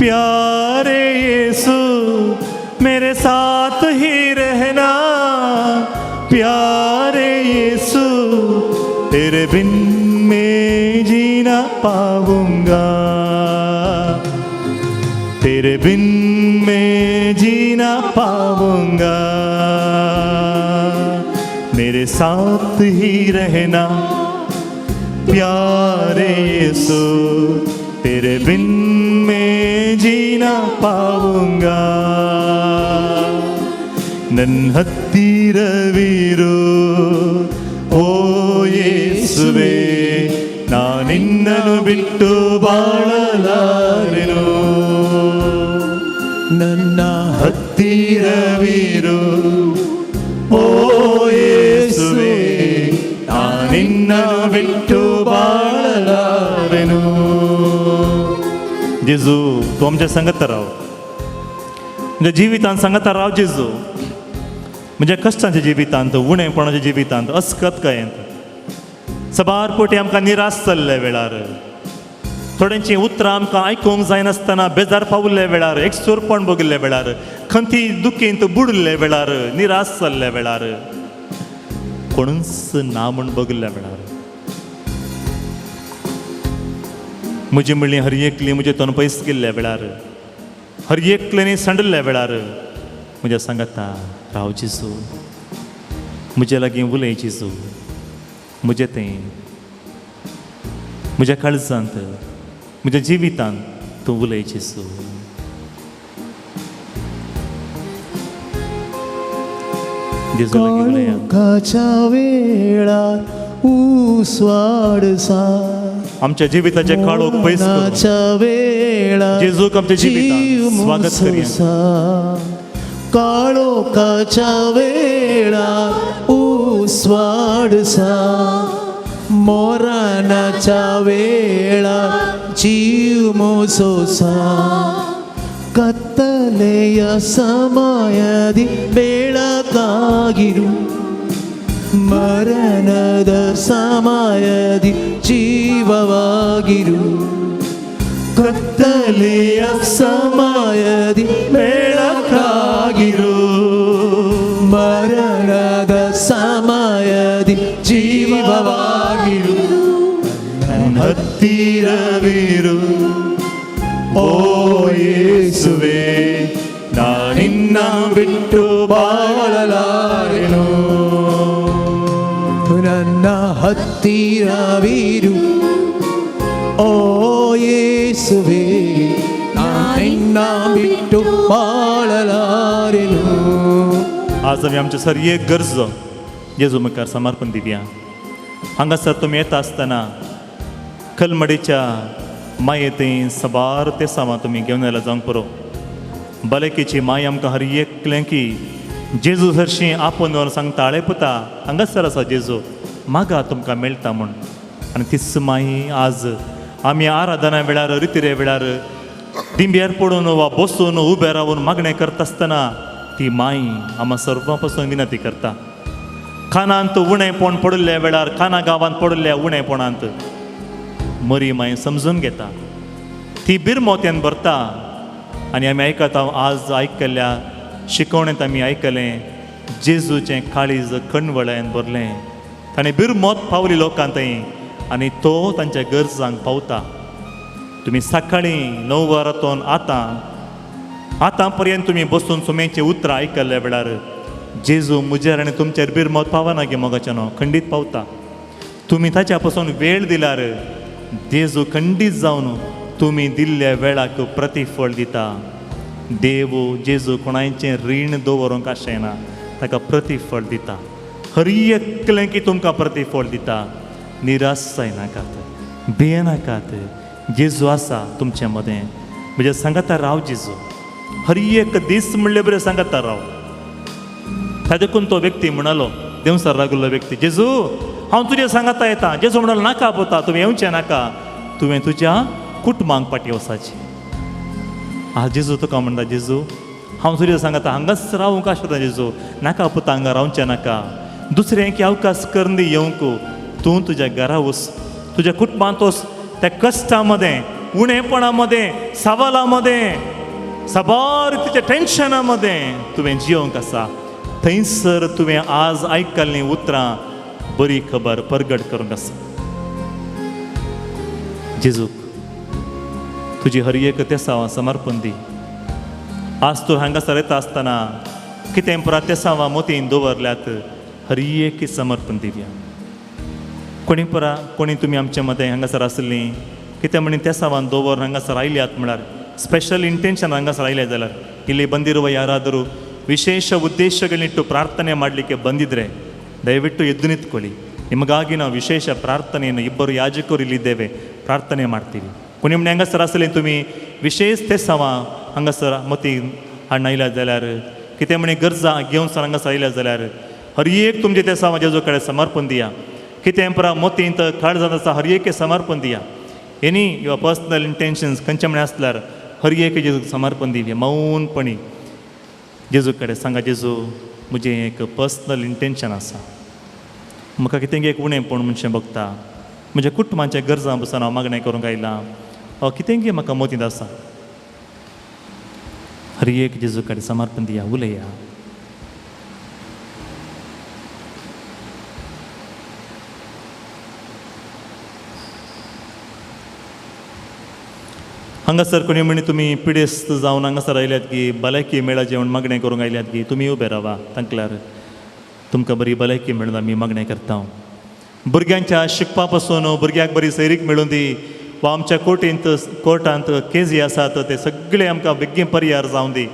प्यारे यीशु, मेरे साथ ही रहना प्यारे यीशु, तेरे बिन मैं जीना पाऊंगा। तेरे बिन मैं जीना पाऊंगा। मेरे साथ ही रहना प्यारे यीशु, तेरे बिन मैं जीना पाऊंगा। ನನ್ ಹತ್ತಿರವಿರು ಓ ಯೇಸುವೆ, ನಾನಿನ್ನನು ಬಿಟ್ಟು ಬಾಳಲಾರೆನು. ನನ್ನ ಹತ್ತಿರವಿರು ಓ ಯೇಸುವೆ, ನಾನಿನ್ನನು ಬಿಟ್ಟು ಬಾಳಲಾರೆನು. जेजू, तूं आमच्या सांगता राव, म्हज्या जिवितांत सांगता राव जेजू. म्हज्या कश्टांच्या जिवितांत, उणेपणाच्या जिवितांत, अस्कतकायेंत सबार पोटी आमकां निराश जाल्ल्या वेळार, थोड्यांची उतरां आमकां आयकूंक जायनासतना बेजार पावल्ल्या वेळार, एकसुरपण भोगिल्ल्या वेळार, खंती दुखींत बुडिल्ल्या वेळार, निराश जाल्ल्या वेळार, कोणूच ना म्हूण बगिल्ल्या वेळार, म्हजी म्हणली हर एकली म्हजे तोंड पयस गेल्ल्या वेळार, हर एकल्यानी सांडिल्ल्या वेळार म्हज्या सांगाता राव जेजू, म्हजे लागीं उलय जेजू, म्हजें तें म्हज्या काळजांत, म्हज्या जिवितांत तूं उलय जेजू. जेजू लागीं उलया. काळोखाच्या वेळार उस्वाडसा, आमच्या जिविताचे काळोख पयस करून मरणाच्या वेळार जेजूक आमच्या जिवितांत जीव स्वागत करूया. मुसोसा. काळोखाच्या वेळार उस्वाडसा, मोरानाच्या वेळार जीव मोसोसा. ಕತ್ತಲೆಯ ಸಮಯದಿ ಬೆಳಕಾಗಿರು, ಮರಣದ ಸಮಯದಿ ಜೀವವಾಗಿರು. ಕತ್ತಲೆಯ ಸಮಯದಿ ಬೆಳಕಾಗಿರು, ಮರಣದ ಸಮಯದಿ ಜೀವವಾಗಿರು. ನನ್ನ ಹತ್ತಿರವಿರು ಓ ಯೇಸುವೆ, ನಾನಿನ್ನ ಬಿಟ್ಟು ಬಾಳಲಾರೆನು. ನನ್ನ ಹತ್ತಿರವಿರು ಓ ಯೇಸುವೆ, ನಿನ್ನ ಬಿಟ್ಟು ಬಾಳಲಾರೆನು. आज आमी आमचे सर एक गरज जेजू मुखार समर्पण दिवया. हांगासर तुमी येता आसतना कलमडीच्या माये थंय सबार ते सामान तुमी घेवन आयला जावंक पुरो. भलायकेची माय आमकां हर एकलें की जेजू हरशीं आपोवन दवरून सांगता, आळे पुता हांगासर आसा जेजू, मागा तुमकां मेळटा म्हूण. आनी तीच माई आज आमी आराधना वेळार, रितिरे वेळार दिंब्यार पडून वा बसून उबे रावन मागणें करता आसतना ती माई आमा सर्वां पासून विनंती करता. खानांत उणेपण पडिल्ल्या वेळार, खाना गांवांत पडिल्ल्या उणेपणांत मरी माई समजून घेता, ती बिरमोत्यान भरता. आनी आमी आयकता, आज आयकल्ल्या शिकवणेंत आमी आयकलें जेजूचें काळीज कणवळ्यान भरलें, ताणें बिरमोत पावली लोकां थंय आनी तो तांच्या गरजांक पावता. तुमी सकाळीं 9 वरांतून आतां आतां पर्यंत तुमी बसून सुमेचीं उतरां आयकल्ल्या वेळार जेजू म्हजेर आनी तुमचेर बिरमत पावना गे मोगाच्यानो, खंडीत पावता. तुमी ताच्या पासून वेळ दिल्यार जेजू खंडीत जावन तुमी दिल्ल्या वेळाक प्रतिफळ दिता. देव जेजू कोणायचें रीण दवरूंक आशेना, ताका प्रतिफळ दिता. हर एकलें की तुमकां प्रतिफळ दिता. निराश जायनाकात, भियेनाकात, जेजू आसा तुमचे मदें. म्हज्या सांगाता राव जेजू, हर एक दीस म्हणले बरें सांगाता राव. ताजे देखून तो व्यक्ती म्हणालो, देंवसार लागलो व्यक्ती, जेजू हांव तुज्या सांगाता येता. जेजू म्हणालो, नाका पोता, तुवें येवचें नाका, तुवें तुज्या कुटुंबांक पाटी वचाचें. आज जेजू तुका म्हणटा, जेजू हांव तुज्या सांगाता हांगाच रावूंक आसता. जेजू नाका पुता, हांगा रावचें नाका, दुसरें की अवकाश करून दी येवंक. तूं तुज्या घरा वच, तुज्या कुटुंबांत वच, त्या कश्टा मदें, उणेपणा मदें, सवाला मदें, साबार तुज्या टेन्शना मदें तुवें जियोंक आसा. थंयसर तुवें आज आयकल्लीं उतरां बरी खबर परगट करूंक आसा. जेजूक तुजी हर एक तेसांवां समर्पण दी. आज तूं हांगासर येता आसतना कितें परत तेसांवां मोतीन दवरल्यात, हर एक समर्पण दिवया. कोणी परा कोणी तुमी आमचे मदें हांगासर आसलीं कितें म्हणी तेसांवान दवर हांगासर आयल्यात म्हळ्यार स्पेशल इंटेन्शन हांगासर आयल्या जाल्यार ಇಲ್ಲಿ ಬಂದಿರುವ ಯಾರಾದರೂ ವಿಶೇಷ ಉದ್ದೇಶಗಳನ್ನಿಟ್ಟು ಪ್ರಾರ್ಥನೆ ಮಾಡಲಿಕ್ಕೆ ಬಂದಿದ್ದರೆ ದಯವಿಟ್ಟು ಎದ್ದು ನಿಂತ್ಕೊಳ್ಳಿ. ನಿಮಗಾಗಿ ನಾವು ವಿಶೇಷ ಪ್ರಾರ್ಥನೆಯನ್ನು, ಇಬ್ಬರು ಯಾಜಕರು ಇಲ್ಲಿದ್ದೇವೆ, ಪ್ರಾರ್ಥನೆ ಮಾಡ್ತೀವಿ. कोणी म्हणे हांगासर आसलें तुमी विशेष तेसांवां हांगासर मती हाडून आयल्या जाल्यार, कितें म्हणे गरजा घेवन सर हांगासर आयल्या जाल्यार हर एक तुमचे तेसांवां जेजू कडेन समर्पण दिया. कितें परा मोतींत काळजांत आसा हर एक समर्पण दिया. एनी your personal intentions खंयचे म्हणे आसल्यार हर एक जेजूक समर्पण दिवया. मौनपणी जेजू कडेन सांगा, जेजू म्हजें एक पर्सनल इंटेन्शन आसा, म्हाका कितें एक उणेंपण म्हणचें बगता, म्हज्या कुटुंबाच्या गरजां पसून हांव मागणें करूंक आयलां, कितें गे म्हाका मोतींत आसा. हर एक जेजू कडेन समर्पण दिया, उलया. हांगासर कोणी म्हणी तुमी पिडेस्त जावन हांगासर आयल्यात की भलायकी मेळाचें म्हूण मागणें करूंक आयल्यात की तुमी उबे रावा तांकल्यार तुमकां बरी भलायकी मेळून आमी मागणें करता. भुरग्यांच्या शिकपा पासून भुरग्याक बरी सैरीक मेळूं दी, वा आमच्या कोर्टींत कोर्टांत केजी आसात ते सगळे आमकां बेगीन परिहार जावं दी.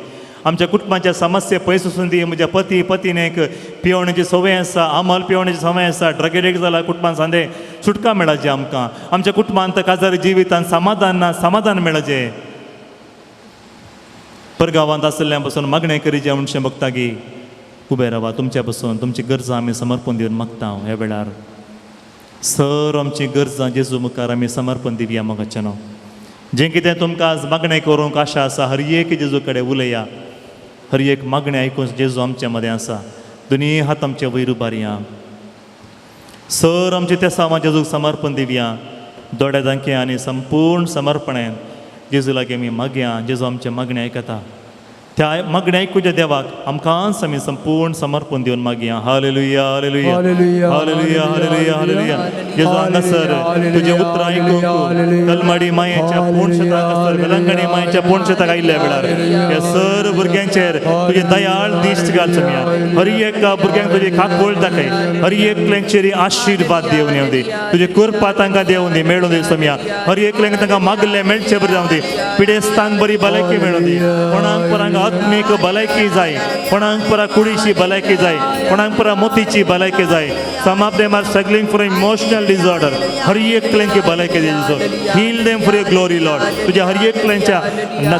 आमच्या कुटुंबाच्या समस्या पयस वचून दी. म्हज्या पती पतीनेक पिवण्याची संवय आसा, आमल पिवण्याची संवय आसा, ड्रग एडिक्ट जाला कुटुंबान सांदे सुटका मेळाची आमकां. आमच्या कुटुंबांत काजारी जिवितान समाधान ना, समाधान मेळाचें. परगांवांत आशिल्ल्या पासून मागणें करीचें म्हणचें बगता की उबे रावा, तुमच्या पासून तुमची गरजां आमी समर्पण दिवन मागता. ह्या वेळार सर आमची गरजां जेजू मुखार आमी समर्पण दिवया मोगाच्यानो. जें कितें तुमकां आज मागणें करूंक आशा आसा हर एक जेजू कडेन उलया. हर एक मागणें आयकून जेजू आमचे मदें आसा. दोनी हात आमचे वयर उबारया. सर आमचे तेसांवां जेजूक समर्पण दिवया. दोळे धांके आनी संपूर्ण समर्पणेन जेजू लागीं आमी मागया. जेजू आमचें मागणें आयकता. त्या मागणें आयकुच्या देवाक आमकांच आमी संपूर्ण समर्पण दिवन मागया. Hallelujah, hallelujah, hallelujah, hallelujah, hallelujah. जेजू हांगासर तुजें उतरां आयकूंक कलमाडी मायेच्या पूर्ण शेताक हांगासर वेलंगणी मायेच्या पूर्ण शेताक आयिल्ल्या वेळार ह्या सर भुरग्यांचेर तुजें दयाळ दिश्ट घाल सोमया. हर एका भुरग्यांक तुजी खाकोळ दाखय. हर एकल्यांचेर आशिर्वाद दिवन येवं दी. तुजे कृपा तांकां देवूं दी, मेळूं दी सोमया. हर एकल्यांक तांकां मागलें मेळचें बरें जावं दी. पिडेस्तांक बरी भलायकी मेळूं दी. कोणाक परांक आत्मीक भलायकी जाय, कोणाक परा कुडीची भलायकी जाय, कोणाक परा मोतीची भलायकी जाय. Some of them are struggling for emotional disorder. हर एकल्यांची भलायकी दी. Heal them for your glory Lord. तुज्या हर एकल्यांच्या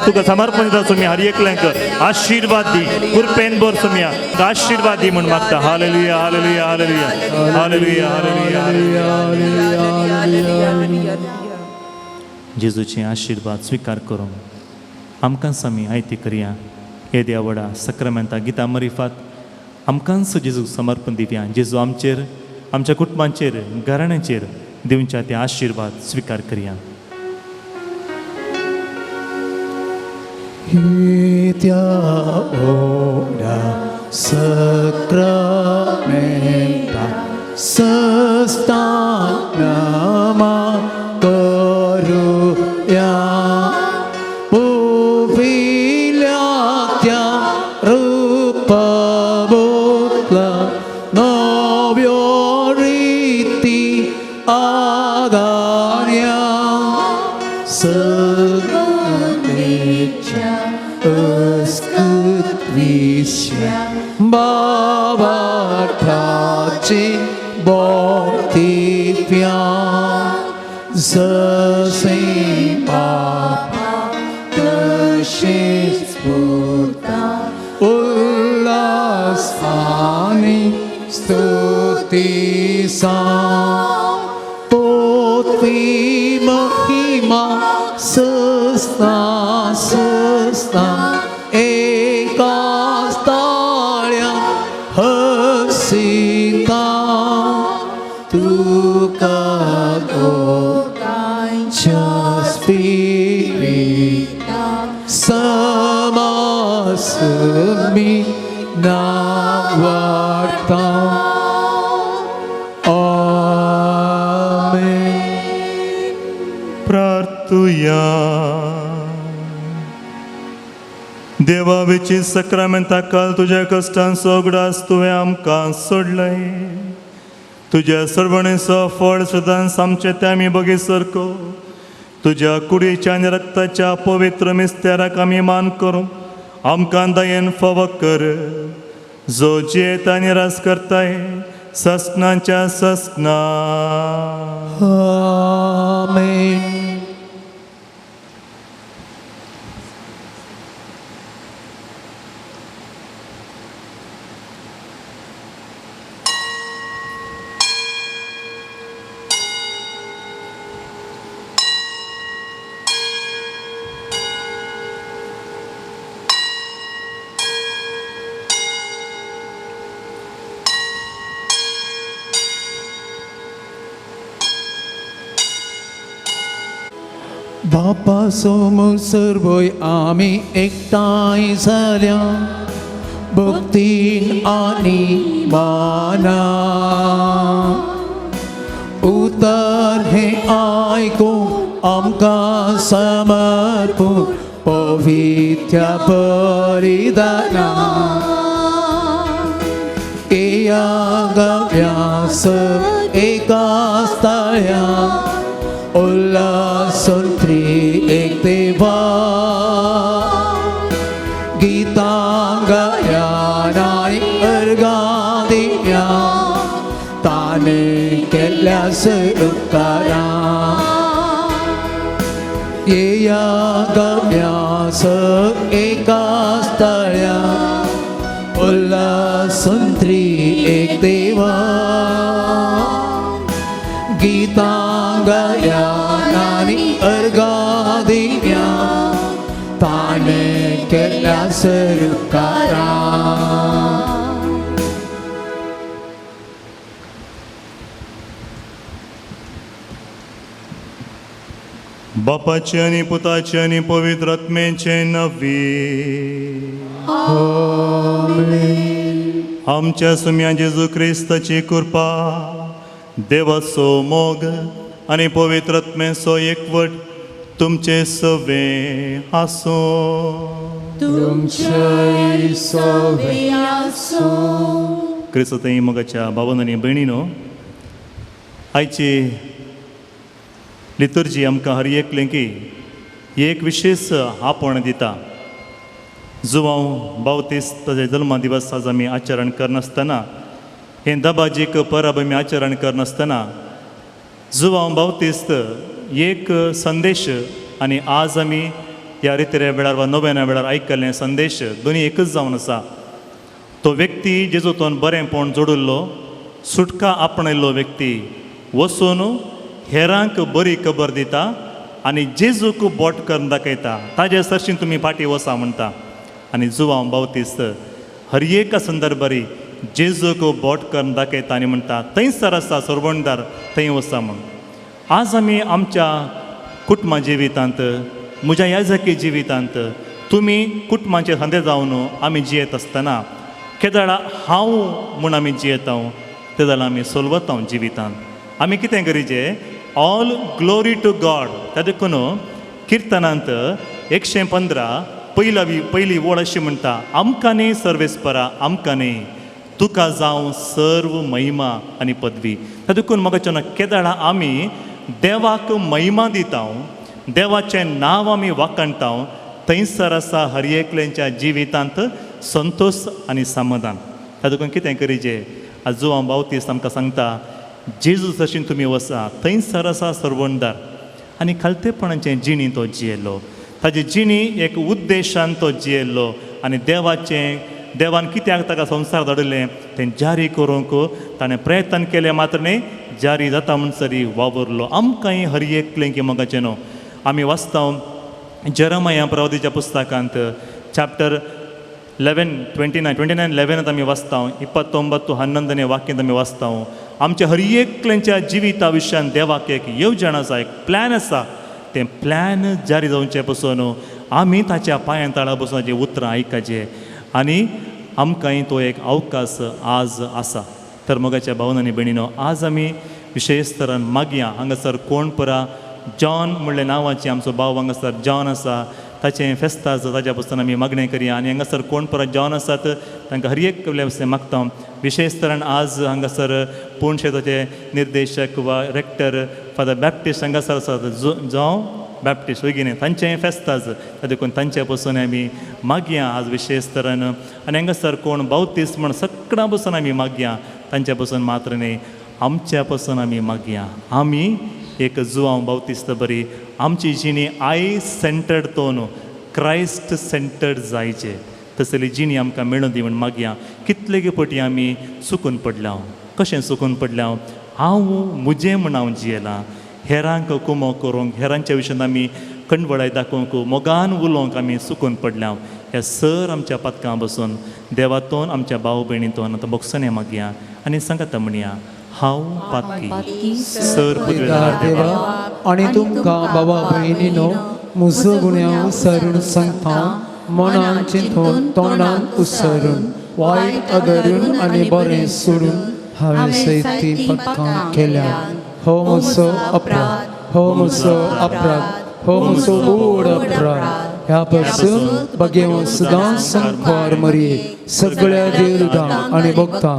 तुका समर्पण दिता सोमया. हर एकल्यांक आशिर्वाद दी, कृपेन भर सोमया, आशिर्वाद दी म्हूण मागता. Hallelujah, hallelujah, hallelujah, hallelujah, hallelujah. जेजूचे आशिर्वाद स्विकार करूंक आमकांच आमी आयती करया. येद्या व्हडा सक्रामेंता गिता मरिफात आमकांच जेजूक समर्पण दिवया. जेजू आमचेर, आमच्या कुटुंबांचेर, घराण्यांचेर दिवच्या ते आशिर्वाद स्विकार करया. त्या व्हडा सक्रामेंता सस्तान करुया. पुविल्या त्या रूपबो बाबाठाची बोती जसे बापा तशीच पुता उल्हास आणि स्तुती सा पोथी महिमा सस्ता सस्ता एका ताळ्या हसिता तुका दोगांच्या स्पिरिता समासमी नावाडता. आमेन. प्रार्थुया. देवा वेची सक्रामेंता काल तुज्या कश्टांचो उगडास तुवें आमकां सोडलय. तुज्या सर्वणेचो फळ सदांच आमचे ते आमी बगी सारको तुज्या कुडीच्या आनी रक्ताच्या पवित्र मिस्तेराक आमी मान करूं आमकां दयेन फावो कर, जो जियेता आनी रास करताय ससनाच्या ससना. आमेन. बापा समोर सर्वय आमी एकठांय जाल्या भक्तीन आनी माना उतर हें आयकूंक आमकां समर्पूण पवित्र बलिदाना एया गव्यास एका स्थाळ्या उल्हासून एक देवा गीतां गायान आनी अर्गां दिया ताणें केल्ल्या उपकारां येया गव्यास एका स्थळ्या उल्हासून एक देवा गीतां गायान आनी अर्गां दिया ताणें केल्ल्या उपकारां. बापाचे आनी पुताचे आनी पवित्र आत्म्याचे नवी आमच्या सुम्या जेजू क्रिस्ताची कृपा, देवाचो मोग आनी पवित्र आत्म्याचो एकवट तुमचे सवे आसूं. तुमचेय सवे आसूं. क्रिस्तई मोगाच्या भावन आनी भयणीनो, आयची लितुर्जी आमकां हर एकलें की एक विशेश आपोवणें दिता. जुवांव बावतीस ताजे जल्मा दिवस आज आमी आचरण करनासतना, हें दबाजीक परब आमी आचरण करनासतना जुवांव बावतीस्त एक संदेश आनी आज आमी ह्या रितिऱ्या वेळार वा नव्याना वेळार आयकल्ले संदेश दोनी एकच जावन आसा. तो व्यक्ती जेजूतोन बरेंपण जोडिल्लो, सुटका आपणायल्लो व्यक्ती वचून हेरांक बरी खबर दिता आनी जेजूक बोट करून दाखयता, ताजे सरशीं तुमी फाटीं वसा म्हणटा. आनी जुवांव बावतीस्त हर एका संदर्भारी जेजूक बोट करून दाखयता आनी म्हणटा थंयसर आसा सरवणदार, थंय वसा म्हूण. आज आमी आमच्या कुटुंबा जिवितांत, म्हज्या याजकी जिवितांत तुमी कुटुंबाचे खांदे जावन आमी जियेत आसतना केदळा हांव म्हूण आमी जियेता, ते जाल्यार आमी सोलवता जिवितांत. आमी कितें करीजे, ऑल ग्लोरी टू गॉड. त्या देखून किर्तनांत 115 पयली वळ अशी म्हणटा, आमकां न्ही सर्वेस्परा, आमकां न्ही, तुका जावं सर्व महिमा आनी पदवी. त्या देखून म्हाका चोना केदळा आमी देवाक महिमा दिता, देवाचें नांव आमी वाखाणता, थंयसर आसा हर एकल्यांच्या जिवितांत संतोश आनी समाधान. ताका देखून कितें करीजे, आज जुवांव बावतीस आमकां सांगता, जेजू जशीं तुमी वसा थंयसर आसा सर्वणदार आनी खालतेपणाचें जिणी तो जियेलो. ताजी जिणी एक उद्देशान तो जियेलो आनी देवाचें देवान कित्याक ताका संवसार धाडिल्लें तें जारी करूंक ताणें प्रयत्न केलें मात्र न्ही, जारी जाता म्हणसरी वावुरलो. आमकांय हर एकलें की मोगाचें न्हू. आमी वाचता जेरमाया प्रवादीच्या पुस्तकांत चॅप्टर 11 29 29 11 आमी वाचता, 29 11 वाक्यांत आमी वाचता, आमच्या हर एकल्यांच्या जिविता विशयान देवाक एक येवजण आसा, एक प्लॅन आसा. तें प्लॅन जारी जावचे पसून आमी ताच्या पांयां तळा बसून ताचीं उतरां आयकाचें आनी आमकांय तो एक अवकाश आज आसा. तर मोगाच्या भावन आनी भयणीनो, आज आमी विशेश तरान मागया. हांगासर कोण परा जॉन म्हणले नांवाचे आमचो भाव हांगासर जॉन आसा, ताचें फेस्त आसा, ताच्या पसून आमी मागणें करया. आनी हांगासर कोण परत जॉन आसात तांकां हर एक मागता. विशेश तरान आज हांगासर पूण शेताचे निर्देशक वा रेक्टर फादर बॅप्टिस्ट हांगासर आसात, जावं बॅप्टिस्ट वय कितें, तांचें फेस्त आसा, देखून तांचे पसून आमी मागया आज विशेश तरान. आनी हांगासर कोण बावतीस म्हण सगळ्यां पसून आमी मागया, तांच्या पसून मात्र न्ही, आमच्या पसून आमी मागया. आमी एक जुवांव बावतिस्त बरी आमची जिणी I centred तो न्हू, क्रायस्ट सेंटर्ड जायचे, तसली जिणी आमकां मेळून दी म्हण मागया. कितले पटी आमी चुकून पडल्या, कशें चुकून पडल्या, हांव म्हजें म्हण हांव जियेलां, हेरांक कुमो करूंक, हेरांच्या विशयान आमी कणवळाय दाखोवंक, मोगान उलोवंक आमी चुकून पडल्या. ह्या सर आमच्या पातकां बसून देवातोन आमच्या भाव भयणीतोन आतां बोगसणें मागया आनी सांगता म्हणया, हांव पातकी सर पवित्र देवा आनी तुमकां बाबा भयणीनो म्हजो गुन्यांव उसरून सांगता, मनान चिंतून तोंडान उसरून वायट अदरून आनी बरें सोडून हांवें सयती पथकां केल्या. हो म्हजो अपराध, हो म्हजो अपराध, हो म्हजो व्हड अपराध. ह्या पासून बगेवन सदांच संखार मरये सगळ्या देवदां आनी भक्तां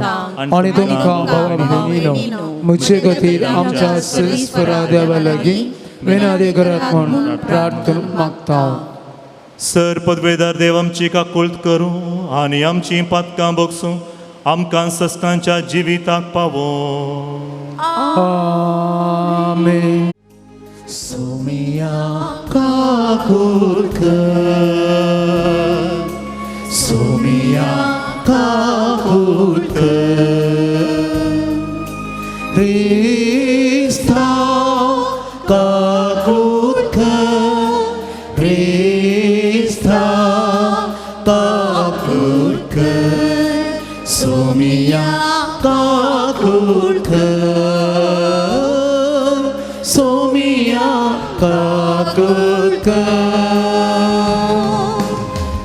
आनी तुमकां भावा भयणीनो म्हजे खातीर आमच्या सरीस्परा देवा लागीं विनादे करात म्हूण प्रार्थना मागता. सर पदवेदार देव आमची काकुळट करूं आनी आमची पातकां बगसूं, आमकां सस्तांच्या जिविताक पावो. आमेन. सोमिया काकुळट कर, सोमिया काकुळट कर, क्रिस्ता काकुळट कर, क्रिस्ता काकुळट कर, सोमिया काकुळट कर, सोमिया काकुळट कर.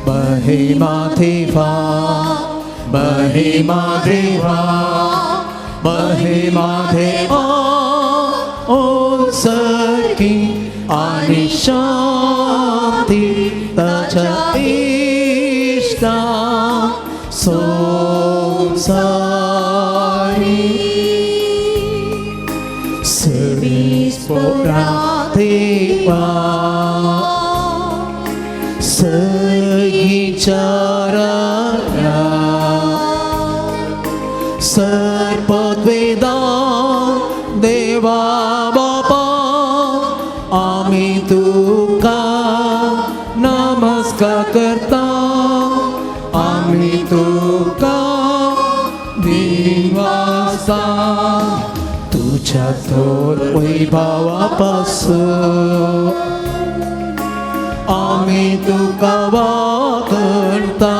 महिमा देवा, महिमा देवा, महिमा देवा, ओ सरकी आनी शांती ताच्या इश्टा संवसारी. सर्वेस्पोरा देवा, सगीच्या राया, सर्पद्वेदा देवा बापा, आमी तुका नमस्कार करता, आमी तुका दिवासा, तुझ्या थोर वैभवा पासून आमी तुका वागणता.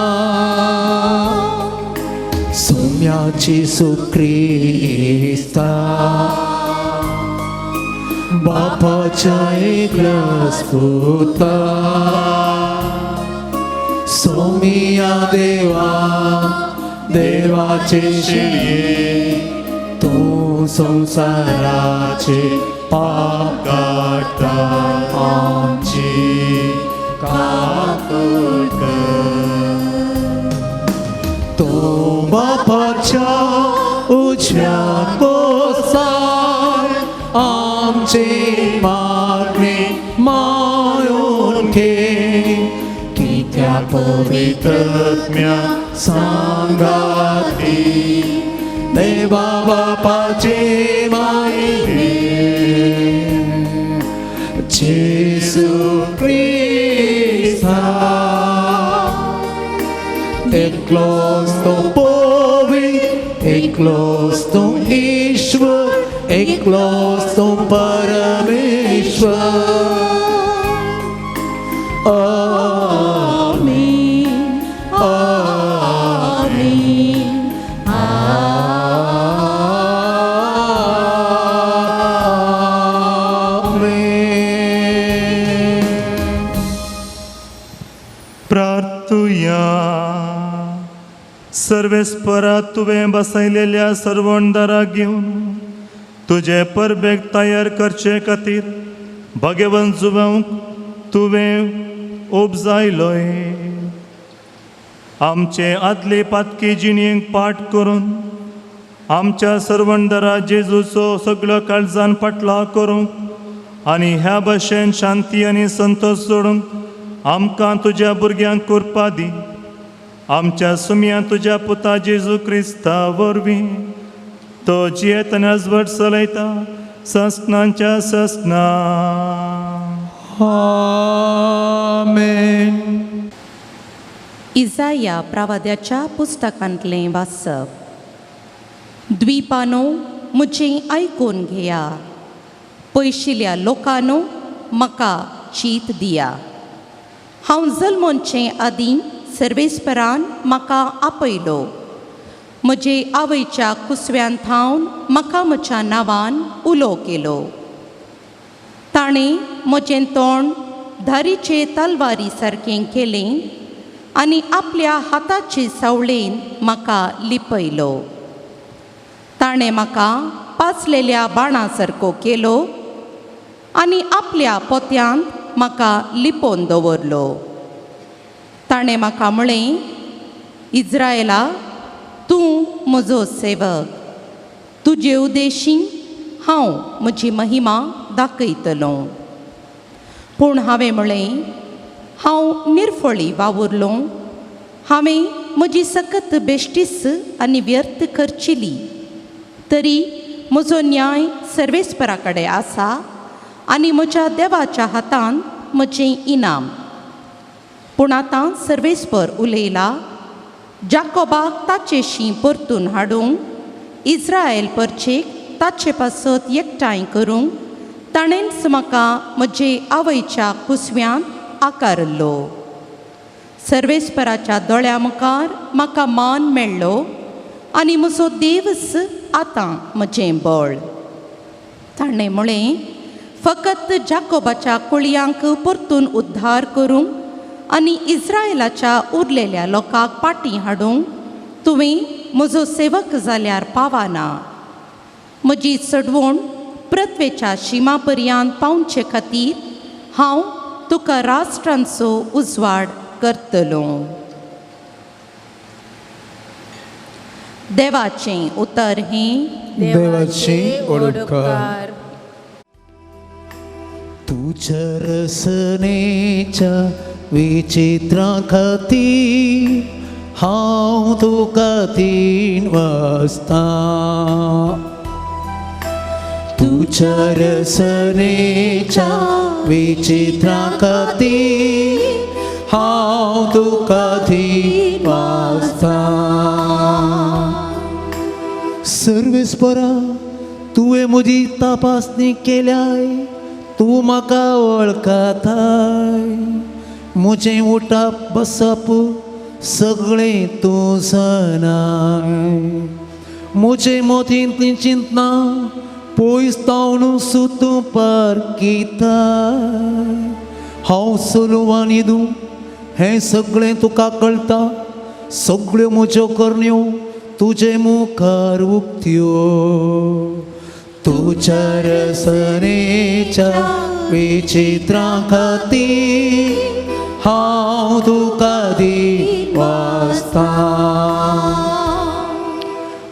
सोम्याची सुक्रिस्ता बापाच्या एकल्याच पुता, सोमिया देवा देवाचे शिळये, तूं संवसाराचे पाप काडटा, आमची काकुळट कर. तूं बापाच्या उजव्या कोसार आमचे मागणे मानून घे, पित्या पवित्रत्म्या सांगाती देवा बापाचे मायने जेसू क्रिस्ता एकलोच तो पवित्र, एकलोच तो ईश्वर, एकलोच तो परमेश्वर. आमेन, आमेन, आमेन. प्रार्थुया. सर्वेस्परा तुवें बसयलेल्या सर्वणदाराक घेवन तुजे परबेक तयार करचे खातीर भगवंत जुवांक तुवें उपजायलोय. आमचे आदले पातकी जिणेक पाठ करून आमच्या सर्वणदारा जेजूचो सगळो काळजान पाटलाव करूंक आनी ह्या भशेन शांती आनी संतोश जोडूंक आमकां तुज्या भुरग्यांक करपा दी. आमच्या सुमया तुज्या पुता जेजू क्रिस्ता वरवीं तो जियेत आनी अजवट चलयता ससनांच्या ससना. आमेन. इजाया प्रवाद्याच्या पुस्तकांतलें वाचप. द्वीपानो म्हजें आयकून घेया, पयशिल्या लोकांनो म्हाका चीत दिया. हांव जल्मोनचे आदीं सर्वेस्परान म्हाका आपयलो, म्हजे आवयच्या कुसव्यान थावन म्हाका म्हज्या नांवान उलो केलो. ताणें म्हजें तोंड धारीचे तलवारी सारकें केलें आनी आपल्या हाताचे सावळेन म्हाका लिपयलो. ताणें म्हाका पाचलेल्या बाणा सारको केलो आनी आपल्या पोत्यांत म्हाका लिपोवन दवरलो. ताणें म्हाका म्हळें, इज्रायला, तूं म्हजो सेवक, तुजे उदेशी हांव म्हजी महिमा दाखयतलो. पूण हांवें म्हळें, हांव निर्फळी वावुरलो, हांवें म्हजी सकत बेश्टीच आनी व्यर्थ खर्चिली. तरी म्हजो न्याय सर्वेस्परा कडेन आसा आनी म्हज्या देवाच्या हातान म्हजें इनाम. पूण आतां सर्वेस्पर उलयला, जाकोबाक ताचेशी परतून हाडूंक, इज्रायल परचेक ताचे पासत एकठांय करूंक ताणेंच म्हाका म्हजे आवयच्या कुसव्यांत आकारलो. सर्वेस्पराच्या दोळ्या मुखार म्हाका मान मेळ्ळो आनी म्हजो देवच आतां म्हजें बळ. ताणें म्हळें, फकत जाकोबाच्या कुळयांक परतून उद्धार करूंक आनी इज्रायलाच्या उरलेल्या लोकांक पाटी हाडूंक तुवें म्हजो सेवक जाल्यार पावना. म्हजी चडवण पृथ्वेच्या शिमा पर्यंत पावचे खातीर हांव तुका राष्ट्रांचो उजवाड करतलो. देवाचें उतर हें. देवाची ओळख. तुझ्या रसनेच्या विचित्रा खातीर हांव तुका 3 वाजता. तुझ्या रसनेच्या विचित्रा खातीर हांव तुका 3 वाजता. सर्वेस्परा, तुवें म्हजी तपासणी केल्याय, तूं म्हाका वळखताय. म्हजें उठप बसप सगळें तूं जाणाय. म्हजे मतींतलीं चिंतनां पयस तावन सुतूं पारखिताय. हांव चलूं आनी न्हिदूं हें सगळें तुका कळटा. सगळ्यो म्हज्यो करण्यो तुजे मुखार उक्त्यो. तुज्या रसनेच्या विचित्रा खातीर हांव तुका वाजता.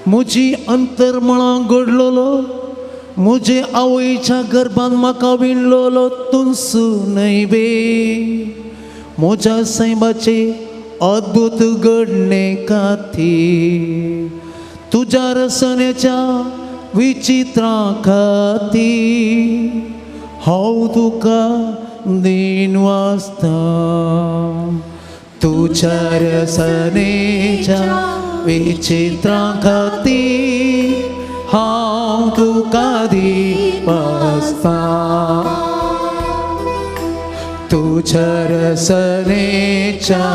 म्हजी अंतरमळां घडलोलो, म्हजे आवयच्या गर्भान म्हाका विणलोलो तूंच न्हय वे. म्हज्या सैमाचे अद्भुत घडणे खातीर तुज्या रसनेच्या विचित्रां खातीर हांव तुका दीन वाचता. तुज्या रसनेच्या विचित्रां खातीर हांव तुका दीन वाचता. तुज्या रसनेच्या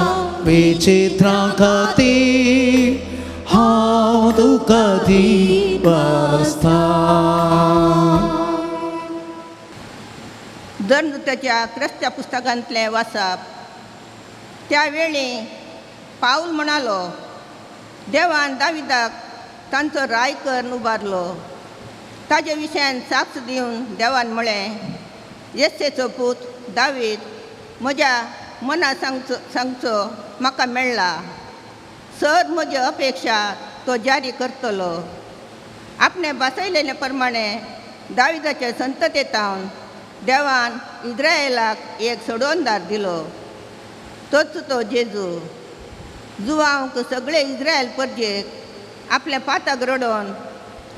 विचित्रां खातीर हांव तुका दीन वाचता. दरनुत्याच्या क्रस्त्या पुस्तकांतलें वाचप. त्या वेळी पावल म्हणालो, देवान दाविदाक तांचो राय करून उबारलो. ताजे विशयान साक्ष दिवन देवान म्हळें, येस्सेचो पूत दावीद म्हज्या मना सांगचो म्हाका मेळ्ळा. सर म्हजी अपेक्षा तो जारी करतलो. आपणें भासयलेले प्रमाणे दाविदाचे संततेतावन देवान इस्रायलाक एक सोडोवनदार दिलो, तोच तो जेजू. जुवांक सगळे इस्रायल परजेक आपल्या पाताक रडोवन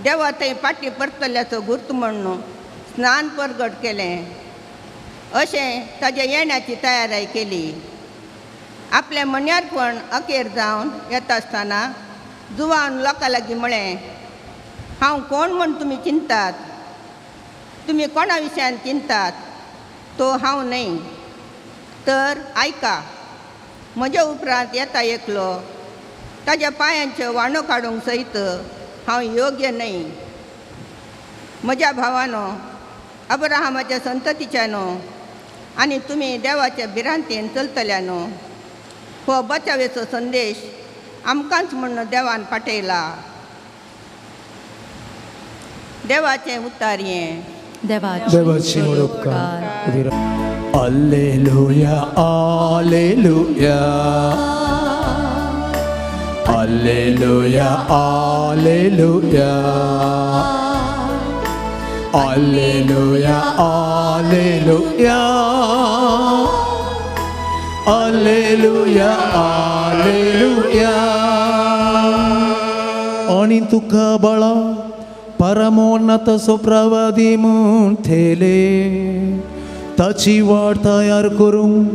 देवा थंय फाटी परतल्याचो गुर्त म्हणून स्नान परगट केलें. अशें ताज्या येण्याची तयाराय केली. आपलें मन्यारपण अखेर जावन येता आसतना जुवान लोकां लागीं म्हळें, हांव कोण म्हूण तुमी चिंतात? तुमी कोणा विशयान चिंतात तो हांव न्हय. तर आयका, म्हज्या उपरांत येता एकलो, ताज्या पांयांच्यो वाणो काडूंक सयत हांव योग्य न्हय. म्हज्या भावानो, अब्राहमाच्या संततीच्यानो आनी तुमी देवाच्या भिरांतेन चलतल्यानो, हो बचावेचो संदेश आमकांच म्हूण देवान पाठयला. देवाचें उतार हें. देवाची उपकार. Alleluia, alleluia, alleluia, alleluia, alleluia, alleluia, alleluia, alleluia. आनी तुका बाळा परमोन्नत प्रवादी म्हणटले, ताची वाट तयार करूंक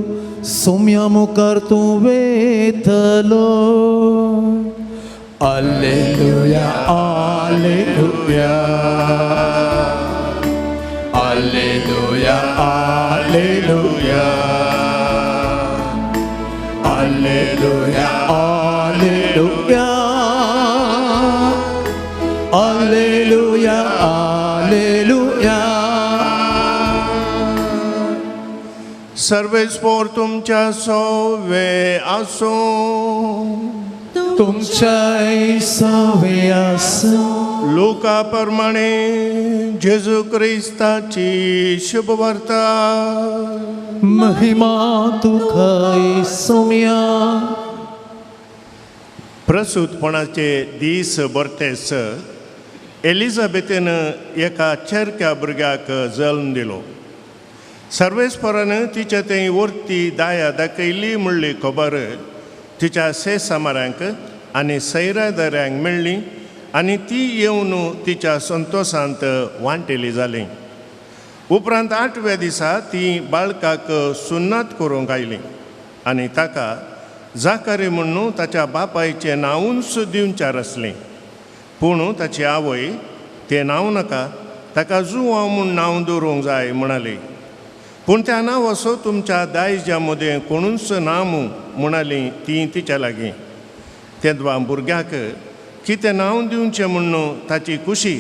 सोम्या मुखार तूं वेतलो. Alleluia, alleluia, alleluia, alleluia, alleluia, alleluia, alleluia, alleluia. सर्वेस्पोर तुमच्या सोवे आसूं. तुमच्याय सवे आसूं. लुका प्रमाणे जेजू क्रिस्ताची शुभवार्ता. महिमा तुका सोम्या. प्रसूतपणाचे दीस बरतेस एलिझाबेथीन एका चेरक्या भुरग्याक जल्म दिलो. सर्वेस्परान तिच्या थंय वरती दाया दाखयली म्हणली खबर तिच्या सेसामाऱ्यांक आनी सैरादऱ्यांक मेळ्ळी आनी ती येवन तिच्या संतोशांत वांटेली जाली. उपरांत आठव्या दिसा ती बाळकाक सुन्नात करूंक आयली आनी ताका जाकारी म्हणून ताच्या बापायचें नांवूच दिवच्यार आसलें. पूण ताची आवय तें नांव नाका, ताका जुवांव म्हूण नांव दवरूंक जाय म्हणाली. पूण त्या नांवाचो तुमच्या दायज्या मदें कोणूच ना म्हणाली ती तिच्या लागीं. तेदवा भुरग्याक कितें नांव दिवचें म्हूण ताची खुशी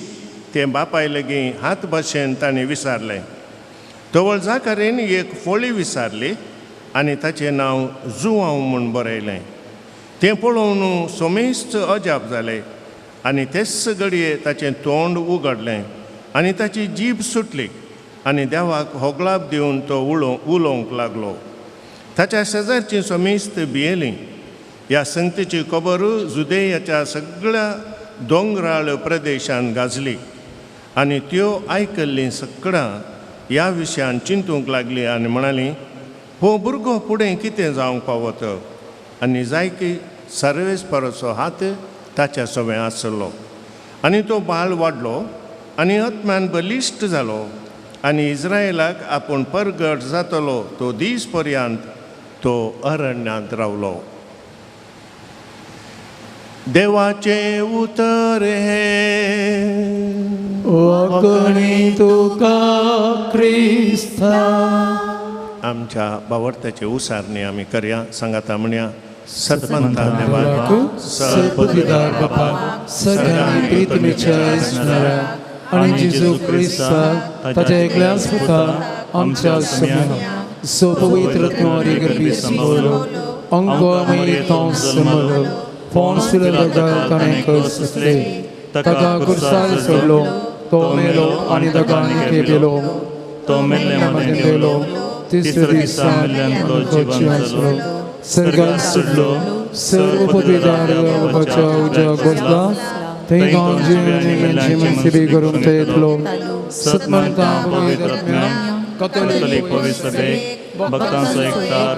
तें बापाय लागीं हात भाशेन ताणें विचारलें. तवळ जाकारीन एक फळी विचारली आनी ताचें नांव जुवांव म्हूण बरयलें. तें पळोवन सोमेस्त अजाप जालें आनी तेच घडये ताचें तोंड उगडलें आनी ताची जीब सुटली आनी देवाक होगलाप दिवन तो उलोवंक लागलो. ताच्या शेजारचीं सोमेस्त भियेलीं. ह्या संगतीची खबर जुदेयाच्या सगळ्या दोंगराळ प्रदेशांत गाजली आनी त्यो आयकल्लीं सगळां ह्या विशयान चिंतूंक लागलीं आनी म्हणालीं, हो भुरगो फुडें कितें जावंक पावत. आनी जायकी सर्वेस्पराचो हात ताच्या सवें आसलो. आनी तो बाळ वाडलो आनी आत्म्यान बलिश्ट जालो आनी इस्रायलाक आपूण परगट जातलो तो दीस पर्यंत तो अरण्यांत रावलो. देवाचें उतर हें. वखणी तुका क्रिस्ता. आमच्या बावडत्याचे उसारणी आमी करया. सांगाता म्हणया, सतमंता देवाक सदपदवीदार बापा, सगळ्यांनी प्रितमेच्या स्मरा आनी जेजू क्रिस्ताक ताच्या एकल्याच पुताक आमच्या सम्या सो पवित्र त्वारी गर्भी संभवलो, अंगो तो समलो, फोंस ताणें कसले ताका कुर्सार सोडलो, तो मेलो आनी ताका निकेपेलो, तो मेल्ले मदें देवलो, तिसऱ्या दिसा मेल्ल्यान तो जिवन जालो, सर्गात सुटलो, सर्व पदवीदार बाबाच्या उज्याक बसला, थंय गांव जिवन मेल्यांची मनसिबी करूंक थंय येतलो. सतमंता पवित्र आत्म्या, कॅथोलिक पवित्र सभेक, भक्तांचो एकतार,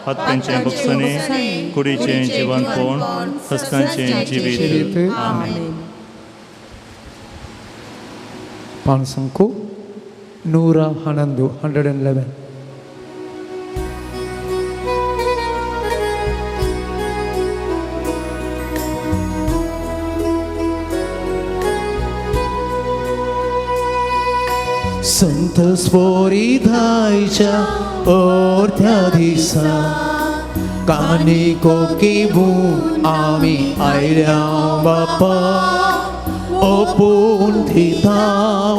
हत्यांचें बक्षणे, कुडीचें जिवनपण, हस्तांचें जिवीत. आमेन. पानसंकू नूरा हनंदू 111. संत स्फोरिधायच्या अर्ध्या दिसा कानी कोकिबून आमी आयल्या बापा, ओपून दिता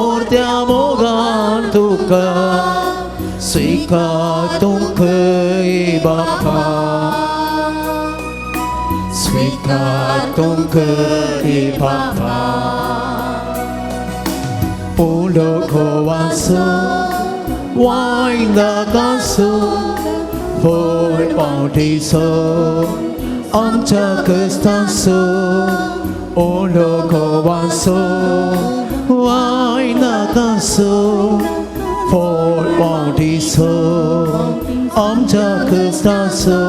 अर्ध्या मोगान तुका स्विकार तुमकां बापा, स्विकार तुमकां बापा. उलोखोवासो वायनाकासो होय पावटीसो आमच्या क्रिस्तांसो, उलोखोवासो वायनाकासो होय पावटीसो आमच्या क्रिस्तांसो,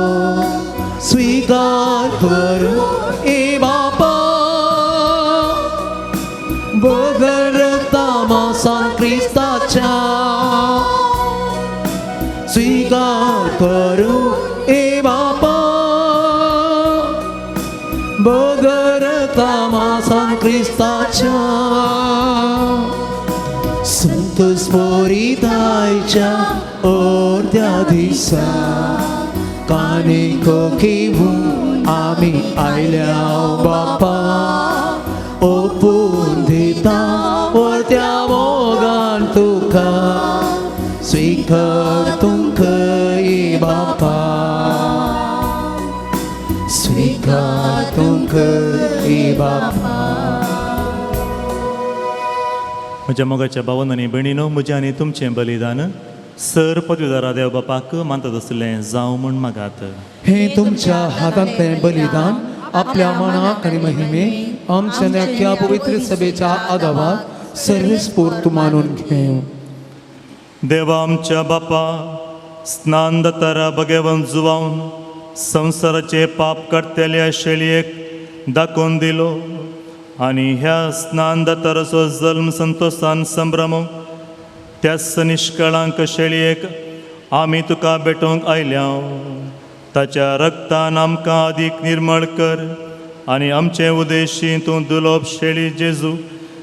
स्विकार करूं ए बापा, बगर तामासान क्रिस्ताच्या, स्विकार करूं ए बापा, बगर तामासान क्रिस्ताच्या. संत स्फोरिधायच्या अर्ध्या दिसा कानी कोकिबून आमी आयल्या बापा, ओपून दिता वर्त्या मोगान तुका स्विकार तुमकां बापा, स्विकार तुमकां बापा. म्हज्या मोगाच्या भावन आनी भयणीनो, म्हजें आनी तुमचें बलिदान सर पदवीदारा देव बापाक मानतात आसलें जावं म्हूण मागात. हे तुमच्या हातांतलें बलिदान आपल्या मनाक आनी महिमे आमच्या नाक्या पवित्र सभेच्या आदावाक सर्वेस्पोर्त मानून घेवं. देवा आमच्या बापा, स्नान दातारा बगेवन जुवावन संवसाराचे पाप काडटल्या शेळयेक दाखोवन दिलो आनी ह्या स्नान दाताराचो जल्म संतोशान संभ्रम त्याच निश्कळांक शेळयेक आमी तुका भेटोवंक आयल्या. ताच्या रक्तान आमकां आदीक निर्मळ कर आनी आमचे उदेशी तूं दुलोब शेळी जेजू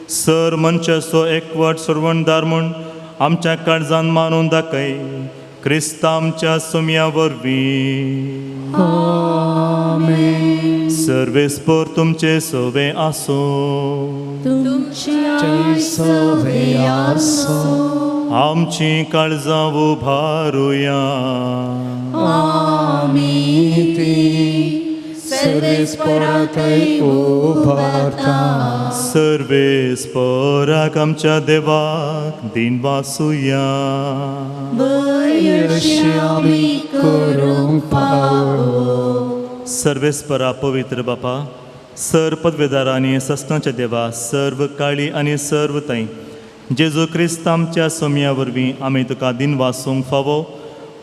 सर मनशाचो एकवट सोडवणदार म्हूण आमच्या काळजान मानून दाखय, क्रिस्त आमच्या सुमया वरवीं. आमेन. सर्वेस्पोर तुमचे सोवे आसूं, तुमच्या सवे आसूं. आमची काळजां उभारुया. आमी ती सर्वेस्पोराथंय उभारता. सर्वेस्पोराक आमच्या देवाक दिन वासुया. अशी आमी करूंक पावो. सर्वेस्परा पवित्र बापा, सर पदवेदार आनी सस्नाच्या देवा, सर्व काळी आनी सर्व थंय जेजू क्रिस्त आमच्या सोमया वरवीं आमी तुका दिन वासूंक फावो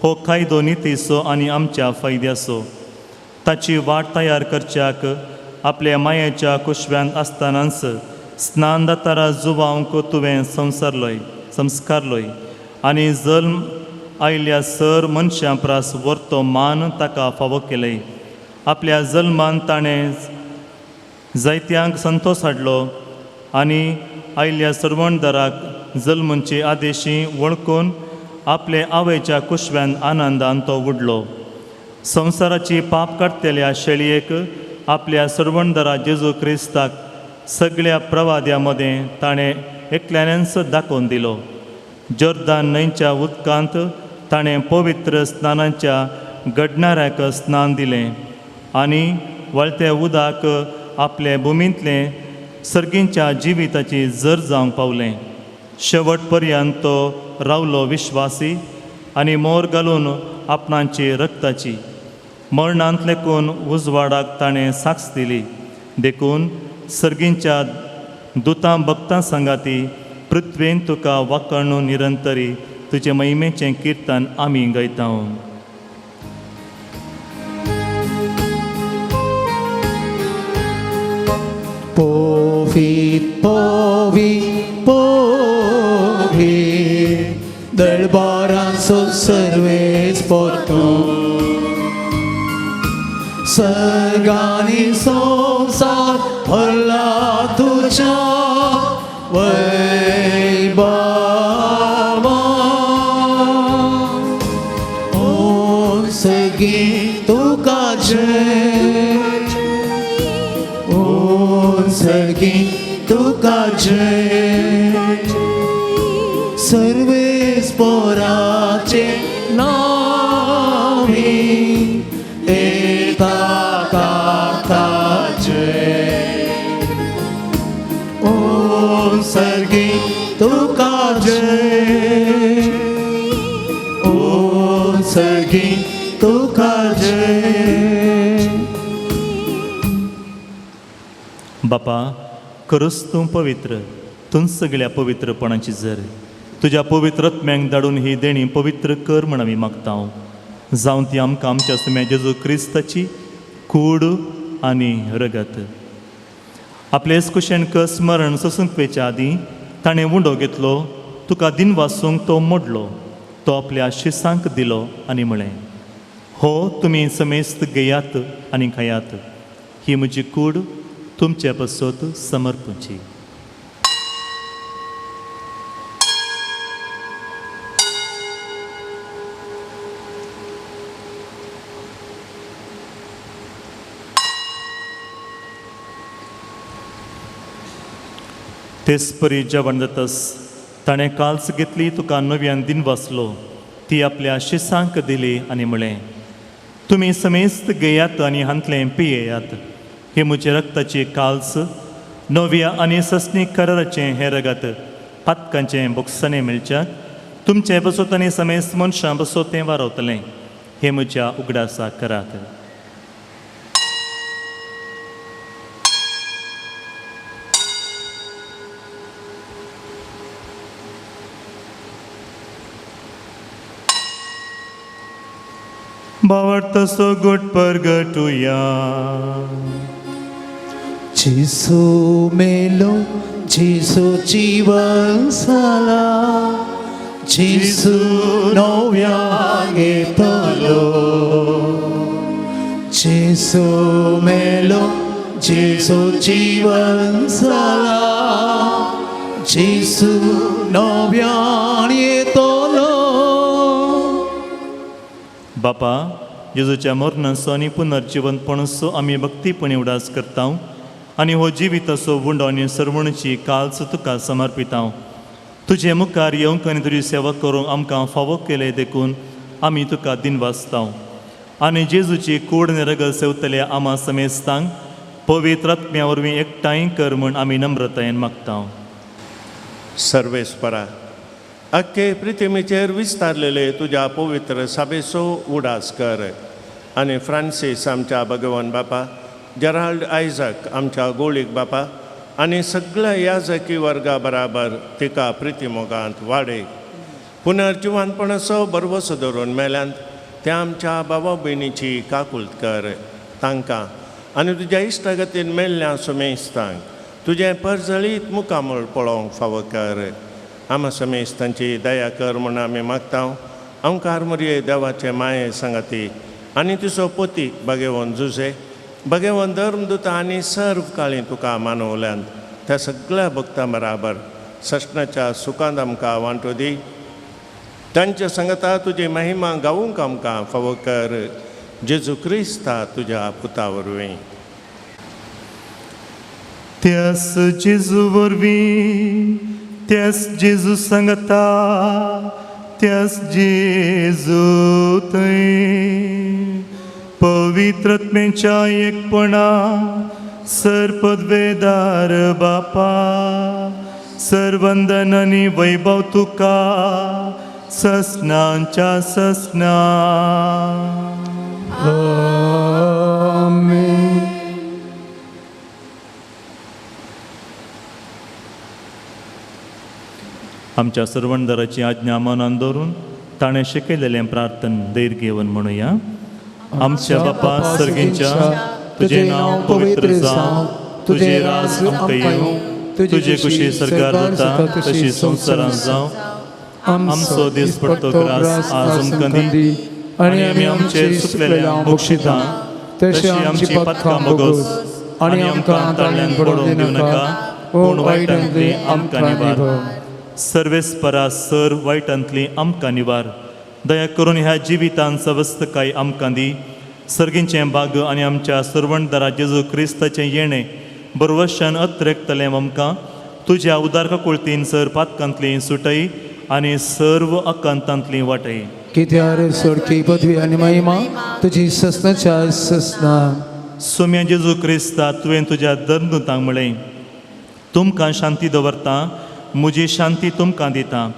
हो कायदो नितीचो आनी आमच्या फायद्याचो. ताची वाट तयार करच्याक आपल्या मायेच्या कुशव्यांत आसतनाच स्नान दातारा जुवांक तुवें संवसारलोय संस्कारलोय आनी जल्म आयल्या सर मनशां प्रास व्हरतो मान ताका फावो केलय. आपल्या जल्मान ताणें जायत्यांक संतोश हाडलो आनी आयल्या सर्वणदाराक जल्मचे आदेशी वळखून आपले आवयच्या कुशव्यान आनंदान तो उडलो. संवसाराची पाप काडटल्या शेळयेक आपल्या सर्वणदारा जेजू क्रिस्ताक सगळ्या प्रवाद्या मदें ताणें एकल्यानच दाखोवन दिलो. जोर्दान न्हंयच्या उदकांत ताणें पवित्र स्नानाच्या घडणाऱ्याक स्नान दिलें आनी वळते उदक आपले भुमींतलें सर्गींच्या जिविताची जर जावंक पावलें. शेवट पर्यंत तो रावलो विश्वासी आनी मोर घालून आपणाची रक्ताची मरणांत लेखून उजवाडाक ताणें साक्ष दिली. देखून सर्गींच्या दुतां भक्तां सांगाती पृथ्वेन तुका वाकणू निरंतरी तुजे महिमेचें किर्तन आमी गायता. पोवीत पोवीत पोवीत दळबारांचो सर्वेच पोतूं सर्गानी संवसार भरला तुज्या वैभवान. ओ सगळी तुका जय, ओ सर्गी तुका जय, सर्वेस पोराचे नावी एता ताका जय. ओ सर्गी तुका जय, ओ सर्गी तुका जय. बापा खरोच तूं पवित्र, तूं सगळ्या पवित्रपणाची जर तुज्या पवित्र आत्म्यांक धाडून ही देणी पवित्र कर म्हण आमी मागता. जावं ती आमकां आमच्या सुम्या जेजू क्रिस्ताची कूड आनी रगत. आपले कुशेन स्मरण सोसूंक पेच्या आदीं ताणें उंडो घेतलो, तुका दिनवासूंक तो मोडलो, तो आपल्या शिसांक दिलो आनी म्हळें, हो तुमी समेस्त घेयात आनी खायात, ही म्हजी कूड तुमचे पासत समर्पणची. तेच परी जेवण जातस ताणें काल्स घेतली, तुका नव्यान दिन वाचलो, ती आपल्या शिसांक दिली आनी म्हळें, तुमी समेस्त घेयात आनी हांतलें पियेयात, हे म्हजे रक्ताची काल्स नव्या आनी सस्नी कराराचें हें रगत पातकांचें बोगसणें मेळच्याक तुमचें बसोत आनी समेस्त मनशां बसोत तें वारवतलें, हें म्हज्या उगडासाक करात. भावार्थाचो गोट परगटुया. जेसू मेलो, जेसू जीवन जाला, जेसू नव्यान येतलो. जेसू मेलो, जेसू जीवन जाला, जेसू नव्यान येतलो. बापा, जेजूच्या मरणाचो आनी पुनर्जिवंतपणाचो आमी भक्तीपणी उडास करता आनी हो जिविताचो उंडो आनी सर्वणची काल्स तुका समर्पिता. तुजे मुखार येवंक आनी तुजी सेवा करूंक आमकां फावो केले देखून आमी तुका दिनवासता. आनी जेजूची कूड आनी रगत सेवतले आमा समेस्तांक पवित्र आत्म्या वरवीं एकठांय कर म्हूण आमी नम्रतायेन मागता. सर्वेस्परा, अख्खे पृथ्वीचेर विस्तारलेले तुज्या पवित्र सभेचो उडास कर आनी फ्रांसीस आमच्या भगवान बापा, जेराल्ड आयजक आमच्या गोळीक बापा आनी सगळ्या याजकी वर्गा बराबर तिका प्रितीमोगांत वाडय. पुनर्जिवानपणाचो बरवसो दवरून मेल्यांत त्या आमच्या बाबा भयणीची काकुळट कर तांकां आनी तुज्या इश्टागतीन मेल्ल्या समेस्तांक तुजें परजळीत मुखामळ पळोवंक फावो कर. आमा समेस्तांची दया कर म्हूण आमी मागता. आमकार मरये देवाचे माये सांगाती आनी तुजो पोती भगेवन जुजे भगेवन धर्मदूत आनी सर्व काळी तुका मानवल्यान त्या सगळ्या भक्तां बराबर ससनाच्या सुखांत आमकां वांटो दी. तांच्या सांगता तुजी महिमा गावूंक आमकां फावो कर. जेजू क्रिस्ता तुज्या पुता वरवीं. त्यास जेजू वरवीं, त्यास जेजू सांगता, त्यास जेजू थंय पवित्रत्मेच्या एकपणा सरपदवेदार बापा सरवंदन आनी वैभव तुका ससनांच्या ससना. आमेन. आमच्या सर्वणदाराची आज्ञा मनान दवरून ताणें शिकयलेलें प्रार्थन धैर्य घेवन म्हणुया. आमच्या बापा सर्गींच्या, तुजें नांव पवित्र जावं, तुजें राज आमकां येवं, तुजे कुशी सरकार जाता तशी संवसारांत जावं. आमचो दिसपट्टो ग्रास आज आमकां दी आनी आमी आमचे सुकलेल्या बक्षितां तशी आमची पातकां भोगोस आनी आमकां ताळ्यान पडोवन दिवं नाका, पूण वायटांतली आमकां निवार. सर्वेस्परा सर वायटांतली आमकां निवार. दया करून ह्या जिवितान सवस्तकाय आमकां दी. सर्गींचें भाग आनी आमच्या सर्वणदारा जेजू क्रिस्ताचें येणें बरवशान अत्रेकतलें आमकां तुज्या उदारका कुळतीन सर पातकांतली सुटय आनी सर्व अकांतांतली वाटय. कित्यार सोडकी पदवी आनी महिमा तुजी ससनाच्या ससना. सोम्या जेजू क्रिस्ता, तुवें तुज्या धर्मदूतांक म्हळें, तुमकां शांती दवरता, म्हजी शांती तुमकां दिता.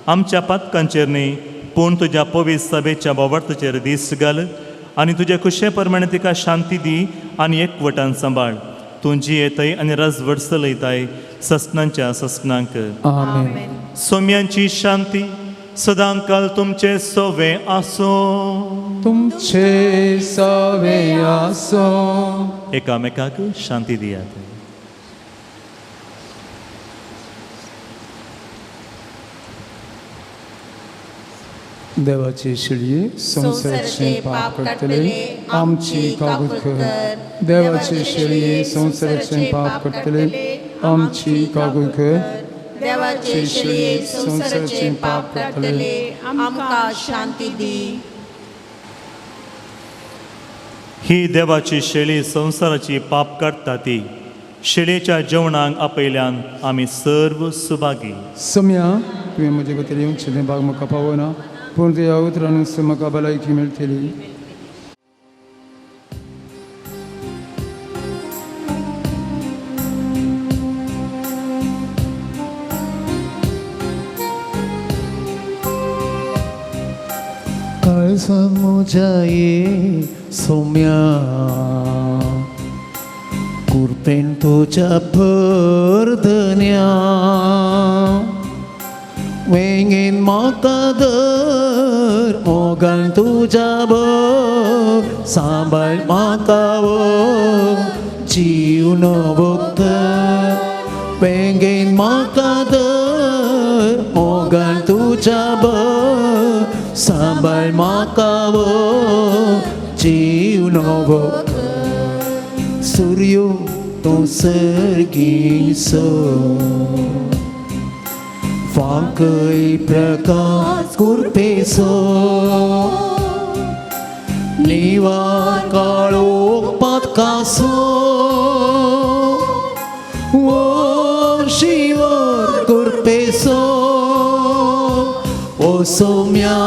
आमच्या पातकांचेर न्ही पूण तुज्या पवित्र सभेच्या बोवार्थाचेर दीस घाल आनी तुज्या खुशे प्रमाणे तिका शांती दी आनी एकवटान सांबाळ. तूं जियेतय आनी राजवट चलयताय ससनांच्या ससनांक. आमेन. सोम्यांची शांती सदांकाल तुमचे सोवे आसूं. तुमचे सवे आसूं. एकामेकाक शांती दियात. देवाची शिळये संवसाराचें पाप काडटले आमची कागूत कर. देवाची शिळये संवसाराचें पाप काडटले आमची कागूत कर. देवाचे शिळये संवसाराचें पाप काडटले आमकां शांती दी. ही देवाची शेळी संवसाराची पाप काडटा ती शेळयेच्या जेवणाक आपयल्यान आमी सर्व सुभागी. सम्या, तुवें म्हजे खातीर येवचें तें भाग म्हाका पावना, पूण तुज्या उतरान म्हाका भलायकी मेळटली. काळजां म्हज्या ये सोम्या, कुरपेन तुज्या भरधन्या, वेंगेन म्हाका धर मोगान तुज्या भर, सांबाळ म्हाका वो जीव भोगत. वेंगेन म्हाका धर मोगान तुज्या भर, सांबाळ म्हाका वो जीव भोगत. सूर्यो तूं सर्गीसो, फांकय प्रकाश कुरपेसो, निवार काळोख पातकासो, ओ शिवर कुरपेसो, ओ सोम्या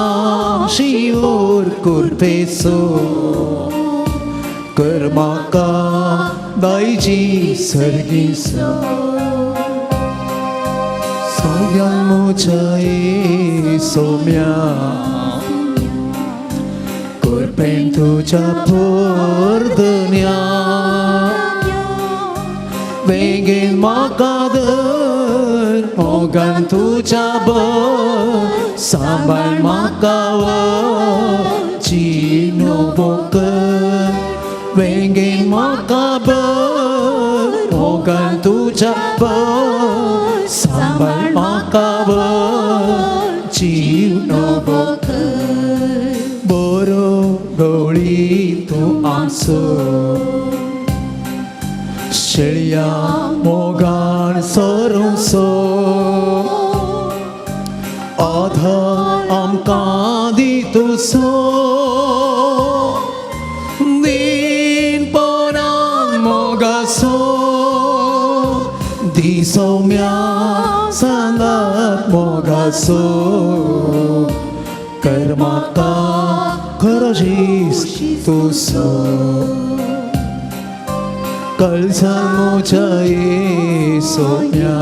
शिवर कुरपेसो, कर म्हाका दायजी सर्गीसो. सोम्या म्हज्या ये सोम्या, कुरपेन तुज्या पोरधन्या, वेंगेन म्हाका धर मोगान तुज्या बर सांबाळ म्हाका जीव कर वेंगेन म्हाका बर मोगान तुज्या बर सांबाळ म्हाका जीव बरो गवळी तूं आमचो शेळया मोगान सरुसो आधार आमकां दितुसो दीन पोरान मोगासो दिसोम्या सांगात मोगासो कर म्हाका खरो शीस तुसो कळसान म्हज्या सोम्या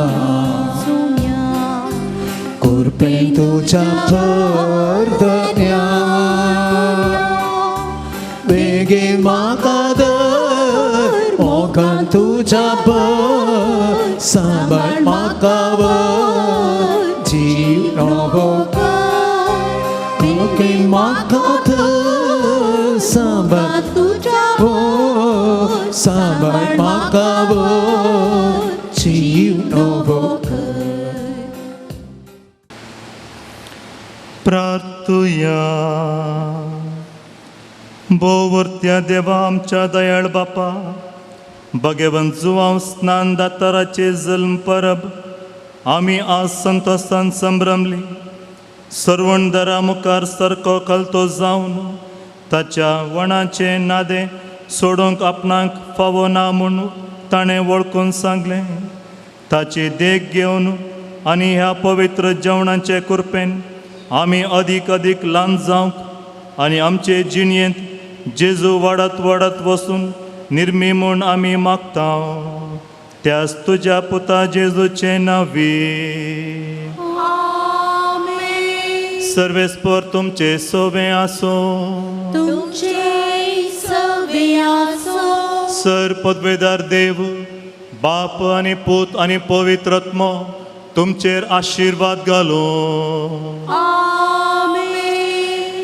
कुरपेन तुज्या भरदन्या बेगीन म्हाका धर मोगान तुज्या बर सांबाळ म्हाका जीव नवो बेगीन म्हाका धर सांबाळ तुज्या सांबाळ म्हाका जीव नवो प्रार्थुया. भोवरत्या देवा आमच्या दयाळ बापा, भगवंत जुवांव स्नान दाताराचे जल्म परब आमी आज संतोसान संभ्रमली. सर्वणदरा मुखार सारको कलतो जावन ताच्या वणाचे नादे सोडूंक आपणाक फावो ना म्हूण ताणें वळखून सांगलें. ताची देख घेवन आनी ह्या पवित्र जेवणाचे कृपेन आमी अदीक अदीक ल्हान जावंक आनी आमचे जिणयेंत जेजू वाडत वाडत वसून निर्मी म्हूण आमी मागता. त्याच तुज्या पुता जेजूचे नांवी. सर्वेस्पर तुमचे सोवे आसूं. तुमचे सवे आसूं. सर पदवेदार देव बाप आनी पूत आनी पवित्र आत्मो तुमचेर आशिर्वाद घालूं. आमेन.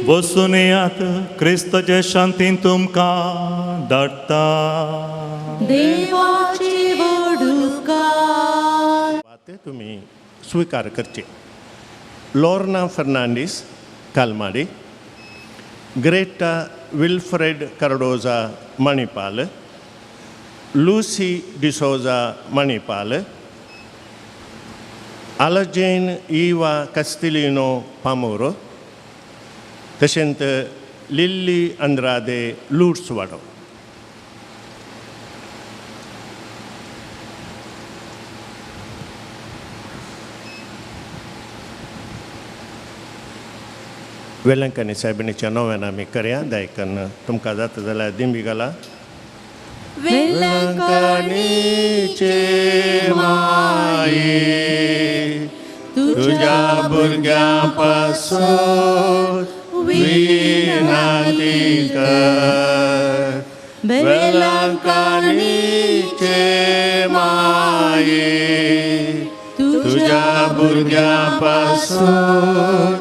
वसून येयात, क्रिस्ताचे शांतीन तुमकां धाडटा. देवाचे वडुकार. ते तुमी स्विकार करचे. Lorna Fernandes Kalmadi, Greta Wilfred Cardoza Manipal, Lucy D'Souza Manipal, Alajane Eva Castelino Pamor, तशेंच लिल्ली अंद्रादे लुट्सवाडो. वेलंकनी सायबिणीच्या नव्यान आमी करया. दायकन तुमकां जाता जाल्यार दिंबी घाला. वेलंकणीचे माये तुज्या भुरग्यां पासून विनंती कर. वेलंकणीचे माये तुज्या भुरग्यां पासून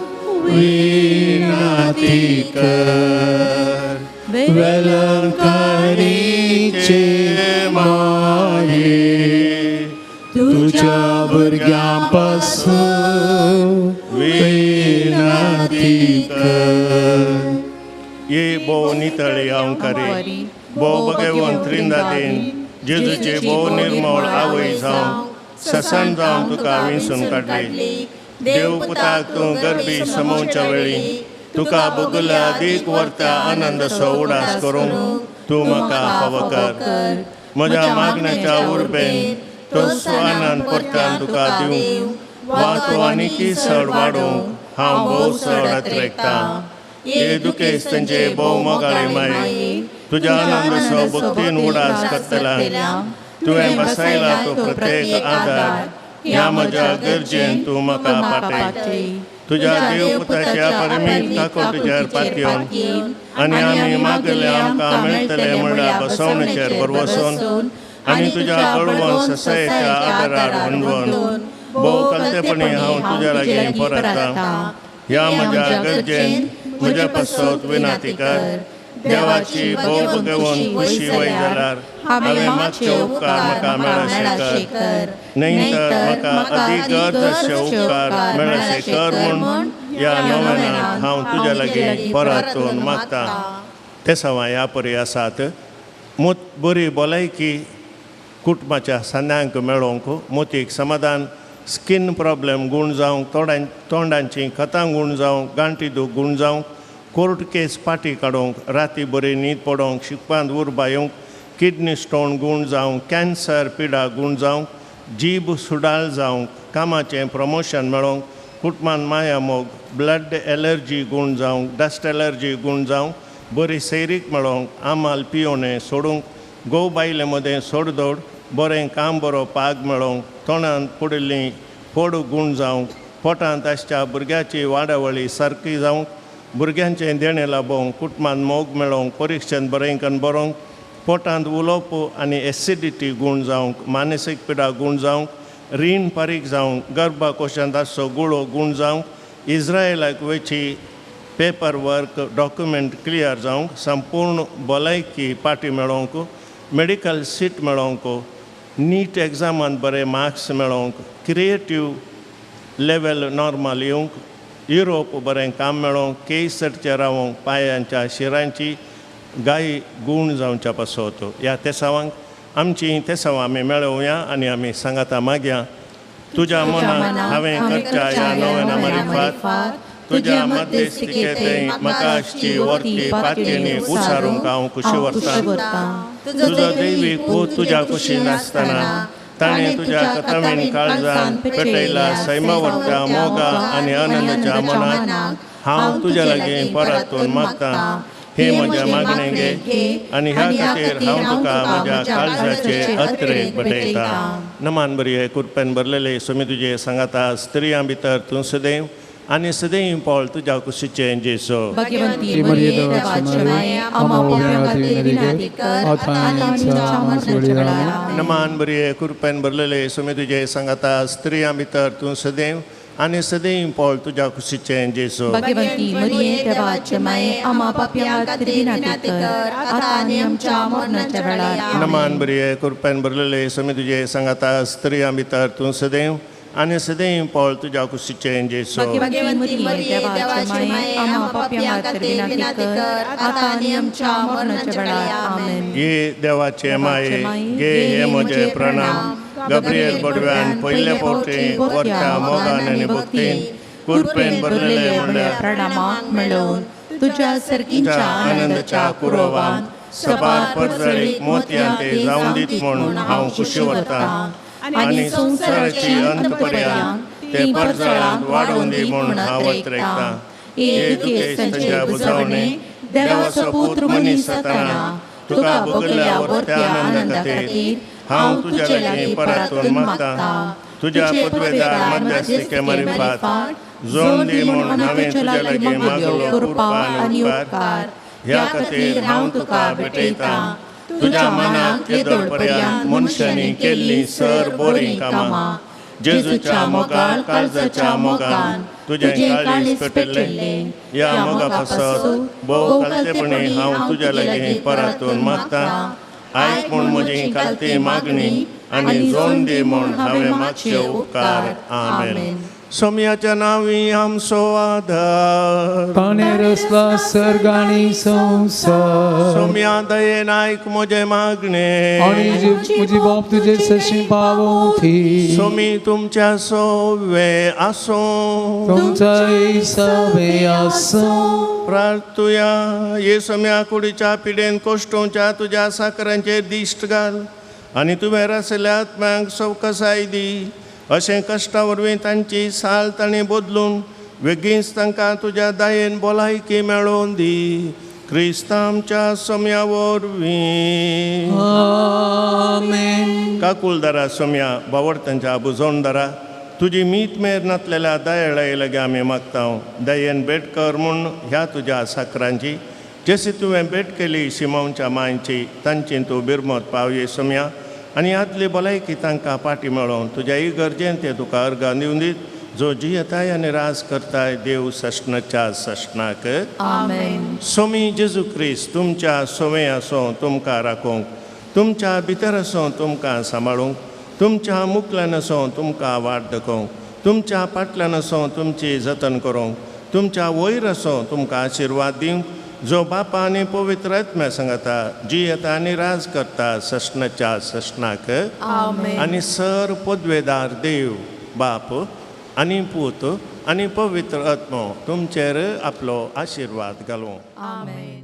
विनंती कर. वेलंकणीचे माये तुज्या भुरग्यां पासून विनंती कर. ये भोव नितळे अंकारी भोव भगवंत त्रिंदादीन जेजूचे भोव निर्मळ आवय जावन ससान जावन तुका विंचून काडली. देव पुताक तूं गरबी समोवच्या वेळी तुका बगुला दीक व्हरता आनंदाचो उडास करूंक तूं म्हाका फावो कर. म्हज्या मागण्याच्या उर्बेन तोच आनंद परतान तुका दिवंक वा तूं आनीकी चड वाडोवंक हांव भोव चड अत्रेकतां. हे दुखेस तांचे भोव मोगाळे माये तुज्या आनंदाचो भक्तीन उडास करतला. तुवें बसायला तो प्रत्येक आदार ह्या म्हज्या गरजेन तूं म्हाका पाटय. तुज्या देवपुताच्या परमीत काकोटीचेर पातयेवन आनी आमी मागले आमकां मेळटले म्हणल्यार बसवणेचेर भरवसून आनी तुज्या बळवंत ससायेच्या आदारार हुंदवून भोव कलतेपणी हांव तुज्या लागीं परतता. ह्या म्हज्या गरजेन म्हज्या पासत विनाती कर. देवाची भोव घेवन खुशी वय जाल्यार हांवें मागचे उपकार म्हाका मेळशे कर, न्हय तर म्हाका अदीक गरज आसचे उपकार मेळशे कर म्हूण ह्या नव्यानाक हांव तुज्या लागीं परतून मागता. ते सवां ह्या परी आसात. मोत बरी भलायकी कुटुंबाच्या सांद्यांक मेळोवंक, मोतीक समाधान, स्कीन प्रॉब्लेम गूण जावंक, तोंडांची खतां गूण जावंक, गांठी दूख गूण जावंक, कोर्ट केस पाटी काडूंक, राती बरी न्हीद पडोवंक, शिकपांत उर्बा येवंक, किडनी स्टोन गूण जावंक, कॅन्सर पिडा गूण जावंक, जीब सुडाळ जावंक, कामाचें प्रमोशन मेळोवंक, कुटुंबान माया मोग, ब्लड एलर्जी गूण जावंक, डस्ट एलर्जी गूण जावंक, बरी सैरीक मेळोवंक, आमाल पियोणें सोडूंक, घोव बायले मदें सोडदोड, बरें काम बरो पाग मेळोवंक, तोंडांत पडिल्लीं फोड गूण जावंक, पोटांत आसच्या भुरग्याची वाडावळी सारकी जावंक, भुरग्यांचें देणें लाबोवंक, कुटुंबान मोग मेळोवंक, परिक्षेंत बरें करून बरोवंक, पोटांत उलोवप आनी एसिडिटी गूण जावंक, मानसीक पिडा गूण जावंक, रीण फारीक जावंक, गर्भाकोशांत आसचो गुळो गूण जावंक, इस्रायलाक वयची पेपर वर्क डॉक्युमेंट क्लियर जावंक, संपूर्ण भलायकी पाटी मेळोवंक, मेडिकल सीट मेळोवंक, नीट एग्जामान बरे मार्क्स मेळोवंक, क्रिएटीव लेवल नॉर्मल येवंक, युरोप बरें काम मेळोवंक, केसरचें रावोंक, पांयांच्या शिरांची गाय गूण जावच्या पासत. ह्या तेसावांक आमची तेसावां आमी मेळोवया आनी आमी सांगाता मागया. तुज्या मनाक हांवें करच्या ह्या नव्याना मारिफात तुज्या मध्यस्थिकेंत म्हाका आसची वर्ती पातयेनी उसारूंक हांव खुशी व्हरतां. तुजो दैवीक पूत तुज्या कुशीन आसतना ताणें तुज्या कथावीन काळजान पेटयला सैमावरच्या मोगा आनी आनंदाच्या मनाक हांव तुज्या लागीं परतून मागतां. हे म्हज्या मागणें घे आनी ह्या खातीर हांव तुका म्हज्या काळजाचे अत्रेक भेटयतां. नमान बरी कुरपेन भरलेले सोमी तुजे सांगाता, स्त्रियां भितर तूं सदैव आनी सदैव पळ तुज्या कुशीचें जेसो. भाग्यवंती मरिये देवाची माये, आम्हा पाप्यां खातीर विनंती कर, आता आनी आमच्या मरणाच्या वेळार. नमान बरी कुरपेन भरलेले सोमी तुजे सांगाता, स्त्रियां भितर तूं सदैव आनी सदैव पळ तुज्या कुशीचें जेसो. भाग्यवंती मरिये देवाचे माये, आम्हा पाप्यां खातीर विनंती कर, आता आनी आमच्या मरणाच्या वेळार. नमान बरी कुरपेन भरलेले सोमी तुजे सांगाता, स्त्रियां भितर तूं सदैव आनी सदैव पळ तुज्या कुशीचें जेसो. भाग्यवंती मरिये देवाचे माये, आम्हा पाप्यां खातीर विनंती कर, आता आनी आमच्या मरणाच्या वेळार. आमेन. गे देवाचे माये, गे हे म्हजे प्रणाम. गब्रियल बडव्यान पयले फावटी वरच्या मोगान आनी भक्तीन कुरपेन भरलेले म्हणल्यार प्रणामाक मेळोवन तुज्या सारकींच्या आनंदाच्या कुरोवान सबार परजळीक मोतयां ते जावन दीत म्हूण हांव खुशी व्हरतां आनी संवसाराची अंत पर्यंत ते परजळांत वाडोवन दी म्हूण हांव अत्रेकतां. हे दुखेस्तांच्या बुजावणे देवाचो पूत मनीस जातना तुका भोगल्या वरत्या आनंदा खातीर हांव तुज्या लागीं परतून मागतां. तुज्या पदवेदार मध्यस्थिके मारिफात जोड दी म्हूण हांवें तुज्या लागीं मागलो कृपा आनी उपकार. ह्या खातीर हांव तुका भेटयतां. तुज्या मनाक येदोळ पर्यंत मनशांनी केल्लीं सर बरीं कामां जेजूच्या मोगान काळजाच्या मोगान तुजें काळीज पेटलें. ह्या मोगा पासत भोव कालतेपणी हांव तुज्या लागीं परतून मागतां. आयक म्हूण म्हजी कालती मागणी आनी जोड दी म्हूण हांवें मागचे उपकार. आमेन. सोम्याच्या नांवी आमचो आदार, ताणें रचला सर्ग आनी संवसार. सोम्या दयेन आयक म्हजें मागणें आनी म्हजी बाप तुजे सशी पावोवची. सोमी तुमच्या सोवे आसूं, तुमच्या सवे आसूं. प्रार्थुया. ये सोम्या कुडीच्या पिडेन कोश्टोवच्या तुज्या साकरांचेर दिश्ट घाल आनी तुवें रचल्या आत्म्यांक सवकसाय दी. अशें कश्टा वरवीं तांची साल तांणी बदलून वेगींच तांकां तुज्या दयेन भलायकी मेळोवन दी. क्रिस्त आमच्या सोम्या वरवीं. आमेन. काकुलदारा सोम्या, बावडतांच्या बुजवणदारा, तुजी मीत मेर नातलेल्या दयाळाय लागीं आमी मागता. दयेन भेट कर म्हूण ह्या तुज्या साकरांची, जशी तुवें भेट केली शिमोनच्या मांयची, तांची तूं बिरमत पावये सोम्या. आनी आदली भलायकी तांकां पाटी मेळोवन तुज्या इगर्जेन ते तुका अर्गां दिवन दीत जो जियेताय आनी राज करताय देव सश्णाच्या सश्णाक. आमेन. सोमी जेजू क्रिस्त तुमच्या सोवे आसो तुमकां राखूंक, तुमच्या भितर आसो तुमकां सांबाळूंक, तुमच्या मुखल्यान आसो तुमकां वाट दाखोवंक, तुमच्या फाटल्यान आसो तुमची जतन करूंक, तुमच्या वयर आसो तुमकां आशिर्वाद दिवंक, जो बापा आनी पवित्र आत्म्या सांगता जियेता आनी राज करता सश्णाच्या सश्णाक. आमेन. आनी सर पदवेदार देव बाप आनी पूत आनी पवित्र आत्मो तुमचेर आपलो आशिर्वाद घालूं. आमेन.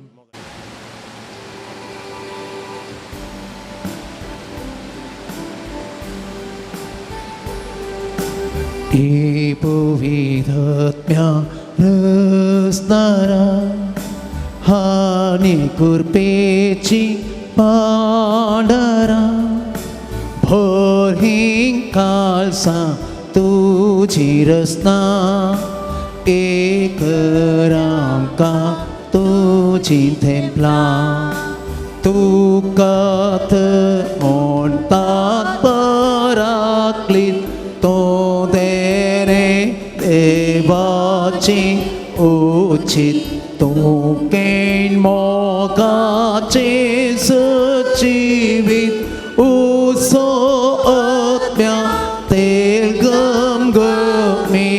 पवित्रत्म्या रसनारा हानी कुरपेची पांडरा भोर कालसा तुझी रसना एक रामका तुझी थेंपला तुका तर म्हणतात पराक्लीत तो देणे देवाची उचित तूं केण मोगाचे सजीवीत उसो आत्म्या तेल गमगमी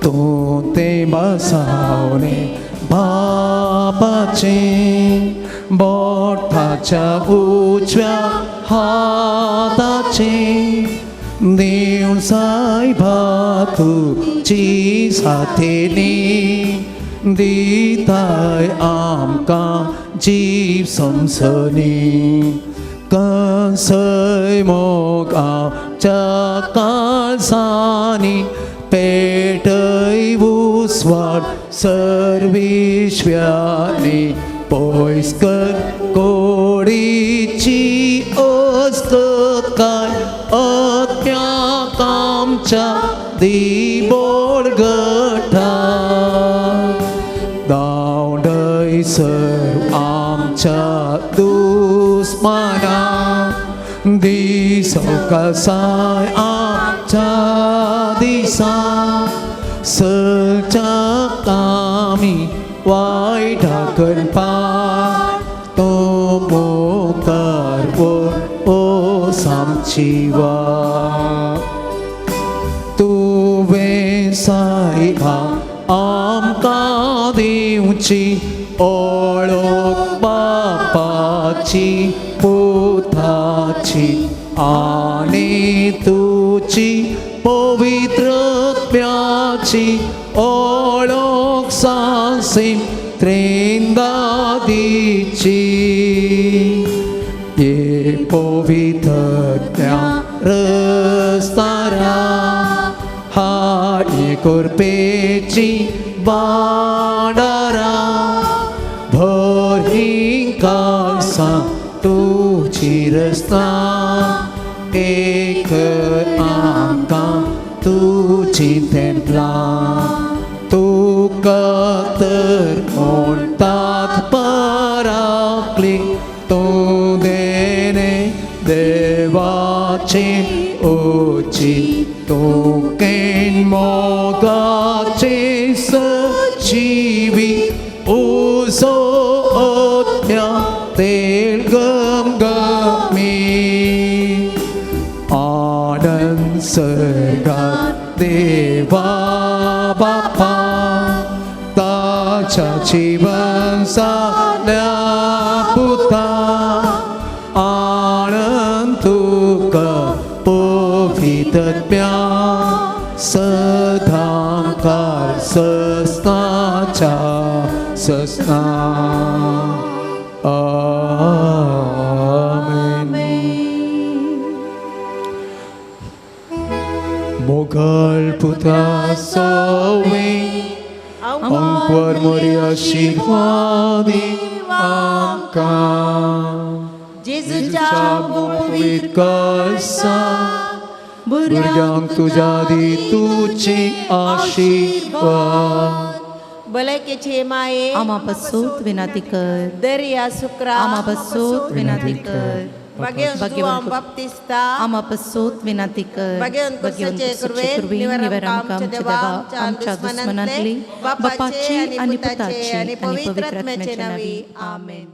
तूं ते बसावणे बापाचे बोटाच्या उजव्या हाताचे देव सायबा तुजी साथेनी दिताय आमकां जीव समसनी कसय मोगाच्या काळसांनी पेटय उस्वाड सर्विश्व्यांनी पयस कर कोडीची अस्कताय आत्म्याक आमच्या दी बळगटा धांवडय सर्व आमच्या दुस्माना दी सवकासाय आमच्या दिसा सच्या कामी वायटा करपाक तो मुखार ओ सामची वाट तुवें सायबा आमकां दिवची ओळख बापाची पुताची आनी तुजी पवित्र आत्म्याची ओळख सांसी त्रिंदादीची ये पवित्र रस्तारा हाडी कोरपेची बांडारा भर कासा तुजी रस्ता एक आमकां तुजी तेंपला तुका तर म्हणतात पराकली तूं देणे देवाचे उची तूं केण मोगाचे सजीवी उजो आत्म्या तेल गमगमी आनंद सर्गात देवा बापा ताच्या जीवन साल्या पुता आनंद तुका पवित्रत्म्या सदांकाळ सस्नाच्या सस्ना. आमेन. मोगल पुता सोवे अंकवर मोरी आशीर्वादी आमकां जेजूच्या पवित्र कसा भुरग्यांक तुज्या दी तुजी आशीर्वाद भलायकेचे माये आमा पसूत विनंती कर. दर्या सुक्रा आमा पसूत विनंती कर. भाग्यवंत जुवान बाप्तिस्ता आमा पसूत विनंती कर. भाग्यवंत कुर्साचे कुर्वेन निवार आमकां आमच्या देवा आमच्या दुस्मनांतली बापाचे बापाची आनी आनी पुताचे पुताची आनी पवित्र आत्म्याचे नांवी. आमेन.